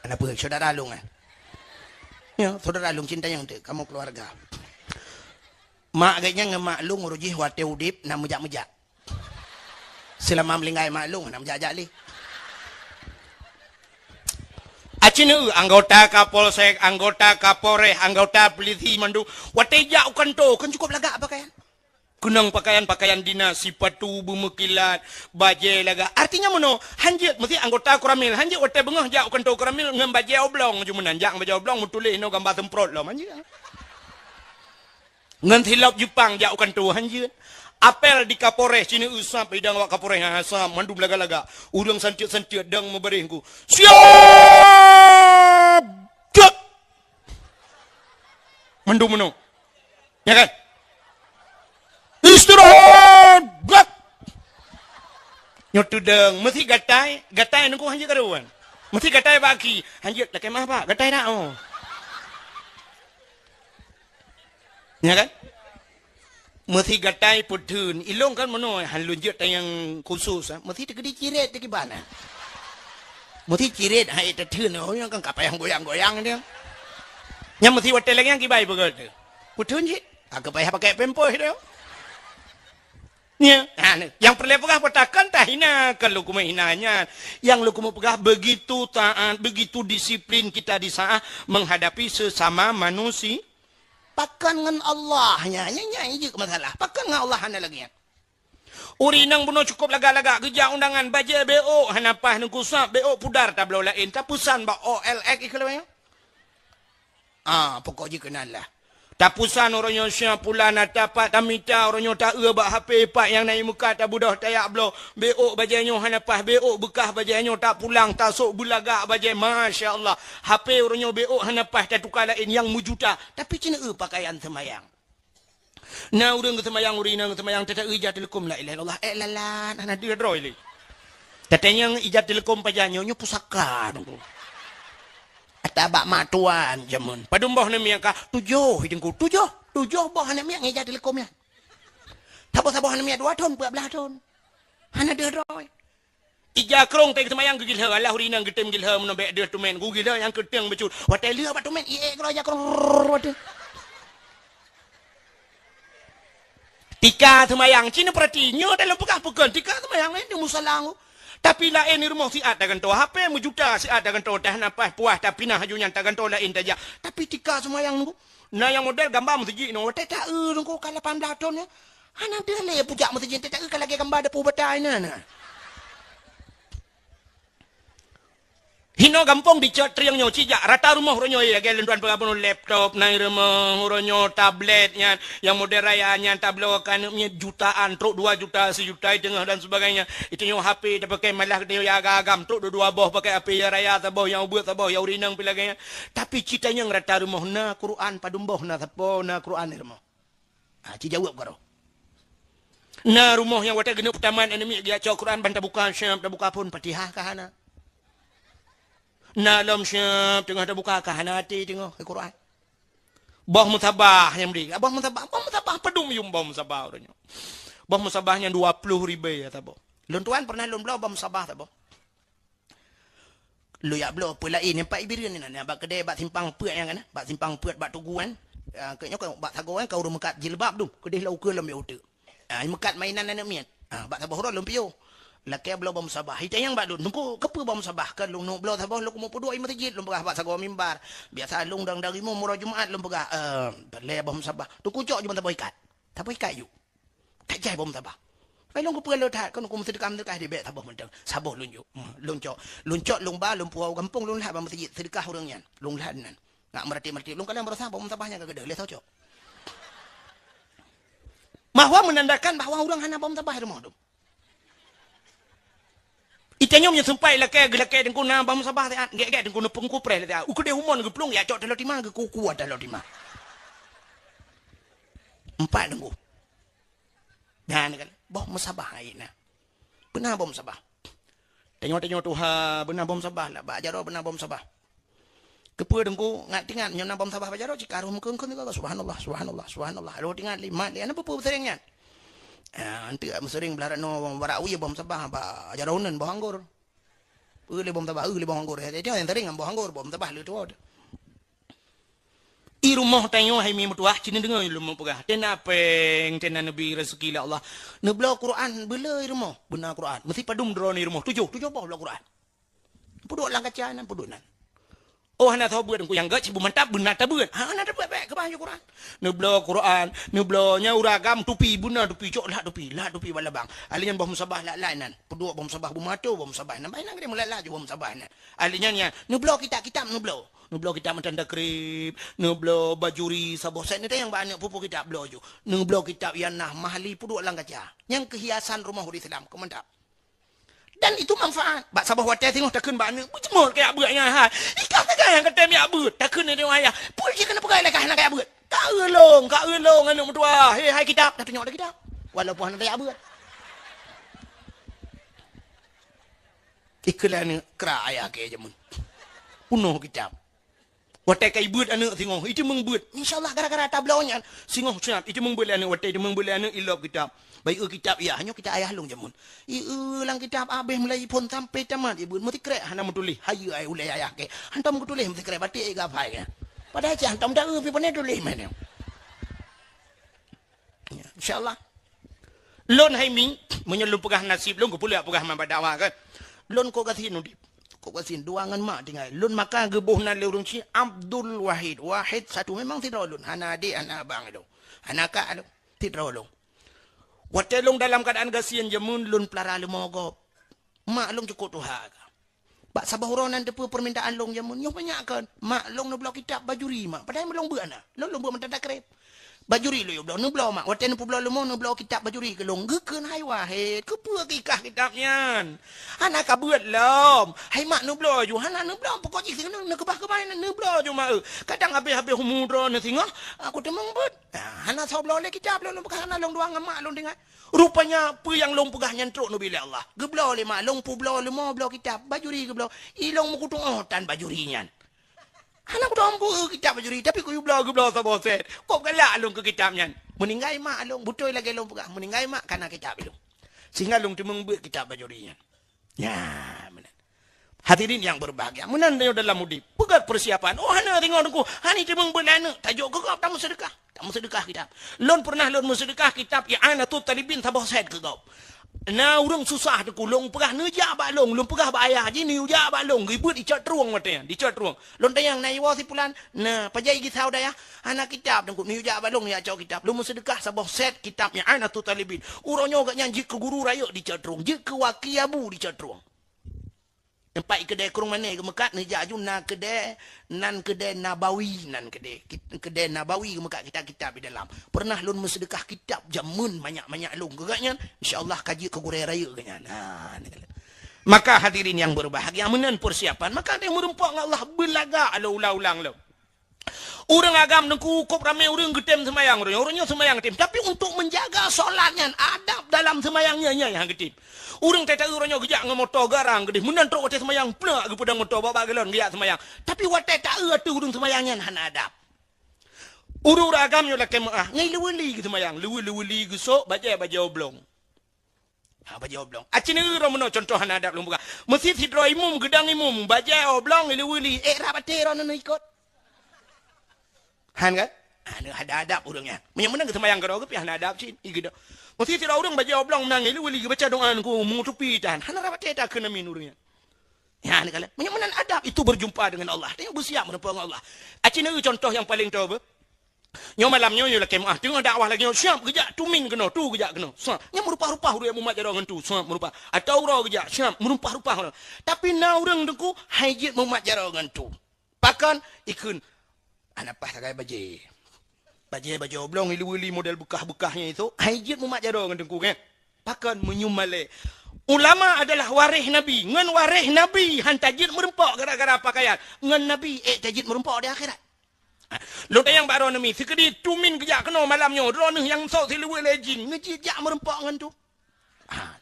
Kenapa? Saudara lôn eh. Ya, saudara lôn cinta yang tu, kamu keluarga. Mak agaknya ngon mak lôn uroe jih watée udeb na meujak-meujak. Selama meulinggai mak lôn na meujak-jak lé. Aci neu anggota Kapolsek, anggota Kapolres, anggota polisi mandum. Watée jak u kanto kan cukup lagak pakaian. Keunong pakaian-pakaian dinas, sipatu beumeukilat, bajée lagak. Artinya meunoe, hanjeuet meusti anggota koramil, hanjeuet watée beungoh jak u kanto koramil ngon bajée oblong jumeunan, jak ngon bajée oblong meutuléh inoe gamba seumprot lom, hanjeuet. Ngon silop Jepang jak u kanto, hanjeuet. Apel di Kapolres, sinoe sab idang awak Kapolres, ha, sab, mandum lagak-lagak. Ureuëng santiet-santiet dang meubaréh ku. Siap! Jek! Mandum meunoe. Ya kan? Istirahat! Gerak! Nyoe tudang, meusti gatai, gatai nunggu hanjeuet karuan. Meusti gatai bak aki, hanjeuet lakée maah, Pak, gatai dak, oh. Ya kan? Meusti gatai peutheun, ilong kan meunoe, han lôn jeuet tayang khusus, ah. Meusti teukeudi ciret teukiban, ah. Meusti ciret hai teutheun, oh, nyang kan ka payah goyang-goyang dia. Nyang meusti watée lagée nyang kibai peugah tu. Peutheun cit, ka payah pakai pempos dia. Ya, ha, ni. Yang peureulée peugah peutakan tahina, kan lôn keumeung hina nyan. Yang lôn keumeung peugah begitu taat, begitu disiplin kita di saat menghadapi sesama manusia. Pakon ngon Allah nyan, nyan, nyan jeuet masalah. Pakon ngon Allah hana lagée nyan. Ureuëng inong bunoe cukup lagak-lagak geujak undangan bajée beok hana paih neugusab beok pudar tabloe laén tapeusan bak O L X ikeu lawée. Ah, pokok jih keunan lah. Tapusan uroe nyoe sia pula na tapak tamita uroe nyoe taeu bak H P pat nyang na imeukat tabeudôh tayak bloe. Beok bajée nyoe hana paih beok beukah bajée nyoe tapulang tasok beulagak bajée. Masya Allah. H P uroe nyoe beok hana paih tatuka laén nyang meujuta. Tapi cina eu pakaian seumayang. Na ureuëng geuseumayang ureuëng inong geuseumayang tata eu ija teuleukom la ilaha illallah eh lalan hana deuh droe lé. Tatanyong ija teuleukom pajan nyoe nyoe pusaka nunggu. Ata bak mak tuan jameun. Padum boh neumi angka tujoh idengku tujoh. Tujoh boh aneuk miet ngon ija teuleukom nyan. Saboh-saboh aneuk miet dua thon, empat belas thon. Hana deuh droe. Ija krong teuh seumayang geugilheu, alah ureuëng inong geutem gilheu meunoe bék deuh tumen geugilheu nyang keuteng beucut. Watée lheueh bak tumen iék keudroe ija krong watée. Tika seumayang cina peurati nyoe dalam peugah peukon tika seumayang laén di musala ngku. Tapi laén di rumoh siat tagantoe H P meujuta siat tagantoe tah napas puah tapi na haju nyan tagantoe laén tajak. Tapi tika seumayang ngku. Na nyang model gamba meuseujid nyoe watée taeu ngku ka lapan blaih thon nyoe. Hana deuh lé pujak meuseujid teuka ka lagée gamba depu batai na na. Hinoe gampông dicot trieng nyoe cijak rata rumoh uroe nyoe lagée lôn tuan peugah bunoe laptop na i rumoh uroe nyoe tablet nyan nyang model raya nyan tabloe ka aneuk miet jutaan trok dua juta sijuta i teungoh dan sebagainya. Itu nyoe H P tapakai malah geutanyoe ya agam-agam trok dua-dua boh pakai H P ya raya saboh nyang ubeut saboh ya ureuëng inong pi lagée nyan. Tapi cita nyang rata rumoh na Quran padum boh na sapo na Quran i rumoh. Ha, ci jaweueb karoe. Na rumoh nyang watée geuneuk peutamat aneuk miet geujak cok Quran ban tabuka syam tabuka phon Fatihah ka hana. Na lom syam teungoh tabuka ka hana até teungoh Quran. Boh musabah nyang bri. Boh musabah, boh musabah padum yum boh musabah uroe nyoe. Boh musabah nyang dua ploh ribée ya saboh. Lôn tuan pernah lôn bloe boh musabah saboh. Lôn jak bloe peue laén nyang pat i Bireuen inan, nyang bak keudée bak simpang peuet nyang kana, bak simpang peuet bak Tugu kan. Ah, keu nyoe ka bak sagoe kan ka ureuëng meukat jilbab dum, keudeh lom ukeue lom yôh uteuk. Ah, meukat mainan aneuk miet. Ah, bak saboh uroe lôn piôh. Lakée bloe boh musabah. Itanyong bak lôn, "Teungku, keupeue boh musabah?" Ka lôn nuek bloe saboh lôn keumeung peuduek i meuseujid lôn peugah bak sagoe mimbar. Biasa lôn dang dari mu uroe Jumat lôn peugah, "Eh, lé boh musabah." Teungku cok jeuet saboh ikat. Saboh ikat yuk. Ka jai boh musabah. Ai lôn keupeue lôn that, kon keu meuseudeukah-meuseudeukah di bék saboh mantong. Saboh lôn jok. Hmm, lôn cok. Lôn cok, lôn ba, lôn puwoe u gampông, lôn lhat bak meuseujid seudeukah ureuëng nyan. Lôn lhat nan. Ngat meurati-meurati, lôn kalon baroesa boh musabah nyang ka keudeh, lé soe cok. Bahwa menandakan bahwa ureuëng hana boh musabah di rumoh dum. Itanyong nyang seumpat ilakée, geulakée teungku na boh musabah siat, gét-gét teungku neupeungku preh lé siat. Ukeudeh umon geuplueng, ya cok taloe tima, geukuku taloe tima. Empat teungku. Nyan kan, boh musabah hai na. Beuna boh musabah. Tanyoe-tanyoe tuha, beuna boh musabah lah, bak jaroe beuna boh musabah. Keupeue teungku, ngat tingat nyoe na boh musabah bak jaroe, cit ka roh meukeuen-keuen sigoe, subhanallah, subhanallah, subhanallah. Roh tingat lé mat lé, na peue-peue meuseuring nyan. Ah, anteuk meuseuring blah rano barak wie boh musabah bak jaroe uneun boh anggor. Eu lé boh musabah, eu lé boh anggor. Jadi nyang seuring ngon boh anggor, boh musabah lé tuwoe. I rumoh tanyoe hai mi meutuah, ci neudeungoe lôn peugah. Tena péng, tena neubi raseuki lé Allah. Neubloe Quran, beuleu i rumoh, beuna Quran. Meusi padum droeneuh i rumoh, tujoh, tujoh boh bloe Quran. Peuduek lam kaca nan, peuduek nan. Oh, hana soe beuet teungku nyang gét, si beumantap beuna tabeuet. Ha, hana tabeuet bék, keubah ju Quran. Neubloe Quran, neubloe nyan ureueng agam tupi, beuna tupi, cok lhak tupi, lhak tupi bak labang. Ahli nyan boh musabah lak-lak nan. Peuduek boh musabah beumato, boh musabah nan. Bahi nan geude meulak-lak ju boh musabah nan. Ahli nyan, nyan, neubloe kitab-kitab neubloe. Neubloe kitab meutan takrib, neubloe bajuri saboh set, neutanyong bak aneuk peue-peue kitab bloe ju. Neubloe kitab Ianah Mahali peuduek lam kaca. Nyang keuhiasan rumoh ureueng Islam, keu mantap. Dan itu manfaat. Bak saboh watée singoh takheun bak aneuk, "Beuceumot keu jak beuet nyan hai. Ikah sagai nyang katem jak beuet." Takheun lé ayah, "Peue cit keuneuk peugah lé kah hana kajak beuet?" "Ka eu lôn, ka eu lôn aneuk meutuah. He hai kitab." Tatunyok lé kitab. Walaupun hana tajak beuet. Ikheun lé aneuk kra ayah keu jameun. Peunoh kitab. Watée ka ibeuet aneuk singoh, iteumeung beuet. Insya Allah gara-gara tabloe nyan, singoh seunat iteumeung beuet lé aneuk, watée iteumeung beuet lé aneuk ilop kitab. Bayeue kitab, ya, nyoe kitab ayah lôn jameun. Ieu lam kitab abéh mulai phon sampai tamat ibeuet, meusikrek hana meutuléh, hayeue ai ulée ayah keu. Hantom meutuléh meusikrek, batik i gapai keu. Padahai cit hantom taeu pi pane tuléh meunan. Ya, insya Allah. Lôn hai mi, meunyoe lôn peugah naseb lôn, keupeue lôn peugah man bak dakwah kan. Lôn kok gasien udeb. Kok gasien dua ngon mak tinggai. Lôn maka geuboh nan lé ureueng chik Abdul Wahid. Wahid satu, memang sidroe lôn. Hana adek, hana abang lôn. Hana kak lôn. Sidroe lôn. Watée lôn dalam keuadaan gasien jameun lôn peulara leumo gob. Mak lôn cukop tuha ka. Bak saboh uroe nan teupeu peurmintaan lôn jameun, nyoe banyak kon. Mak lôn neubloe kitab bajuri mak, padahai lôn beuet na. Lôn, lôn beuet meutan takrib. Bajuri lôn yue bloe, neubloe mak. Watée neupeubloe leumo, neubloe kitab bajuri keu lôn. Geukheun hai Wahid, keupeue kikah kitab nyan? Hana kabeuet lom. Hai mak neubloe ju, hana neubloe, pokok jih singoh neukeubah-keubah nan neubloe ju mak eu. Kadang habéh-habéh umu droeneuh singoh, aku teumeung beuet. Ah, hana soe bloe lé kitab lôn, lôn peugah hana lôn dua ngon mak lôn tinggai. Rupanya peue nyang lôn peugah nyan trok neubi lé Allah. Geubloe lé mak lôn peubloe leumo bloe kitab, bajuri geubloe. I lôn meukutuoh tan bajuri nyan. Hana kutuoh peue kitab bajuri, tapi kuyue bloe geubloe saboh set. Kok galak lôn keu kitab nyan. Meuninggai mak lôn, beutôi lagée lôn peugah, meuninggai mak kana kitab lôn. Sehingga lôn teumeung beuet kitab bajuri nyan. Ya, meunan. Hadirin yang berbahagia, meunan tanyoe dalam udeb. Peugét persiapan. Oh, hana ringoe teungku, hana teumeung beuet lé aneuk, tajok keu gob tameuseudeukah. Tameuseudeukah kitab. Lôn pernah lôn meuseudeukah kitab I'anatut Talibin saboh set keu gob. Na ureueng susah teungku, lôn peugah neujak bak lôn, lôn peugah bak ayah jih neujak bak lôn, geubeuet icok trueng watée nyan, dicok trueng. Lôn tanyong na iwoe si pulan, na pajan geusaboh dayah, hana kitab teungku, neujak bak lôn neujak cok kitab. Lôn meuseudeukah saboh set kitab I'anatut Talibin. Uroe nyoe gobnyan jeuet keu guru rayeuk dicok trueng, jeuet keu waki abu dicok trueng. Teumpat keudè krueng mané geumeukat neujak aju na keudè, nan keudè Nabawi nan keudè. Kit-, keudè Nabawi geumeukat kitab-kitab di dalam. Pernah lôn meuseudeukah kitab jameun manyak-manyak lôn keu gobnyan, insya Allah ka jeuet keu gurée rayeuk gobnyan. Ha, ni kala. Maka hadirin yang berbahagia, meunan persiapan, maka teuh meureumpok ngon Allah beulagak lôn ulang-ulang lôn. Ureueng agam teungku kop ramé ureueng geutem seumayang, ureueng nyoe seumayang tem. Tapi untuk menjaga solat nyan, adab dalam seumayang nyan, nyan nyang geutem. Ureueng tata ureueng nyoe geujak ngon moto garang geudeh, meunan trok watée seumayang, plak geupeudong moto bak-bak galon geujak seumayang. Tapi watée taeu ateueh ureueng seumayang nyan hana adab. Ureueng-ureueng agam nyoe lakée meu'ah, ngon leuweuli geuseumayang, leuweuli geusok bajée-bajée oblong. Ha, bajée oblong. Aci neu droe meunoe contoh hana adab lôn peugah. Meusi sidroe imum geudong imum, bajée oblong i leuweuli, ék rab até droe neuneuk ikot. Han kan? Ha, neu hana adab ureueng nyan. Meunyoe meunan geuseumayang keudroe geuh pih hana adab cit, i geudong. Meusi sidroe ureueng bajée oblong meunan i leuweuli geubaca doa ngon meutupi tan. Hana rab até takheun amin ureueng nyan. Ya, ni kala. Meunyoe meunan adab itu berjumpa dengan Allah. Tanyoe beusiap meureumpok ngon Allah. Aci neu contoh nyang paleng toe beuh. Nyoe malam nyoe, nyoe lakée meu'ah. Teungoh dakwah lagée nyoe, siap geujak tumin keunoe, tu geujak keunoe. Siap. Nyan meurumpah-rumpah ureueng mumat jaroe ngon tu. Siap meurumpah. Atawa uroe geujak, siap meurumpah-rumpah ureueng. Tapi na ureueng teungku hai jeuet mumat jaroe ngon tu. Pakon? Ikheun, hana paih sagai bajée. Bajée, bajée oblong i leuweuli model beukah-beukah nyan itu. Hai jeuet mumat jaroe ngon teungku nyan. Pakon? Meunyoe malée Ulama adalah waréh Nabi. Ngon waréh Nabi han tajeuet meureumpok gara-gara pakaian. Ngon Nabi ék tajeuet meureumpok di akhirat. Ha, lôn tanyong bak droeneuh mi, sikeudéh tumin geujak keunoe malam nyoe, droeneuh nyang sôk siluweue lé jin, neujeuet jak meureumpok ngon tu. Ha.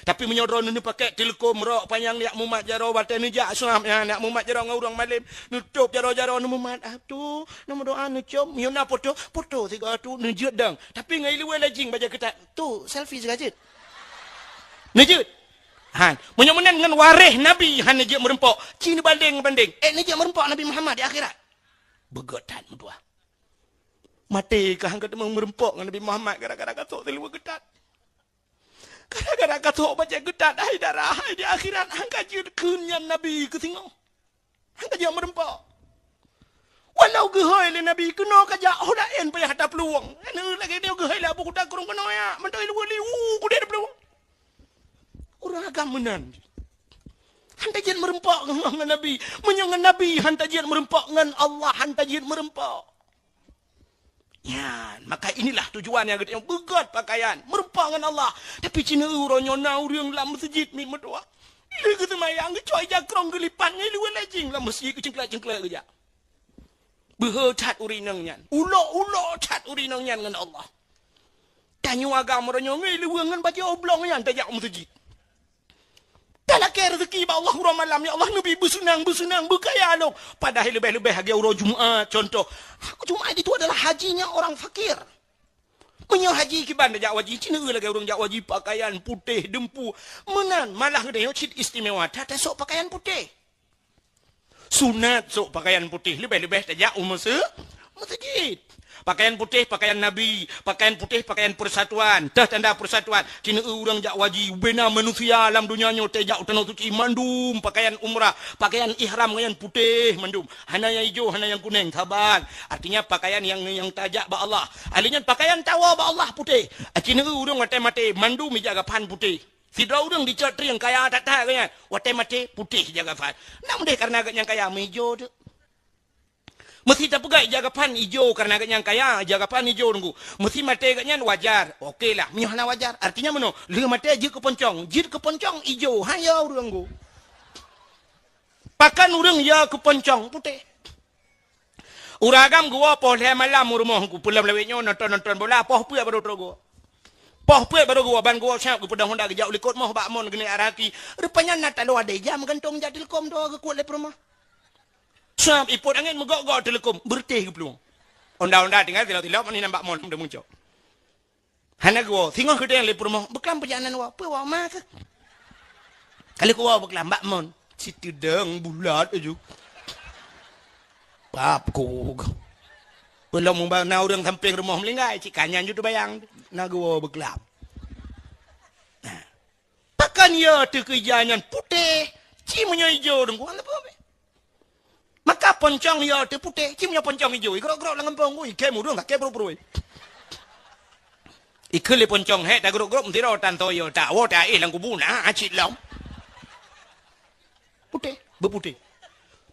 Tapi meunyoe droeneuh neupakèk teuleukom rok panyang jak mumat jaroe watèe neujak seunab nyan, jak mumat jaroe ngon ureueng malém, neutôp jaroe-jaroe neumumat, ah, tu, neumeudoa neucom, meunyoe na poto, poto sigoe tu, neujeuet dong. Tapi ngon iluweue lé jin bajèe keutat, tu, selfie sigoe jeuet. Neujeuet. Han, meunyoe meunan ngon waréh Nabi han neujeuet meureumpok, ci neubandéng-bandéng. Ék neujeuet meureumpok Nabi Muhammad di akhirat. Beugöt that meutuah. Maté ka han ka teumé meureumpok ngon Nabi Muhammad gara-gara ka sôk siluweue geutat. Gara-gara ka sôk bajèe geutat, hai dara, hai di akhirat han ka jeuet kheun nyan Nabi keu singoh. Han ka jeuet meureumpok. Walau geuhôi lé Nabi keunoe ka jak, oh laén payah taplueng. Anu lagèe nyoe geuhôi lé Abu Kuta Krueng keunoe ya, mantong iluweue liwu kudeh taplueng. Ureueng agam meunan. Han tajeuet meureumpok ngon Nabi. Meunyoe ngon Nabi han tajeuet meureumpok, ngon Allah han tajeuet meureumpok. Nyan, maka inilah tujuan nyang geutanyoe beugöt pakaian, meureumpok ngon Allah. Tapi ci neueu uroe nyoe na ureueng lam meuseujid miet meutuah. Lheueh geuseumayang geucok ija krong geulipat ngon iluweue lé jin lam meuseujid geucengklak-cengklak geujak. Beuhe that ureueng inong nyan. Ulok-ulok that ureueng inong nyan ngon Allah. Tanyoe agam uroe nyoe ngon iluweue ngon bajèe oblong nyan tajak u meuseujid. Talakèe reuzeki bak Allah uroe malam, "Ya Allah, neubi beuseunang-beuseunang, beukaya lôn." Padahai leubeh-leubeh lagèe uroe Jumat, contoh. Jumat itu adalah hajinya orang fakir. Meunyoe haji kiban tajak u haji, ci neueu lagèe ureueng jak u haji pakaian putéh, deumpu. Meunan, malah geutanyoe cit istimewa that tasok pakaian putéh. Sunat sôk pakaian putéh, leubeh-leubeh tajak u meuse-, meuseujid. Pakaian putéh, pakaian Nabi, pakaian putéh, pakaian persatuan. Teuh tanda persatuan. Ci neueu ureueng jak u haji, ubena manusia lam donya nyoe tajak u Tanoh Suci mandum pakaian umrah, pakaian ihram ngon nyang putéh mandum. Hana nyang ijo, hana nyang kunéng, saban. Artinya pakaian nyang, nyang tajak bak Allah. Ahli nyan pakaian tawoe bak Allah putéh. Ci neueu ureueng watèe maté mandum ija gapan putéh. Sidroe ureueng dicok trieng kaya that-that geuh nyan. Watèe maté putéh ija gapan. Nak meudeh kareuna geuh nyang kaya meuijo teuk. Meusi tapeugah ija gapan ijo kareuna geuh nyang kaya, ija gapan ijo teungku. Meusi maté geuh nyan wajar. Oke lah, meunyoe hana wajar. Artinya meunoe, lheueh maté jeuet keu poncong. Jeuet keu poncong ijo, han yo ureueng teungku. Pakon ureueng yo keu poncong putéh. Ureueng agam geuwoe poh lhèe malam u rumoh teungku, peulom lawét nyoe nonton-nonton bola, poh peuet baru trok geuwoe. Poh peuet baru geuwoe, ban geuwoe siap geupeudong honda geujak u likot moh bak mon geuneuk araki. Rupanya na taloe adèe ija meugantong jak teuleukom dua geukuet lé peurumoh. Siap ipot angén meugok-gok teuleukom, beureutéh geuplueng. Honda-honda tinggai tilok-tilok, mani nyan bak mon, meucok. Hana geuwoe, singoh geudeng lé peurumoh, beuklam peujalanan woe, peue woe ma keuh. Kali kuwoe beuklam bak mon, siteudong bulat laju. Pap ku. Peulom na ureueng sampéng rumoh meulinggai, cit ka nyan ju teubayang, na geuwoe beuklam. Nah. Pakon yo teuh keu ija nyan putéh, ci meunyoe ijo teungku, hana peue. Maka poncong yo teuh putéh, ci meunyoe poncong ijo, igrok-grok lam gampông, ui, kém ureueng, ka kém pruet-pruet. Ikheun lé poncong, "Hék, tagrok-grok meusidroe tan toyo, tawoe taéh lam kubu na cit lom." Putéh, beuputéh.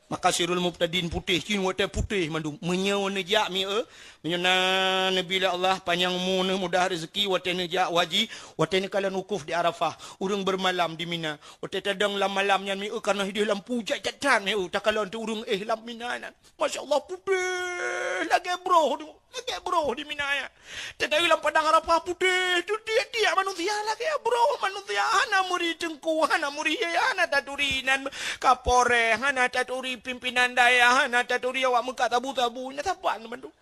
Maka sirul mubtadin putéh, ci watèe putéh mandum. Meunyoe neujak mi-, eh, Meunyoe na neubi lé Allah panyang umur, mudah rezeki, watèe neujak u haji, watèe neukalon wukuf di Arafah, ureueng beumalam di Mina, watèe tadong lam malam nyan mi-, eh, kareuna hideh lampu jat-jat that mi-, eh, takalon teuh ureueng éh lam Mina nyan. Masya Allah, putéh lagèe broh tu, lagèe broh di Mina nyan. Teuh lam padang Arafah putéh, tu tiek-tiek manusia lagèe broh manusia, hana meuri teungku, hana meuri, hana taturi nan kapolres, hana taturi pimpinan dayah, hana taturi awak meukat sabu-sabu, nyan saban mandum.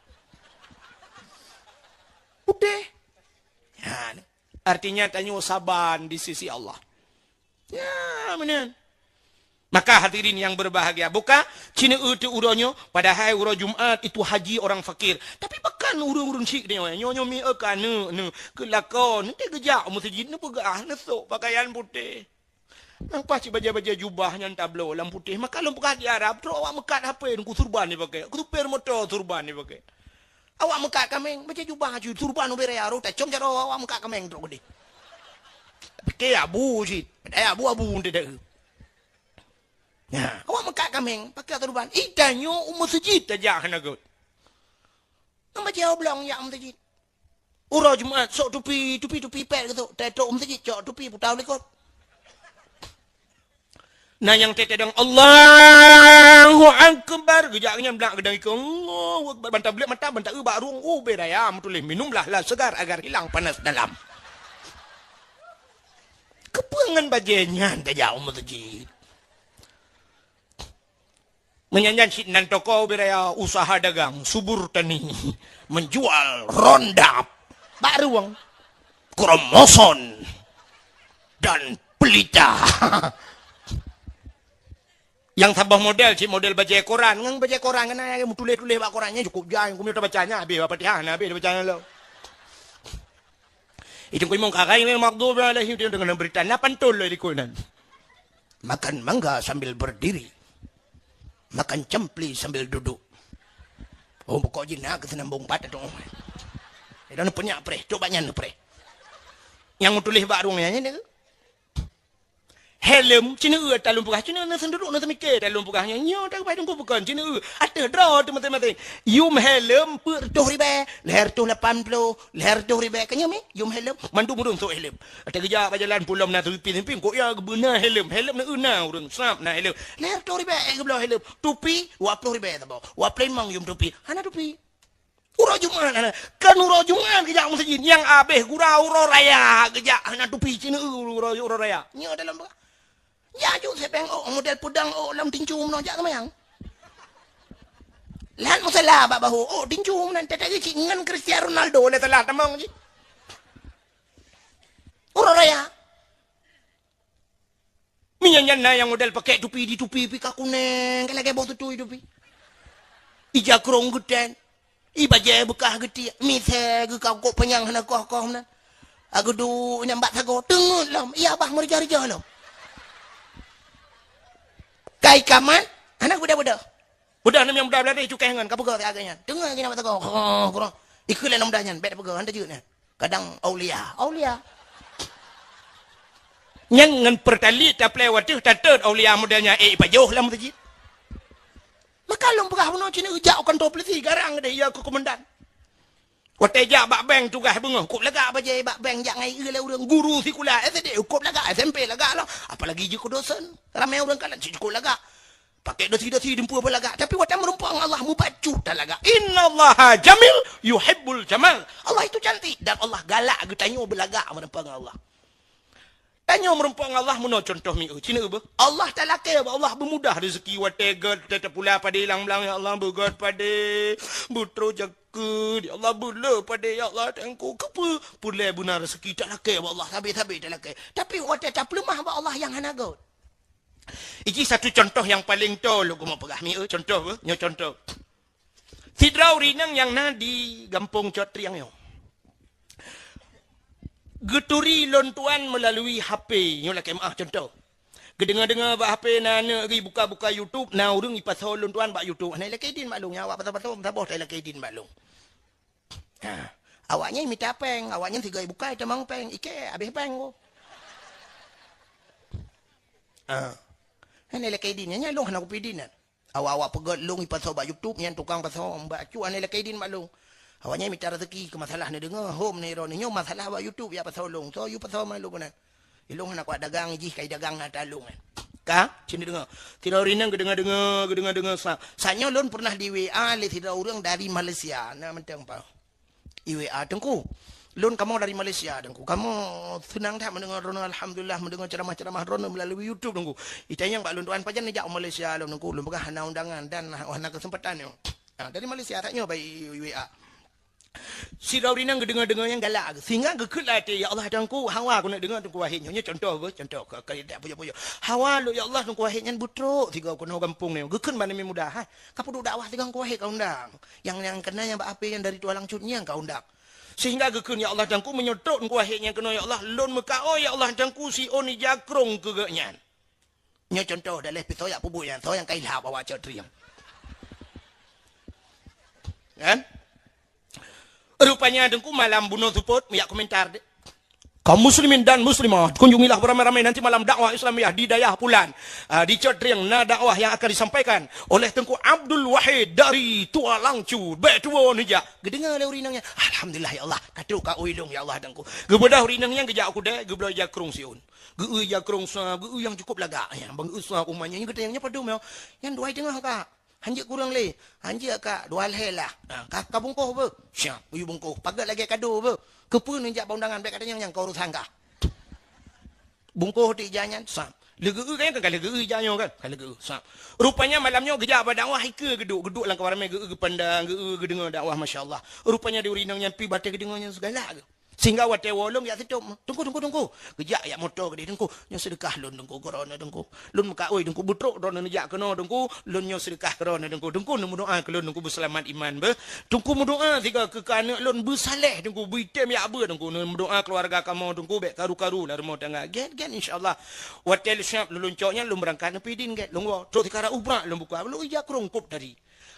Putéh. Ya, artinya tanyoe saban di sisi Allah. Ya, meunan. Maka hadirin yang berbahagia, buka ci neueu teuh uroe nyoe, padahai uroe Jumat itu haji orang fakir. Tapi pakon ureueng-ureueng syik nyoe, nyoe, nyoe mi-, eh, ka neu-, neu-, keu lakoe, nanti geujak u meuseujid, neupeugah, neusok pakaian putéh. Nang paih cit bajèe-bajèe jubah nyan tabloe lam putéh. Maka lôn peugah di Arab, trok awak meukat hapé, teungku, surban jipakè. Supir moto surban jipakè. Awak meukat kaméng, bajèe jubah aju, surban ubé raya, rot tacom jaroe awak meukat kaméng trok keudéh. Pakè abu cit. Padahai abu-abu teuh. Nah, awak meukat kaméng, pakè surban. Ih, tanyoe u meuseujid tajak hana göt. Nang bajèe oblong jak u meuseujid. Uroe Jumat, sok tupi, tupi, tupi pèt geusok. Teutrok u meuseujid, cok tupi, puta u likot. Na nyang teuntèe dong, "Allahu Akbar." Geujak nyan blak geudang ikeu, "Allahu Akbar." Ban tablek mata, ban taeu bak rueng, "Oh, beh raya meutuléh, minumlah la segar agar hilang panas dalam." Keupeue ngon bajèe nyan tajak u meuseujid? Meunyan nyan cit nan toko beh raya usaha dagang, subur tani, menjual rondap, bak rueng, kromoson, dan pelita. Nyang saboh model, cit model bajèe koran. Ngon bajèe koran kan, meutuléh-tuléh bak koran nyan cukup jai, keumeung tabaca nyan habéh, Fatihah na habéh tabaca nyan lom. Itu kuimong kakai ni maghdubi alaihim, dia dengan berita na pantun lom di koran. Makan mangga sambil berdiri. Makan campli sambil duduk. Oh, pokok jih na keu seunambong pat tu. Ida na peunyak preh, coba nyan preh. Nyang tuléh bak rueng nyan ni. Helm, cineue talon peugah, cineue na seunduruk na seumike talon peugah nyan. Nyoe tak bai teungku bukan cineue. Ateuh droe teuh maséng-maséng. Yum helm peuet reutôh ribèe, lhèe reutôh lapan ploh, lhèe reutôh ribèe. Ka nyoe mi, yum helm, mandum ureueng sôk helm. Ata geujak bak jalan pulom na seupi-seupi, kok ya geubeuna helm. Helm na euna ureueng, sab na helm. Lhèe reutôh ribèe, eh, geubloe helm. Tupi, dua ploh ribèe saboh. Dua ploh limong yum tupi. Hana tupi. Uroe Jumat hana. Kan uroe Jumat geujak meuseujid. Nyang abéh gura uroe raya geujak hana tupi cineue uroe, uroe raya. Nyoe dalam bah. Ya ju sepeng oh model peudong oh lam tinju meunoe jak seumayang. Lat musala bak bahu oh tinju meunan tadi cit ngon Cristiano Ronaldo lé salah tamong jih. Uroe raya. Meunyan nyan na nyang model pakèk tupi di tupi pih ka kuneng, ka lagèe boh tutui tupi. Ija krong geutén, i bajèe beukah geutiek, misé geukah kok panyang hana koh-koh meunan. Ageudu nyang bak sagoe teungeut lom, iya bah meureja-reja lom. Kai kaman, hana beudôh-beudôh. Beudôh nem nyang muda beladeh cukéh ngon, ka peugah siat geuh nyan. Teungoh geuh nyan bak sagoe, oh, kurang. Ikheun lé nyang muda nyan, bèk tapeugah, han tajeuet nyan. Kadang aulia, aulia. Nyan ngon Pertalite taplè watèe tatot aulia model nyan, eh, ipajoh lam meuseujid. Maka lôn peugah bunoe cit neujak u kantô polisi, garang deh, ya keu komandan. Watèe jak bak bank tugaih beungoh, kop lagak bajèe bak bank jak ngai lé ureueng guru sikula S D, kop lagak S M P lagak lom. Apalagi jeuet keu dosen. Ramè ureueng kalon cit kop lagak. Pakèk dasi-dasi deumpue beulagak, tapi watèe meureumpok ngon Allah mubacut talagak. Innallaha jamil yuhibbul jamal. Allah itu cantik dan Allah galak geutanyoe beulagak meureumpok ngon Allah. Tanyoe meureumpok ngon Allah meunoe contoh mieu. Cina beuh. Allah talakèe bak Allah beumudah rezeki watèe gèt teuh tapula padé lam blang ya Allah beugèt padé beutroh jakeuet ya Allah beulé padé ya Allah teungku keupeue pulè beuna rezeki talakèe bak Allah sabe-sabe talakèe. Tapi watèe tapeuleumah bak Allah nyang hana gèt. Iji satu contoh nyang paleng toe lôn keumeung peugah mieu, contoh beuh, nyoe contoh. Sidroe ureueng inong nyang na di gampông Cot Triang nyoe. Geuturi lôn tuan meulalui H P, nyoe lakèe meu'ah contoh. Geudeungoe-deungoe bak H P na aneuk geuh buka-buka YouTube, na ureueng ipasoe lôn tuan bak YouTube. Hana ilakèe idin bak lôn, nyan awak pasoe-pasoe, saboh ta ilakèe idin bak lôn. Ha. Awak nyan mita pèng, awak nyan sigoe bukai tamong pèng, ikèe habéh pèng ko. Ha. Nyan ilakèe idin, nyan lôn hana kupi idin nyan. Awak-awak peugèt lôn ipasoe bak YouTube, nyan tukang pasoe bak cu hana ilakèe idin bak lôn. Awak nyan mita rezeki keu masalah neudeungoe, hom neurô nyoe masalah bak YouTube ya pasoe lôn. So you pasoe ma lôn keunan. Ilôn hana kuat dagang jih kai dagang na talong kan. Ka? Cin deungoe. Sidroe ureueng inong geudeungoe-deungoe, geudeungoe-deungoe sa. Sanyoe lôn pernah di W A lé sidroe ureueng dari Malaysia. Na mantong pa. I W A Teungku. Lôn kamoe dari Malaysia Teungku. Kamoe seunang that mendengar droeneuh alhamdulillah mendengar ceramah-ceramah droeneuh melalui YouTube Teungku. Itanyong bak lôn tuan pajan neujak u Malaysia lôn Teungku. Lôn peugah hana undangan dan hana kesempatan nyoe. Ha, dari Malaysia that nyoe bak W A. Sidroe ureueng inong geudeungoe-deungoe nyang galak, sehingga geukheun lam até, "Ya Allah, Teungku, hawa keuneuk deungoe Teungku Wahid nyoe." Nyoe contoh beuh, contoh ka, ka, ka pujoe-pujoe. Hawa lôn, "Ya Allah, Teungku Wahid nyan beutrok sigoe keunoe gampông nyoe." Geukheun bak Nabi Muda, "Hai, ka peuduek dakwah sigoe Teungku Wahid ka undang. Nyang, nyang keunan nyang bak H P nyang dari Tualang Cut nyan ka undang." Sehingga geukheun, "Ya Allah, Teungku, meunyoe trok Teungku Wahid nyan keunoe, ya Allah, lôn meukaôi, ya Allah, Teungku, siôn ija krong keu geuh nyan." Nyoe contoh daleh pih soe jak peubuet nyan, soe nyang ka ilhab awak Cot Triang. Kan? Rupanya Teungku malam bunoe seupôt, jak komentar deh. Kaum muslimin dan muslimat, kunjungilah beramai-ramai nanti malam dakwah Islamiyah di Dayah Pulan. Ah, di Cot Trieng na dakwah yang akan disampaikan oleh Teungku Abdul Wahid dari Tua Langcu. Bèk tuwo neujak. Geudeungoe lé ureueng inong nyan, "Alhamdulillah ya Allah, ka trok ka ui lôn ya Allah Teungku." Geubeudoh ureueng inong nyan geujak u keudè, geubloe ija krông siôn. Geu-eu ija krông sa, geu-eu nyang cukup lagak. Nyang ban geu-eu sa umat nyan, nyan geutanyong, "Nyan padum nyoe?" "Nyan dua teungoh, Kak." "Hanjeuet kureueng lé?" "Hanjeuet, Kak, dua lhèe lah." "Ah, ka, ka bungkôh beuh?" "Siap, yue bungkôh." "Paget lagèe kado beuh." "Keupeue neujak bak undangan, bèk katanyong, nyan ka urusan kah." Bungkôh teuk ija nyan, sab. Lé geu-eu kan, ka lé geu-eu ija nyoe kan? Ka lé geu-eu, sab. Rupanya malam nyoe geujak bak dakwah, ikeue geuduek, geuduek lam kawan ramè, geu-eu geupandang, geu-eu geudeungoe dakwah, masya Allah. Rupanya di ureueng inong nyan pih batèe geudeungoe nyan sigalak geuh. Sehingga watèe woe lom jak sitôb, "Teungku, Teungku, Teungku." Geujak jak moto keudéh, "Teungku, nyoe seudeukah lôn, Teungku, keu droeneuh, Teungku. Lôn meukaôi, Teungku, beutrok droeneuh neujak keunoe, Teungku. Lôn nyoe seudeukah keu droeneuh, Teungku. Teungku, neumeudoa keu lôn, Teungku, beuseulamat iman beuh. Teungku, meudoa sigoe keu, keu aneuk lôn beuitem jak beuh, Teungku. Neumeudoa keuluwarga kamoe, Teungku, bèk karu-karu lam rumoh tangga." Gèt, gèt, insya Allah. Watèe lôn siap lôn cok nyan, lôn beurangkat neupidin gèt, lôn woe. Trok sikara ubrak, lôn buka, lôn ija krông kôb tadi.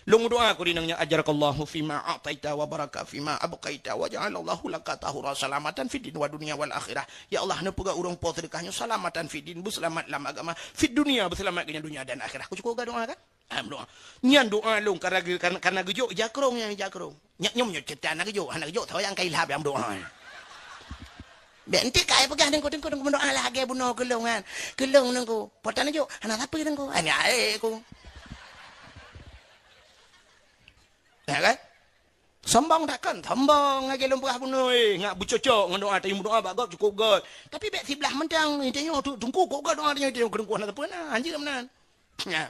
Lôn meudoa keu ureueng inong nyan, "Ajarakallahu fima a'taita wa baraka fima abqaita wa ja'alallahu laka tahura salamatan fid din wa dunya wal akhirah." Ya Allah, neupeugah ureueng po seudeukah nyoe salamatan fid din, beuseulamat lam agama, fid dunya, beuseulamat keu nyan dunya dan akhirah. Ku cukup geudoa kan? Ah, meudoa. Nyan doa lôn karena ge-, karena, karena geujok ija krông nyan, ija krông. Nyak nyoe meunyoe ceurita hana geujok, hana geujok, soe nyang ka ilham nyang meudoa. Bèk enteuk ka ai peugah Teungku, Teungku, Teungku meudoa lagèe bunoe keu lôn nyan. Keu lôn Teungku. Po tan jok, hana sapeue Teungku. Hana ae ku. Ya kan? Sombong takkan? Sombong lagèe lôn peugah bunoe, eh. Ngat beucocok ngon doa, tanyoe meudoa bak gob cukup göt. Tapi bèk siblah mantong, tanyoe tu Teungku kok göt doa tanyoe, tanyoe keu Teungku hana sapeue na, hanjeuet meunan. Ya.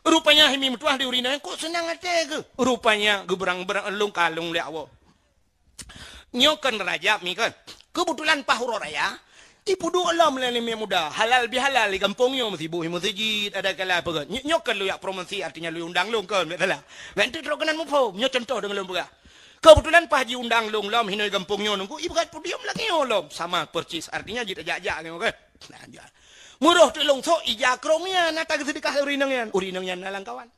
Rupanya hai mi meutuah di ureueng inong nyan, kok seunang até geuh. Rupanya geubeurang-beurang lôn kalông lé Allah. Nyoe kon Rajab mi kon. Keubeutulan paih uroe raya, ipeuduek lom lé aneuk muda, halal bihalal di gampông nyoe, meusibuh i meuseujid, ada kala peugah. Nyoe, nyoe kon lôn jak promosi, artinya lôn undang lôn kon, bèk salah. Bèk enteuk trok keunan muphom, nyoe contoh deungon lôn peugah. Keubeutulan paih jiundang lôn lom hinoe gampông nyoe Teungku, ibarat podium lagèe nyoe lom, sama persis, artinya jeuet jak-jak nyoe kon. Nah, jak. Meuroh teuk lôn sok ija krông nyan, na tageuseudeukah lé ureueng inong nyan. Ureueng inong nyan na lam kawan.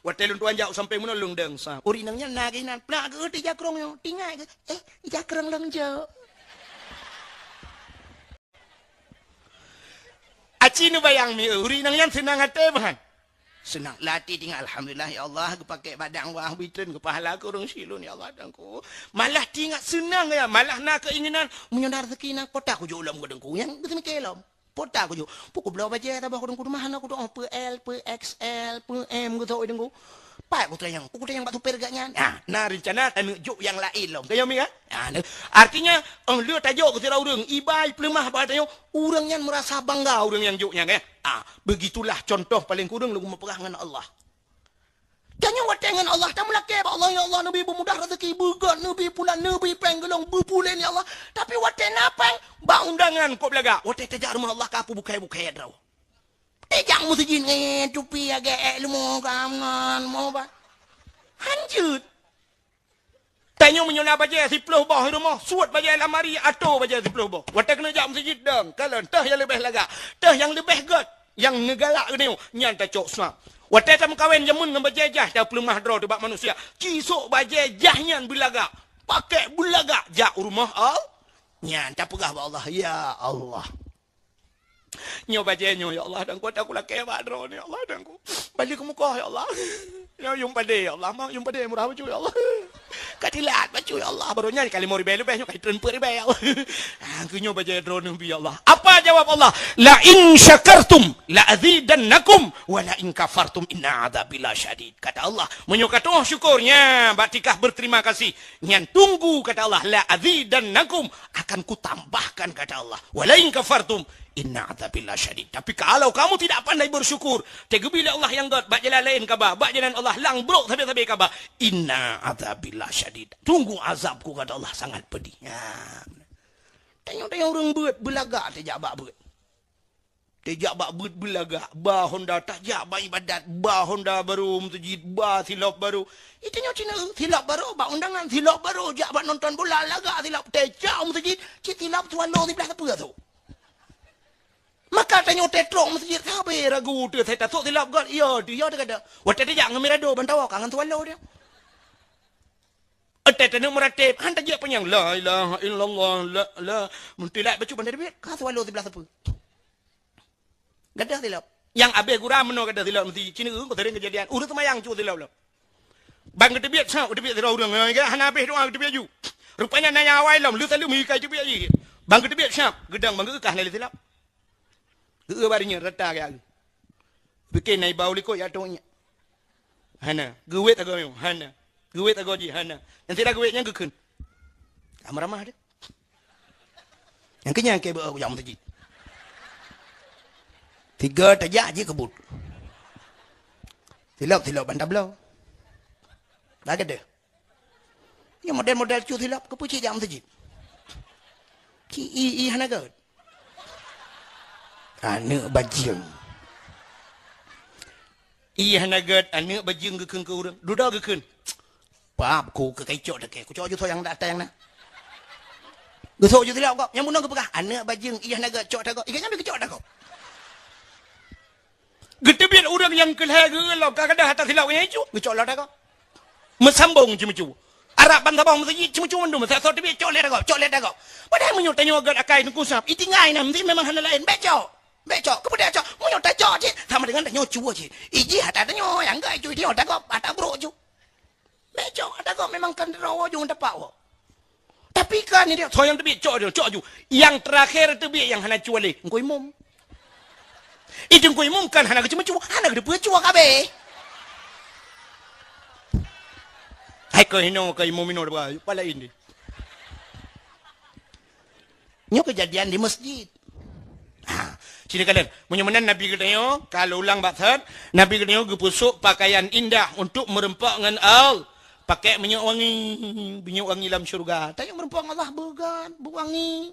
Watèe lôn tuan jak u sampéng bunoe lôn dong sa. Ureueng inong nyan na geuh inan, plak geuh ija krông nyoe. Tingat geuh, "Eh, ija krông lôn jok." Aci neubayang mi, ureueng inong nyan seunang até meuhan. Seunang lam até tingat, "Alhamdulillah ya Allah, geupaké bak dakwah, bri treun keu pahala keu ureueng syiek lôn ya Allah Teungku." Malah tingat seunang ya, malah na keuinginan, "Meunyoe na raseuki na, po ta kujok lom keu Teungku." Nyan geuseumiké lom. Po ta kujok. Pue kubloe bajèe saboh keu Teungku, teuma hana kutu'oh peue L, peue X L, peue M geusok Teungku. Pat kutanyong, kutanyong bak supir geuh nyan. Ah, na reuncana taneuk jok nyang laén lom. Tanyong mi kan? Ah, na. Artinya, oh, lheueh tajok keu sidroe ureueng, iba ipeuleumah bak tanyoe, ureueng nyan meurasa bangga ureueng nyang jok nyan, eh. Ah, begitulah contoh paleng kureueng lôn meupeugah ngon Allah. Tanyoe watèe ngon Allah, tameulakèe bak Allah, "Ya Allah, neubi beumudah raseuki, beugöt, neubi pulan, neubi péng keu lôn, beupuléh, ya Allah." Tapi watèe na péng, bak undangan kôb lagak. Watèe tajak rumoh Allah, ka peubukai-bukai droe. Tajak meuseujid ngon tupi lagèe ék leumo, ka meunan, mo ba. Hanjeuet. Tanyoe meunyoe na bajèe siploh boh i rumoh, suet bajèe lamari, atô bajèe siploh boh. Watèe keuneuk jak meuseujid dong, kalon, teuh nyang leubeh lagak, teuh nyang leubeh göt, nyang neugalak geutanyoe, nyan tacok swab. Watèe tameukawen jameun ngon bajèe jaih, tapeuleumah droe teuh bak manusia. Ci sok bajèe jaih nyan beulagak, pakèk beulagak, jak u rumoh Allah. Nyan tapeugah bak Allah, "Ya Allah." Nyoe bajèe nyoe, ya Allah, dan kuat aku lakèe bak droeneuh, ya Allah, dan ku bali keumukoh, ya Allah. Nyoe yum padé, ya Allah, mak yum padé murah bacut, ya Allah. Ka tilat bacut, ya Allah, baru nyan ka limong ribèe leubeh, nyoe ka treun peuet ribèe, ya Allah. Ah, keu nyoe bajèe droeneuh bi, ya Allah. Apa jawab Allah? "La in syakartum la azidannakum, wa la in kafartum inna adzabi lasyadid." Kata Allah, "Meunyoe katoh syukurnya, bak tingkah berterima kasih, nyan tunggu," kata Allah, "la azidannakum, akan kutambahkan," kata Allah. "Wa la in kafartum, inna adzabi lasyadid." Tapi kalau kamu tidak pandai bersyukur, teugeubri lé Allah nyang göt, bak jalan laén kaba, bak jalan Allah lang brok sabe-sabe kaba, "Inna adzabi lasyadid." Tunggu azabku, kata Allah, sangat pedih. Ya. Tanyoe-tanyoe ureueng beuet, beulagak tajak bak beuet. Tajak bak beuet beulagak, ba honda tajak bak ibadat, ba honda barô meuseujid, ba silop barô. Itu nyoe cina, silop barô bak undangan, silop barô jak bak nonton bola, lagak silop tajak meuseujid, cit silop swallow siblah sapeue tu. Maka tanyoe tetrok meuseujid, sabe ragu teuh, saya tasok silop göt, iya teuh, iya teuh kata. Watèe tajak ngon Mirado, ban tawoe ka ngon swallow dia. Eh, Teuh taneuk meuratéb, han tajak panyang. La ilaha illallah, la, la. Meutilak bacut ban teubiet, ka swallow siblaih sapeue. Gadôh silop. Nyang abéh gura meunoe gadôh silop meuseujid. Cit nyoe keu seuréng keujadian. Ureueng seumayang cu silop lom. Ban geuteubiet sab, geuteubiet sidroe ureueng. Hana abéh doa geuteubiet ju. Rupanya na nyang awai lom, lheueh saleuem meuhikai teubiet jih. Ban geuteubiet sab, geudong ban geukeukah na lé silop. Geu-eu bak donya rata gaya geuh. Pike na iba u likot ya tong nyak. Hana. Geuwet agoe nyoe. Hana. Geuwet agoe jih. Hana. Nyang sira geuwet nyan geukheun. Ka meuramah deh. Nyang keunyan ke beu jak meuseujid. Tiga tajak jih keubut. Silop-silop ban tabloe. Lagèe deh. Nyoe model-model cu silop, keupeue cit jak meuseujid? Ci i, i hana gèt. Aneuk bajeueng. I hana gèt, aneuk bajeueng geukheun keu ureueng. Dudoe geukheun. Pap ku keu kai cok dakée. Kucok ju soe nyang dak nyang na. Geusok ju silop gob. Nyang bunoe geupeugah, aneuk bajeueng, i hana gèt, cok ata gob. I geuh nyan beu geucok ata gob. Geuteubiet ureueng nyang keu lhèe geuh lom, ka gadôh ata silop nyan icu, geucok lom ata gob. Meusambong ceumeucue. Arab ban saboh meuseujid ceumeucue mandum, sa-, soe teubiet cok lé ata gob, cok lé ata gob. Padahai meunyoe tanyoe gèt akai Teungku Sam, itinggai na, meusti memang hana laén, bèk cok. Bèk cok, keupeue bèk cok? Meunyoe tacok cit, sama dengan tanyoe cue cit. I jih ata tanyoe, nyang gèt icu, i tanyoe ata gob, ata brok icu. Bèk cok, ata gob memang kan droe ujong tapak woe. Tapi kan ni dia, soe nyang teubiet cok ju, cok ju. Nyang teurakhé teubiet nyang hana cue lé, Teungku Imum. I Teungku Imum kan hana geuceumeucue, hana geuteupeue cue kabéh. Hai keu hinoe keu imum inoe dua, pala ini. Nyoe keujadian di masjid. Ha, sini kalian. Meunyoe meunan Nabi geutanyoe, ka lôn ulang bak that, Nabi geutanyoe geupeusok pakaian indah untuk meureumpok ngon Allah. Pakai minyeuk wangi. Minyeuk wangi lam syurga. Tanyoe meureumpok ngon Allah beugan, beuwangi.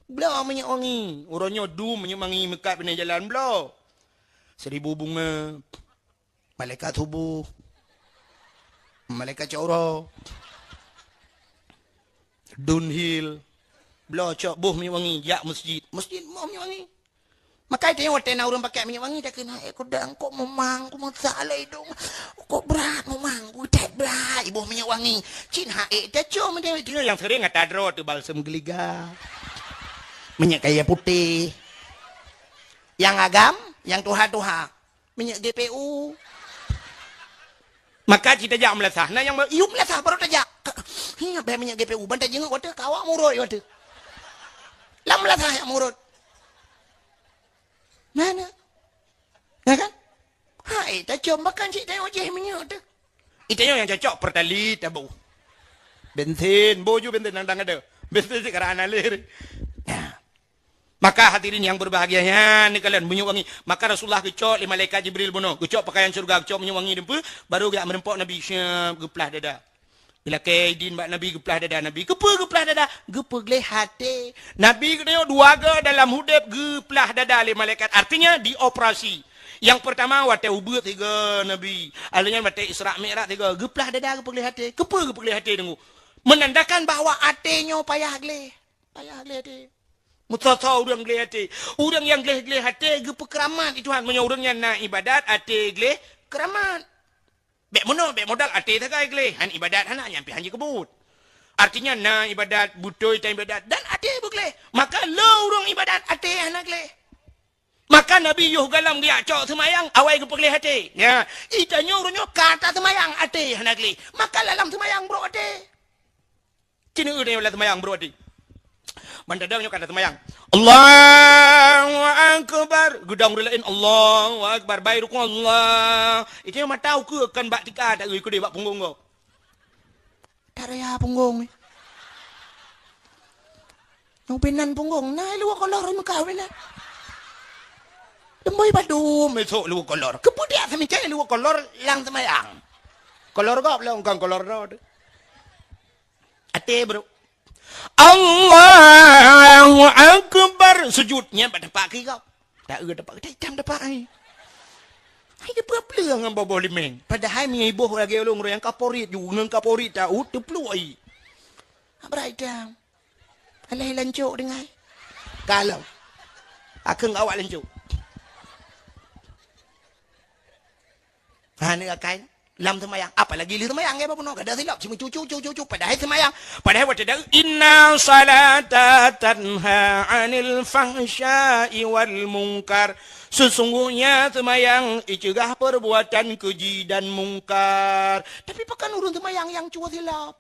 Bloe minyeuk wangi. Uroe nyoe dum minyeuk wangi meukat binéh jalan bloe. Seribu bunga. Malaikat suboh. Malaikat cok uroe. Dunhill. Bloe cok boh minyeuk wangi, jak masjid. Masjid boh minyeuk wangi. Makai tanyoe watèe na ureueng pakai minyeuk wangi, takheun, "Hai, kudang, kok mumang, ku meusak lé idong. Kok brat mumang, ku that brat, iboh minyeuk wangi." Cit hai, tacok meuteumé. Nyang seuréng ata droe teuh balsem geuliga. Minyeuk kayèe putéh. Nyang agam, nyang tuha-tuha. Minyeuk G P U. Maka cit tajak meulasah. Na nyang ba-, yum meulasah baru tajak. Hi, bèk minyeuk G P U. Ban tajingeuk watèe, ka awak murot watèe. Lam meulasah jak murot. Mana? Ya kan? Hai, tacom bahkan cit tanyoe jih minyeuk teuh. I tanyoe nyang cocok Pertalite taboh. Bensin, boh ju bensin nang dang ada. Bensin cit karena lé. Nah. Maka hadirin yang berbahagia, nyan ni kalian minyeuk wangi. Maka Rasulullah geucok lé malaikat Jibril bunoe, geucok pakaian syurga, geucok minyeuk wangi dum peue, baru geujak meureumpok Nabi syeup geuplah dada. Ilakée idin bak Nabi geuplah dada Nabi. Keupeue geuplah dada? Geupeugleh até. Nabi geutanyoe dua goe dalam udeb geuplah dada lé malaikat. Artinya dioperasi. Nyang peurtama watée ubeut sigoe Nabi. Alheuh nyan watée Isra Mi'raj sigoe. Geuplah dada geupeugleh até. Keupeue geupeugleh até deungoe? Menandakan bahwa até nyoe payah gleh. Payah gleh até. Meusoe-soe ureuëng gleh até. Ureuëng nyang gleh-gleh até geupeukeuramat di Tuhan. Meunyoe ureuëng nyan na iébadat, até gleh keuramat. Bék meunoe, bék modal até sagai gleh, han iébadat hana, nyan pih han jikeubeuet. Artinya na iébadat, beutôi tan iébadat, dan até beugleh. Maka le ureuëng iébadat até hana gleh. Maka Nabi yoh gohlom geujak cok seumayang, awai geupeugleh até. Nya, geutanyoe uroe nyoe ka taseumayang até hana gleh. Maka lam seumayang brok até. Cit nyoe lam seumayang brok até. Ban tadong nyoe ka taseumayang. Allahu Akbar. Geudong ureuëng laén, Allahu Akbar. Bai rukuk, Allah. Geutanyoe mata ukeue kon bak tika, tak geukudeh bak punggong gob. Tak raya punggong ni. Nyang pinan punggong, na luwa kolor meuka pinan. Temboi padum esok luwa kolor. Keupeue dak seumikai luwa kolor lam seumayang? Kolor gob lom kon kolor droe. Até brok. Allahu Akbar. Sujud nyan bak tapak kiri gob. Tak eu tapak, tak itam tapak ai. Hai geupeupleueng ngon boh-boh limeng. Padahai meunyoe iboh lagée ulôn nyang kaporit ju, ngon kaporit tahu teupluek ai. Abrai itam. Alah lancok dengai. Kalau. Akeung awak lancok. Ha, ni akai. Lam seumayang, apalagi lheueh seumayang, ya, Bapak Noe, kada silap, cuma cucu, cucu, cucu, padahai seumayang, padahai watèe deuh, "Inna salata tanha 'anil fahsya'i wal munkar." Sesungguhnya seumayang iceugah perbuatan keji dan mungkar. Tapi pakon ureueng seumayang nyang cuba silap?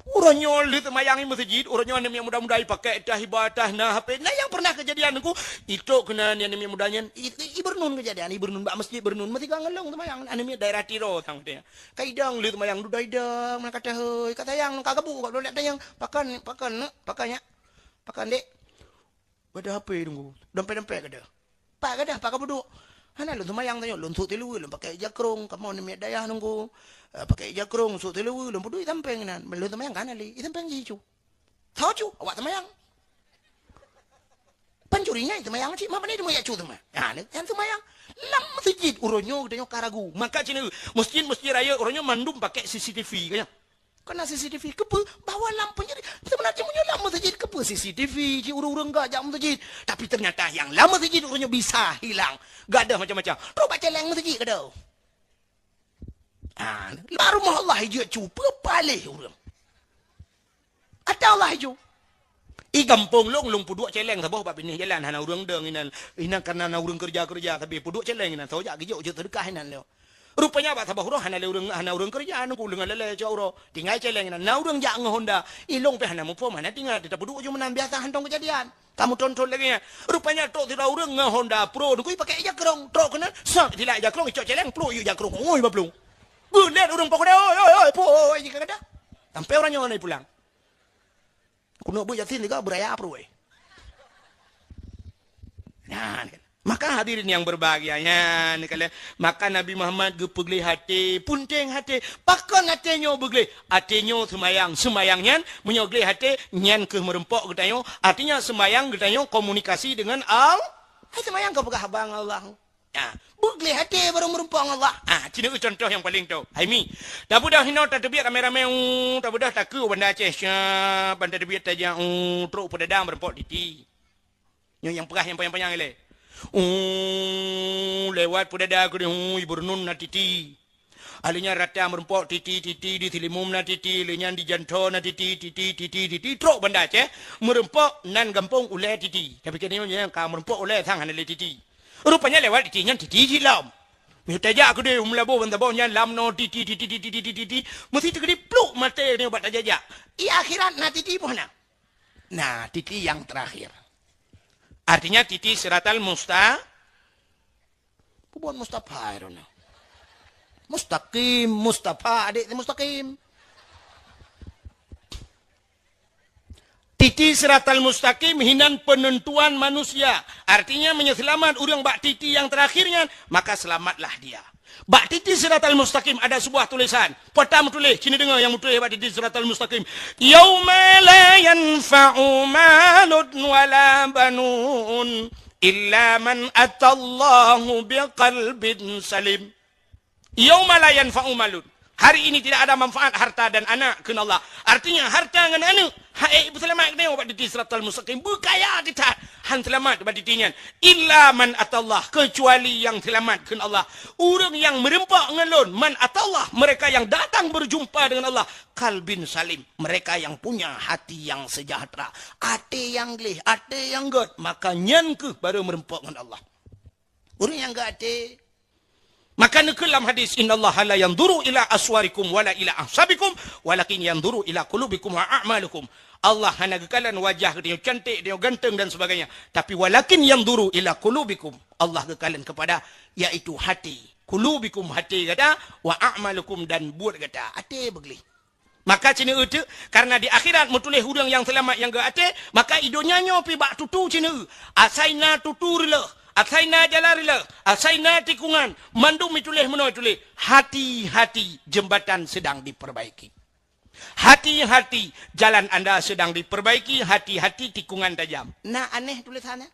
Uroe nyoe lheueh seumayang i meuseujid, uroe nyoe aneuk miet muda-muda i pakèk tah, i ba tah, na H P. Na nyang pernah keujadian Teungku, itrok keunan aneuk miet muda nyan, i, i, i beureunun keujadian, i beureunun bak meuseujid, beureunun meusigoe ngon lôn seumayang, aneuk miet daerah Tiro sang teuh. Ka idong lheueh seumayang, dudoe idong, meunan ka tahôi, ka sayang, ka gabuk, ka lôn tanyong, "Pakon, pakon, neuk? Pakon, nyak? Pakon, dek?" Bak ada H P Teungku, dompet-dompet ka ada. Pat ka ada, pat ka peuduek. Hana lôn seumayang tanyoe, lôn sôk siluweue, lôn pakèk ija krông, kamoe aneuk miet dayah Teungku. Eh, pakèk ija krông, sôk siluweue, lôn peuduek i sampéng nan. Lôn seumayang ka hana lé, i sampéng jih cu. Tho cu, awak seumayang. Pancuri nyan seumayang cit, ma pane teuma jak cu teuma. Ha, nyan seumayang. Lam meuseujid uroe nyoe geutanyoe ka ragu. Maka cit na, meuseujid-meuseujid rayeuk uroe nyoe mandum pakèk C C T V ka nyan. Keunan C C T V, keupeue? Bahwa lam peunjadi, seubeuna jih meunyoe lam meuseujid, keupeue C C T V, cit ureueng-ureueng gak jak meuseujid. Tapi ternyata nyang lam meuseujid ureueng nyoe bisa hilang. Gadôh macam-macam. Trok bak céléng meuseujid gadôh. Ah, lam rumoh Allah ijeuet cu, peue paléh ureueng. Ata Allah iju. I gampông lôn, lôn peuduek céléng saboh bak binéh jalan, hana ureueng dong inan. Inan karena na ureueng keureuja-keureuja, tapi peuduek céléng inan, soe jak geujok jeuet seudeukah inan lé. Rupanya bak saboh uroe hana lé ureueng, hana ureueng keureuja, Teungku, leungan lé-lé cok uroe. Tinggai céléng inan. Na ureueng jak ngon honda. I lôn pih hana muphom, hana teuingat, tapeuduek ju meunan biasa hantom keujadian. Kamoe thon-thon lagèe nyan. Rupanya trok sidroe ureueng ngon honda pro, Teungku, i pakèk ija krông. Trok keunan, sat, silak ija krông, icok céléng, pluek yue ija krông. Oi, baplueng. Geulet ureueng pakon, "Oi, oi, oi, puih, jih ka kada." Sampai uroe nyoe hana pulang. Keuneuk beuet Yasin tiga beuraya pruweh. Nyan kan. Maka hadirin yang berbahagia, nyan kan. Maka Nabi Muhammad geupeugleh até, punteng até. Pakon até nyoe beugleh? Até nyoe seumayang. Seumayang nyan, meunyoe gleh até, nyan keuh meurumpok geutanyoe. Artinya seumayang geutanyoe komunikasi dengan Allah. Hai seumayang keu peugah haba ngon Allah. Ha, beugleh até barô meurumpok ngon Allah. Ha, ci na contoh nyang paleng tho. Hai mi. Tabeudôh hinoe tateubiet ramé-ramé, u, tabeudôh takeu u Banda Aceh, syab, ban tateubiet tajak, u, trok Peudada meurumpok Titi. Nyoe nyang peugah nyang panyang-panyang ilée. U, lewat Peudada keudeh, u, i Beureunun na Titi. Ahli nyan rata meurumpok Titi, Titi, di Silimum na Titi, lheueh nyan di Jantho na Titi, Titi, Titi, Titi, trok Banda Aceh, meurumpok nan gampông ulée Titi. Tapi keu nyoe nyang ka meurumpok ulée sang hana lé Titi. Rupanya lewat Titi nyan Titi jih lom. Meunyoe tajak keudeh u Meulaboh ban saboh nyan lam noe Titi, Titi, Titi, Titi, Titi, meusti teukeudi pluk maté nyoe bak tajak-jak. I akhirat na Titi boh na. Na Titi nyang terakhir. Artinya Titi siratal musta-, Peue buet Mustafa droeneuh? Mustaqim, Mustafa, adék si Mustaqim. Titi siratal mustaqim hinan penentuan manusia. Artinya, meunyoe seulamat ureuëng bak titi nyang teurakhir nyan, maka selamatlah dia. Bak titi siratal mustaqim ada sebuah tulisan. Peue ta meutuléh, ci neudeungoe nyang meutuléh bak titi siratal mustaqim. "Yauma la yanfa'u malun wala banun illa man atallaha biqalbin salim." "Yauma la yanfa'u malun." Hari ini tidak ada manfaat harta dan anak, kheun Allah. Artinya, harta ngon aneuk han ék peuseulamat geutanyoe bak titi siratal mustaqim. Beukaya teutat, han seulamat bak titi nyan. "Illa man atallah," kecuali nyang seulamat, kheun Allah. Ureuëng nyang meurumpok ngon Lôn, "man atallah," mereka yang datang berjumpa dengan Allah, "qalbin salim," mereka yang punya hati yang sejahtera, até nyang gleh, até nyang gét, maka nyan kheueh baru meurumpok ngon Allah. Ureuëng nyang gét até. Maka neukheun lam hadis, "Innallaha la yanzuru ila aswarikum wala ila ahsabikum, walakin yanzuru ila qulubikum wa a'malikum." Allah hana geukalon wajah geutanyoe cantik, geutanyoe ganteng dan sebagainya. Tapi walakin yanzuru ila qulubikum. Allah geukalon kepada, yaitu hati. Qulubikum, hati gata, wa a'malikum, dan buet gata. Até beugleh. Maka ci neueu teuk, karena di akhirat meutuléh ureuëng nyang seulamat nyang gét até, maka i donya nyoe pih bak tutu ci neueu. Asai na tutu reuloh, asai na jalan reuloh, asai na tikungan, mandum ituléh meunoe ituléh, "Hati-hati, jembatan sedang diperbaiki. Hati-hati, jalan anda sedang diperbaiki, hati-hati, tikungan tajam." Na aneh tulésannya?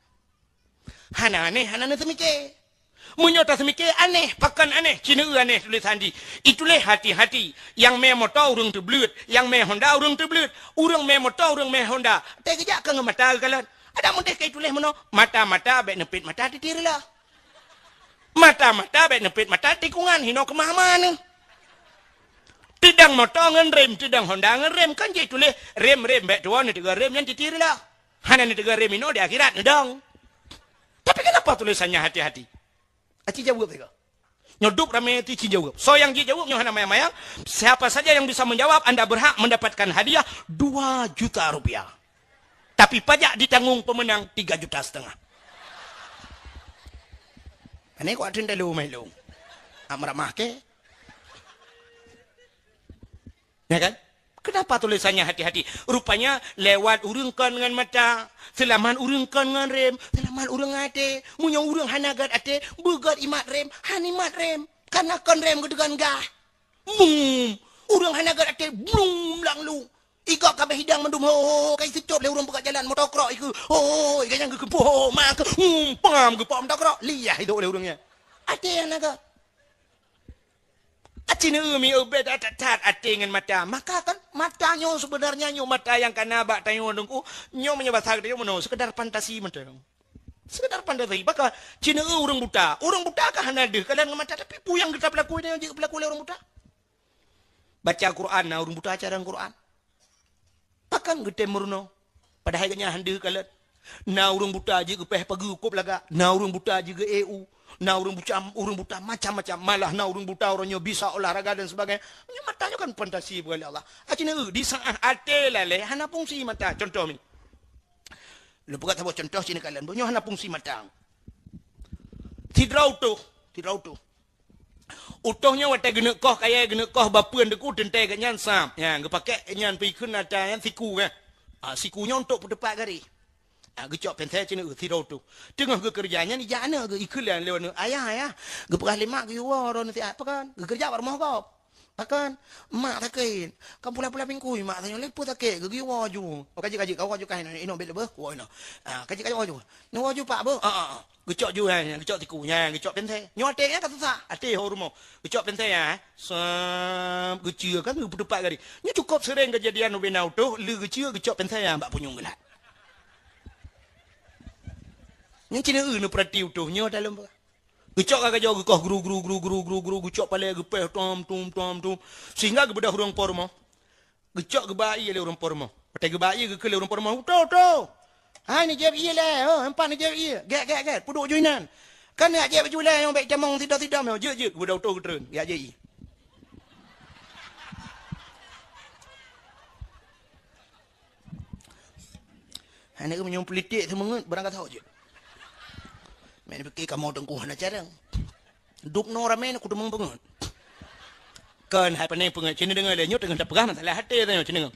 Hana aneh, hana neuseumiké. Meunyoe taseumiké aneh, pakon aneh, ci neueu aneh tulésan jih. Ituléh hati-hati, nyang mé moto ureuëng teubleuet, nyang mé Honda ureuëng teubleuet, ureuëng mé moto ureuëng mé Honda. Teukeujak keu ngon mata geukalon. Adak meudeh ka ituléh meunoe, mata-mata bék neupet mata titi reuloh. Mata-mata bèk neupet mata tikungan, hinoe keumah-mah neuh. Teudang moto ngon rem, teudang Honda ngon rem, kan jituléh rem-rem bèk tuwoe neuteugah rem nyan titi rila. Hana neuteugah rem inoe di akhirat neudong. Tapi kenapa tulisannya hati-hati? Aci jaweueb sigoe. Nyoe dub ramé ti ci jaweueb. Soe nyang jijaweueb nyoe hana mayang-mayang. Siapa saja yang bisa menjawab, anda berhak mendapatkan hadiah dua juta rupiah. Tapi pajak ditanggung pemenang tiga juta setengah. Ini kok ada dalu mai lu. Amramah ke? Ya kan? Kenapa tulisannya hati-hati? Rupanya lewat ureuëng kon ngon mata, seulamat ureuëng kon ngon rem, seulamat ureuëng até. Meunyoe ureuëng hana gét até, beugét imat rem, han imat rem. Karena kon rem geudegan gah. Mum, ureuëng hana gét até, blum lang lu. Igok kabeh hidang mandum ho, ho, ho, kai seucop lé ureuëng peugah jalan moto krok iku. Ho, ho, ho, ikan nyang geukeumpuk ho, ho, ma ke, hmm, pam geupom moto krok. Liah itu oleh ureuëng nyan. Até nyang naga. Aci neu mi ubé that-that até ngon mata. Maka kan mata nyoe sebenarnya nyoe mata nyang kana bak tanyoe dengku. Nyoe meunyoe basa geutanyoe meunoe sekedar fantasi mata. Sekedar fantasi. Maka ci neu ureuëng buta. Ureuëng buta ka hana deuh kalan ngon mata tapi peue nyang geuta peulaku nyoe jeuet peulaku lé ureuëng buta. Baca Quran na ureuëng buta acara Quran. Pakon geutem meurunoe? Padahai geuhnyan han deuh kalon. Na ureuëng buta jeuet geupéh pageue kôb lagak, na ureuëng buta jeuet geu-E U, na ureuëng buta, ureuëng buta macam-macam. Malah na ureuëng buta uroe nyoe bisa olahraga dan sebagainya. Nyoe mata nyoe kan fantasi bukan Allah. Aci neu di saat até lalé hana fungsi mata. Contoh mi. Lôn peugah saboh contoh ci neu kalon. Nyoe hana fungsi mata. Sidroe utôh, sidroe utôh. Utôh nyoe watée geuneuk koh kayée, geuneuk koh bapeuen deuku teuntée geuhnyan sab. Nyan geupakée nyan peue ikheun ata nyan siku kan. Ah, siku nyoe untuk peuteupat garéh. Ah, geucok pensée ci neu sidroe utôh. Teungoh geukeureuja nyan ijak aneuk geu ikheun lé aneuk, "Ayah, ayah, geupeugah lé mak geuyue woe droeneuh siat." Pakon? Geukeureuja bak rumoh gob. Pakon? Mak sakét. Ka pula-pula mingkui mak tanyoe lé peue sakét, geuwoe ju. Oh, ka jeuet, ka jeuet, ka woe ju kah inoe, inoe bèk leubeh, woe inoe. Ah, ka jeuet, ka jeuet, woe ju. Neuwoe ju pak beuh. Ah, ah, ah. Geucok ju, eh, geucok tiku, eh, geucok pensée. Nyoe até nyan ka susah. Até ho rumoh. Geucok pensée, eh. Sab, geuceue kan geupeuteupat gari. Nyoe cukôp seuréng keujadian ubena utôh, lé geuceue geucok pensée, eh, bak punyueng geulat. Nyan ci neu neupeurati utôh nyoe dalam. Geucok ka gajoe geukoh gru, gru, gru, geucok palée geupéh tom, tum, tom, tum. Sehingga geubeudôh ureuëng po rumoh. Geucok geuba ie lé ureuëng po rumoh. Watée geuba ie geukheun lé ureuëng po rumoh, "Utôh, utôh! Hai neujép ie lé, oh, empat neujép ie. Gét, gét, gét, peuduek ju inan. Kan neujép ju lé, nyang bèk tamong sidom-sidom nyoe. Jeuet, jeuet." Geubeudôh utôh geutreun, jak jép ie. Hana meunyoe politik seumeungeut barang ka thok jeuet. Meupiké kamoe teungku hana carông. Dub noe ramé na kuteumong peungeut. Kon hai pane peungeut, ci neu deungoe lé nyoe teungoh tapeugah masalah até tanyoe ci neu.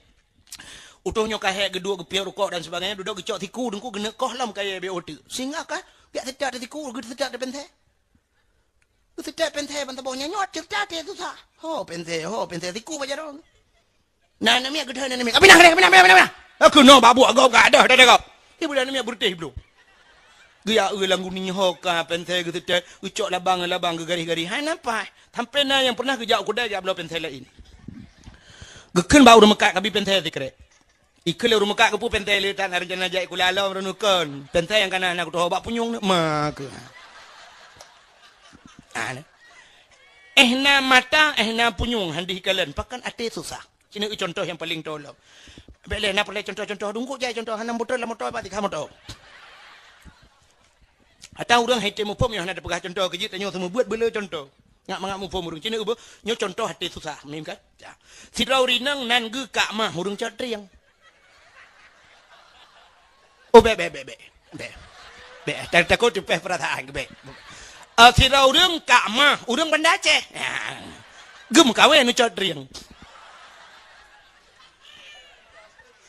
Utôh nyoe ka hék geuduek geupiep rukok dan sebagainya, dudoe geucok siku deungku geuneuk koh lom kayée bèk oteuk. Sehingga ka piak seutôt siku geuseutôt di pensée. Geuseutôt pensée ban saboh nyan nyoe cerita até susah. Ho pensée, ho pensée siku bak jaroe. Na aneuk miet geuteuh aneuk miet. Ka pinah, ka pinah, pinah, pinah, pinah. Keunoe bak buet gob ka deuh, deuh, deuh gob. Ibu dan aneuk miet beureutéh bloe. Geuyak eu lam guni ho ka pensée geuseutôt, geucok labang, labang geugaréh-garéh. Hai nampak. Sampai na nyang pernah geujak u keudai jak bloe pensée laén. Geukheun bak ureuëng meukat kabi pensée sikrek. Ikheun lé ureuëng meukat keupeue pensée le that na reuncana jak sikula lom reunukon. Pensée nyang kana na kutoh bak punyueng na ma keu. Ah, na. Eh na mata, eh na punyueng han deuh ikalon. Pakon até susah. Ci neu contoh nyang paleng tolong. Bèk lé na peureulée contoh-contoh dungkok jai contoh hana motor lam motor bak tiga motor. Ata ureuëng hai tém muphom nyoe hana tapeugah contoh keujeuet tanyoe seumeubeuet beuleu contoh. Ngak mangat muphom ureuëng ci neu beuh nyoe contoh até susah mim kan. Ya. Sidroe ureuëng inong nan geuh kak mah ureuëng cot trieng. Oh bèk bèk bèk bèk. Bèk. Bèk takot teupeh perasaan ke bèk. Ah, sidroe ureuëng kak mah ureuëng Banda Aceh. Ya. Geuh meukawen cot trieng.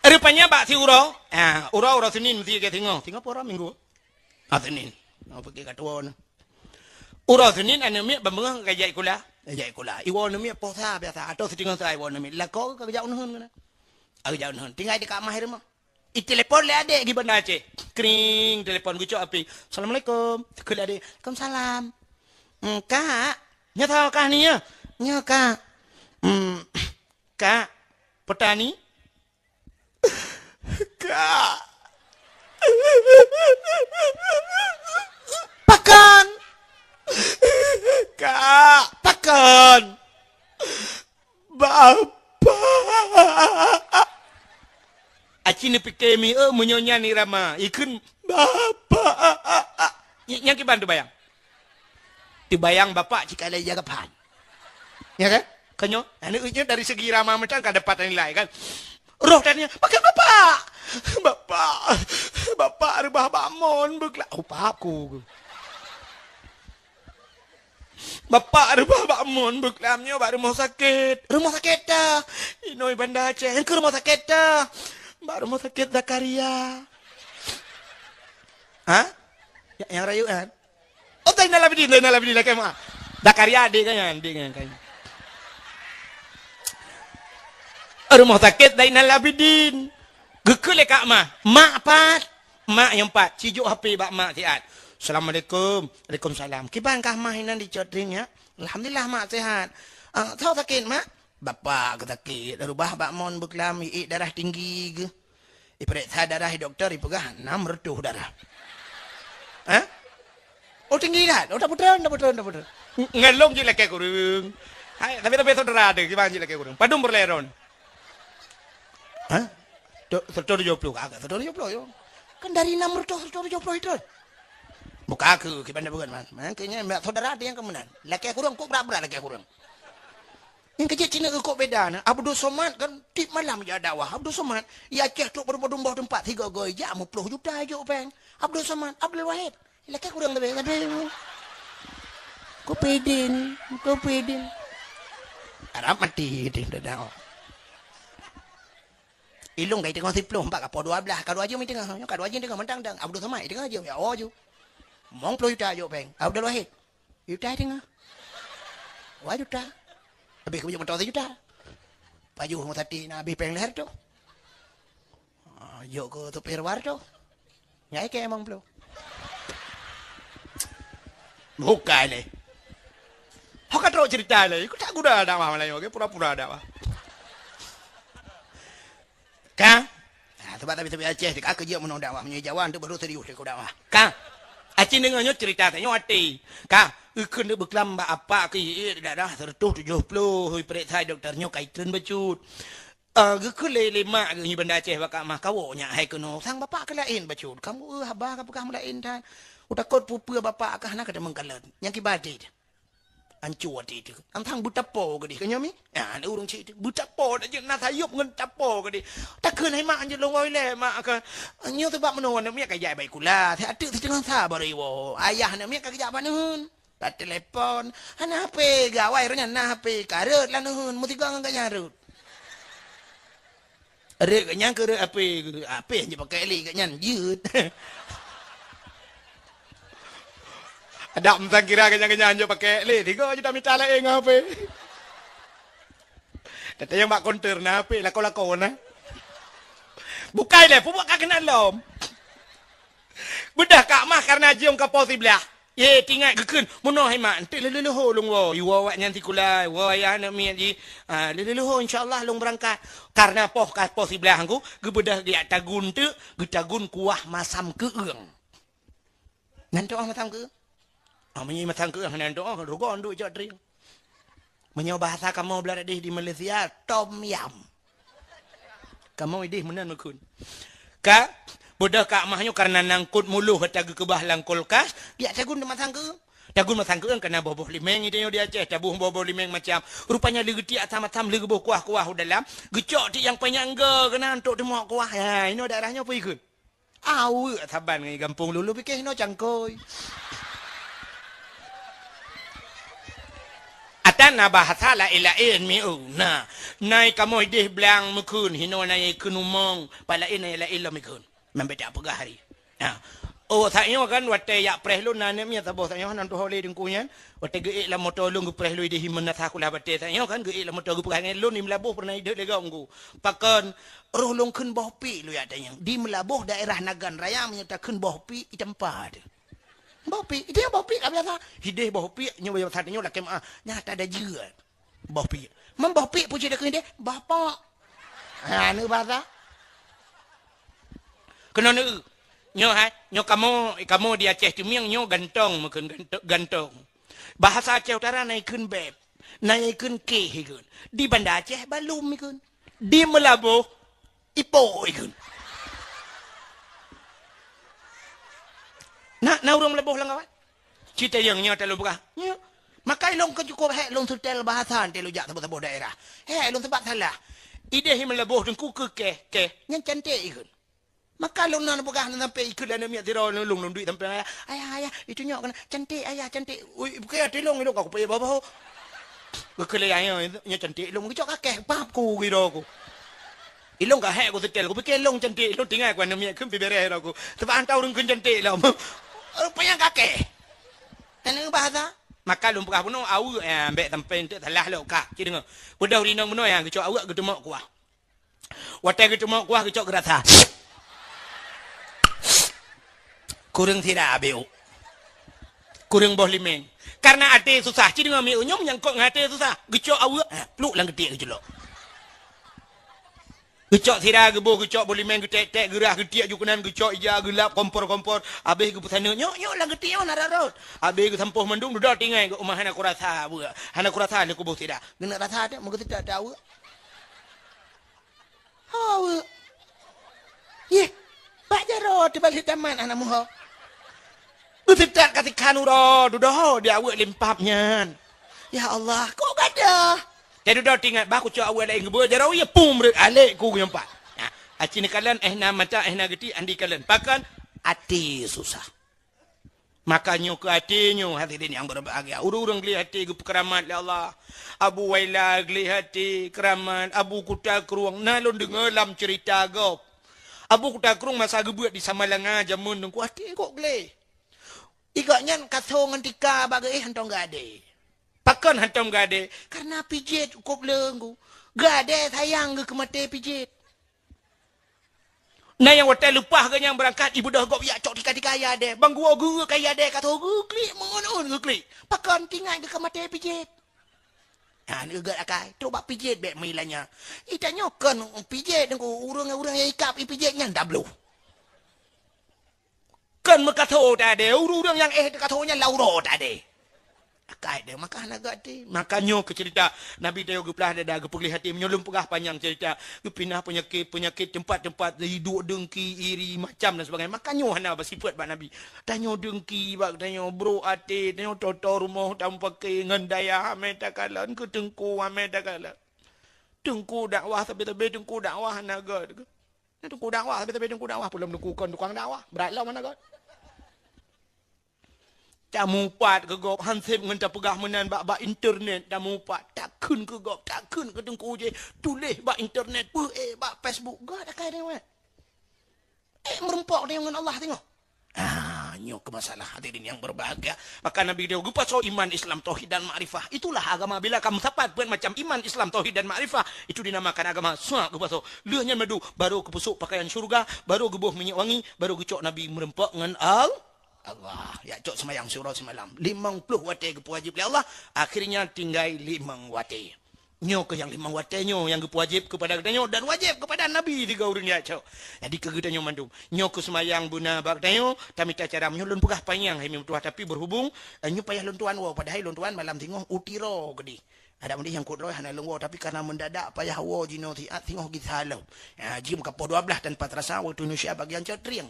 Rupanya bak si uroe, ah, uroe uroe Senin mesti ke singoh. Singoh pura minggu. Ah, Senin. Mau pergi kat tuan. Uroe Senin aneuk miet ban beungoh ka jak sikula. Ka jak sikula. Iwoe aneuk miet poh sa biasa atau siteungoh sa iwoe aneuk miet. Lakoe ka geujak uneuen keunan. Ka geujak uneuen. Tinggai di kamar rumah. Itelepon lé adek di Banda Aceh. Kring, telepon geucok api. Assalamualaikum. Seukeu lé adek. Waalaikumsalam. Hmm, kak. Nyoe soe kah ni ya? Nyoe kak. Hmm, kak. Petani. Kak. Pakon. Ini pike mi, eh, meunyoe nyan irama. Ikheun, "Bapak." Ny-, nyang kiban teubayang. Teubayang bapak cit ka lheueh jaga phan. Ya kan? Kan nyoe, aneuk nyoe dari segi irama macam ka dapat nilai kan. Roh tanya, "Pakai bapak." "Bapak, bapak reubah bak mon beuklam." Oh, paham ku. "Bapak reubah bak mon beuklam nyoe bak rumoh sakét." "Rumoh sakét ta?" "Inoi Banda Aceh." "Nyang keu rumoh sakét ta?" "Bak rumoh sakét Zakaria." Ha? Ya, nyang rayeuk kan? Oh, Zainal Abidin, Zainal Abidin lakée meu'ah. Zakaria adik kan nyan, adik kan. Rumoh sakét Zainal Abidin. Geukheun lé Kak Mah, "Mak pat?" Mak nyang pat, cijok H P bak mak siat. "Assalamualaikum." "Waalaikumsalam." "Kiban kah mah inan dicot ring ya?" "Alhamdulillah mak sehat." "Ah, soe sakét mak?" "Bapak geusakét, reubah bak mon beuklam, iék darah tinggi geuh." Ipeuriksa darah dokto ipeugah enam reutôh darah. Hah? Oh tinggi that. Oh tapeutrön, tapeutrön, tapeutrön. Ngon lôn jih lakée kureueng. Hai, tapi tapi saudara ada kiban jih lakée kureueng. Padum peureulée droen? Hah? Tu, seratus tujuh puluh, agak seratus tujuh puluh yo. Kan dari enam ratus seratus tujuh puluh itu. Buka aku kiban dah bukan man. Man kayaknya saudara ada yang kemenangan. Lakée kureueng kok berat-berat lakée kureueng. Nyang keu jeuet cit na kok beda na. Abdul Somad kan tiep malam jak dakwah. Abdul Somad, i Aceh trok padum-padum boh teumpat, sigoe-goe jak meuploh juta jok péng. Abdul Somad, Abdul Wahid. Lakée kureueng tapi, tapi. Kupidin, kupidin. Arab mati di dakwah. Ilong kai teungoh siploh, empat ka poh dua belas, ka dua jeuem i teungoh. Nyoe ka dua jeuem i teungoh, mantang dang. Abdul Somad i teungoh jeuem, ya, oh, ju. Mong ploh juta jok péng. Abdul Wahid. Juta teungoh. Wah, juta. Habéh keu moto sijuta. Pajoh rumoh sakét na habéh péng lhèe reutôh. Ah, jok keu supir war tu. Nyai keu emang ploh. Bukai lé. Ho ka trok cerita lé. Ku tak guna dakwah Melayu, oke? Pura-pura dakwah. Ka? Ha, sebab tapi-tapi Aceh, ka keu jeuet meunoe dakwah, meunyoe Jawa tu baru serius keu dakwah. Ka? Aci deungoe nyoe cerita tanyoe até. Ka? Ikheun deuk beuklam bak apa keu ié darah seratus tujuh puluh, ipeuriksa dokto nyoe ka itreun bacut. Ah, geukheun lé, lé mak geuh nyoe Banda Aceh bak Kak Mah, kawoe nyak hai keunoe. Sang bapak keu laén bacut. Kamoe, eh, haba ka peugah meulaén that. Utakot peue-peue bapak kah na ka tamong kalon. Nyang kiban até. Anco até teuh. Antang beutapo keudeh, ka nyoe mi? Nyan ureueng cit teuh. Beutapo dak jeuet na sayop ngon tapo keudeh. Takheun hai mak anjeut lôn woe ilée mak ka. Nyoe sabab meunoe aneuk miet ka jak baikula. Ateuk siteungoh sa baru iwoe. Ayah aneuk miet ka geujak bak neuheun. Ka telepon. Hana H P gawai roh nyan na H P. Ka rhot lam neuheun. Meusigoe ngon gobnyan rhot. Rhot gobnyan keu rhot H P. H P hana jipakai lé gobnyan jeuet. Adak meusangkira gobnyan-gobnyan jeuet pakai lé, tiga juta mita laén ngon H P. Teuntang nyang bak konter na H P, lakoe-lakoe na. Bukai lé, peubuet ka keunan lom. Beudôh Kak Mah kareuna jeuem ka poh siblaih. Ye, tingat geukheun, meunoe hai mak, enteuk lheuh-lheuh lôn woe. Iwoe awaknyan sikula, iwoe ayah aneuk miet jih. Ah, lheuh-lheuh insya Allah lôn beurangkat. Kareuna poh ka poh siblaih ngku, geubeudôh geujak tagun teuk, geutagun kuah masam keueung. Nyan tu'oh masam keueung. Ah, meunyoe masam keueung hana tu'oh, rugoe duek cok tring. Meunyoe bahasa kamoe blah deh di Malaysia, tom yam. Kamoe ideh meunan meukheun. Ka, beudôh Kak Mah nyoe kareuna nangkot muloh ata geukeubah lam kulkas, geujak tagun teuk masam keueung. Tagun masam keueung kana boh-boh limeng, i tanyoe di Aceh taboh boh-boh limeng macam. Rupanya lé geutiek asam-asam, lé geuboh kuah-kuah u dalam, geucok tiek nyang panyang go keunan untuk teumok kuah. Ha, inoe daerah nyoe peue ikheun? Aweuek saban ngon gampông lôn, lôn pike hinoe cangkôi. Ata na bahasa laén-laén miu. Na, na kamoe ideh blang meukheun, hinoe na ikheun umong, pat laén na laén lom ikheun. Meubeudôh peugah hari. Ha. Oh, saat nyoe kan watée jak preh lôn na aneuk miet saboh saat nyoe nan tuho lé teungku nyan. Watée geuék lam moto lôn geupreh lôn ideh himeun na sakulah batée saat nyoe kan geuék lam moto geupeugah ngon lôn di Meulaboh pernah ideh lé gong ku. Pakon roh lôn kheun boh piek lôn jak tanyong. Di Meulaboh daerah Nagan Raya meunyoe takheun boh piek itampa teuh. Boh piek, ideh boh piek ka biasa. Ideh boh piek nyoe biasa tanyoe lakée meu'ah. Nyata ada jeuet. Boh piek. Meuboh piek pucuk dikeue deh, bapak. Ha, neu basa. Keunoe neu. Nyoe hai, nyoe kamoe, kamoe di Aceh Teumieng nyoe gantong meukheun ganto-, gantong. Bahasa Aceh Utara na ikheun beb, na ikheun keh ikheun. Di Banda Aceh balum ikheun. Di Meulaboh ipo ikheun. Ha, na ureuëng meuleuboh lam gawat? Cit tayang nyoe talôn peugah. Nyoe. Maka ilôn keu cukôp hék lôn seutôt bahasa teuh lôn jak saboh-saboh daerah. Hék lôn sabab salah. Idéh meuleuboh teungku keu kéh, kéh. Nyan cantik ikheun. Maka lôn na peugah sampoe ikheun lé aneuk miet sidroe lôn, lôn duek sampoe ayah. Ayah, ayah, itu nyoe keunan. Cantik ayah, cantik. Ui, bukan ya, tilong ilôn ka kupayah baboh. Geukheun lé ayah, nyoe cantik ilôn geucok ka kéh, pap ku giro ku. Ilôn ka hék ku seutôt, kupike ilôn cantik, ilôn tinggai ku aneuk miet kheun pih bèrèh lom ku. Sabab han tau ureuëng kheun cantik lom. Rupanya ka kéh. Aneuk bahasa. Maka lôn peugah bunoe aweuek, eh, ambek sampoe enteuk salah lom ka. Ci deungoe. Beudôh rinong bunoe, eh, geucok aweuek geuteumok kuah. Watée geuteumok kuah geucok geurasa. Kureueng sira biôk. Kureueng boh limeng. Karena até susah. Ci deungoe miôk nyoe nyangkot ngon até susah. Geucok aweuek, eh, pluk lam geutiek geuculok. Geucok sira geuboh, geucok boh limeng geutek-tek, geurah geutiek ju keunan, geucok ija geulap kompor-kompor, habéh geupeusaneuk, "Nyoe, nyoe lam geutiek nyoe na rot-rot." Habéh geusampôh mandum, dudoe tinggai geuh, "Uma hana kurasa aweuek, hana kurasa lé kuboh sira." Geuneuk rasa teuh, meugeuseutat teuh aweuek. Ho aweuek. Yeh, bak jaroe teuh balik tamat hana muho. Geuseutat ka sikhan uroe, dudoe di aweuek limpap nyan. Ya Allah, kok gadoh? Teududoe teuingat bah kucok aweuek laén geubeue jaroe, ya pum rot alek ku geuyong pat. Nah, aci neukalon, eh na mata, eh na geuti, andi kalon. Pakon? Até susah. Maka nyoe keu até nyoe, hadirin nyang berbahagia. Ureuëng-ureuëng gleh até geupeukeuramat lé Allah. Abu Waila gleh até keuramat, Abu Kuta Krueng. Na lôn deungoe lam ceurita gob. Abu Kuta Krueng masa geubeuet di Samalanga jameun teungku até kok gleh. Igok nyan kaso ngon tika bak geuéh hantong geuadé. Pakon hantong geuadé? Karena pijet cukôp leunggu. Geuadé sayang geuh keu maté pijet. Na nyang watée leupah geuh nyang beurangkat, ibeudôh gob yak cok tika-tika ayah deh. Bang geuwoe geuh ka ayah deh, ka tho geuklik, meungon-on geuklik. Pakon tingat geuh ka maté pijet. Ha, ni geugat akai, trok bak pijet bék meulanya. Ita nyoe kon pijet ngon ureuëng-ureuëng nyang ikab i pijet nyan dabloh. Kon meukatho tadé, ureuëng-ureuëng nyang éh teukathonyan lam uroe tadé. Akai deh, maka hana gati. Maka nyoe keu cerita Nabi tanyoe geuplah dada, geupeugleh até. Meunyoe lôn peugah panyang cerita, geupinah peunyakét-peunyakét, teumpat-teumpat, duek deungki, iri, macam dan sebagainya. Maka nyoe hana beusifeuet bak Nabi. Tanyoe deungki bak tanyoe, brok até, tanyoe toto rumoh tamupaké ngon dayah, amé takalon keu teungku, amé takalon. Teungku dakwah, sabe-sabe teungku dakwah hana gét. Nyan teungku dakwah, tapi-tapi teungku dakwah, peulom teungku kon tukang dakwah. Brat lom hana gét. Tamupat keu gob, han sép ngon tapeugah meunan bak, bak internet tamupat. Takheun keu gob, takheun keu teungku jih. Tuléh bak internet, peue éh bak Facebook. Gét akai deungon. Éh, meurumpok deungon Allah teungoh. Ah, nyoe keu masalah hadirin yang berbahagia. Maka Nabi dia geupasoe iman, Islam, tauhid dan makrifah. Itulah agama. Bila kamu sapat buat macam iman, Islam, tauhid dan makrifah, itu dinamakan agama. Sa geupasoe. Lheueh nyan madu, baru geupeusuek pakaian syurga, baru geuboh minyeuk wangi, baru geucok Nabi meureumpok ngon Al-, Allah. Ya cok seumayang siuroe simalam. Limong ploh watée geupeuwajéb lé Allah, akhirnya tinggai limong watée. Nyoe keuh nyang limong watée nyoe nyang geupeuwajéb keupada geutanyoe dan wajéb keupada Nabi tiga ureuëng jak cok. Jadi keu geutanyoe mandum, nyoe keuh seumayang beuna bak geutanyoe, tamita cara meunyoe lôn peugah panyang hai meutuah, tapi berhubung, eh, nyoe payah lôn tuan woe, padahai lôn tuan malam singoh u Tiro keudeh. Adak meudeh nyang kot droe hana lôn woe, tapi karena mendadak payah woe jinoe siat singoh gisa lom. Ya, jeuem ka poh dua belas tanpa terasa waktu Indonesia bagian cot trieng.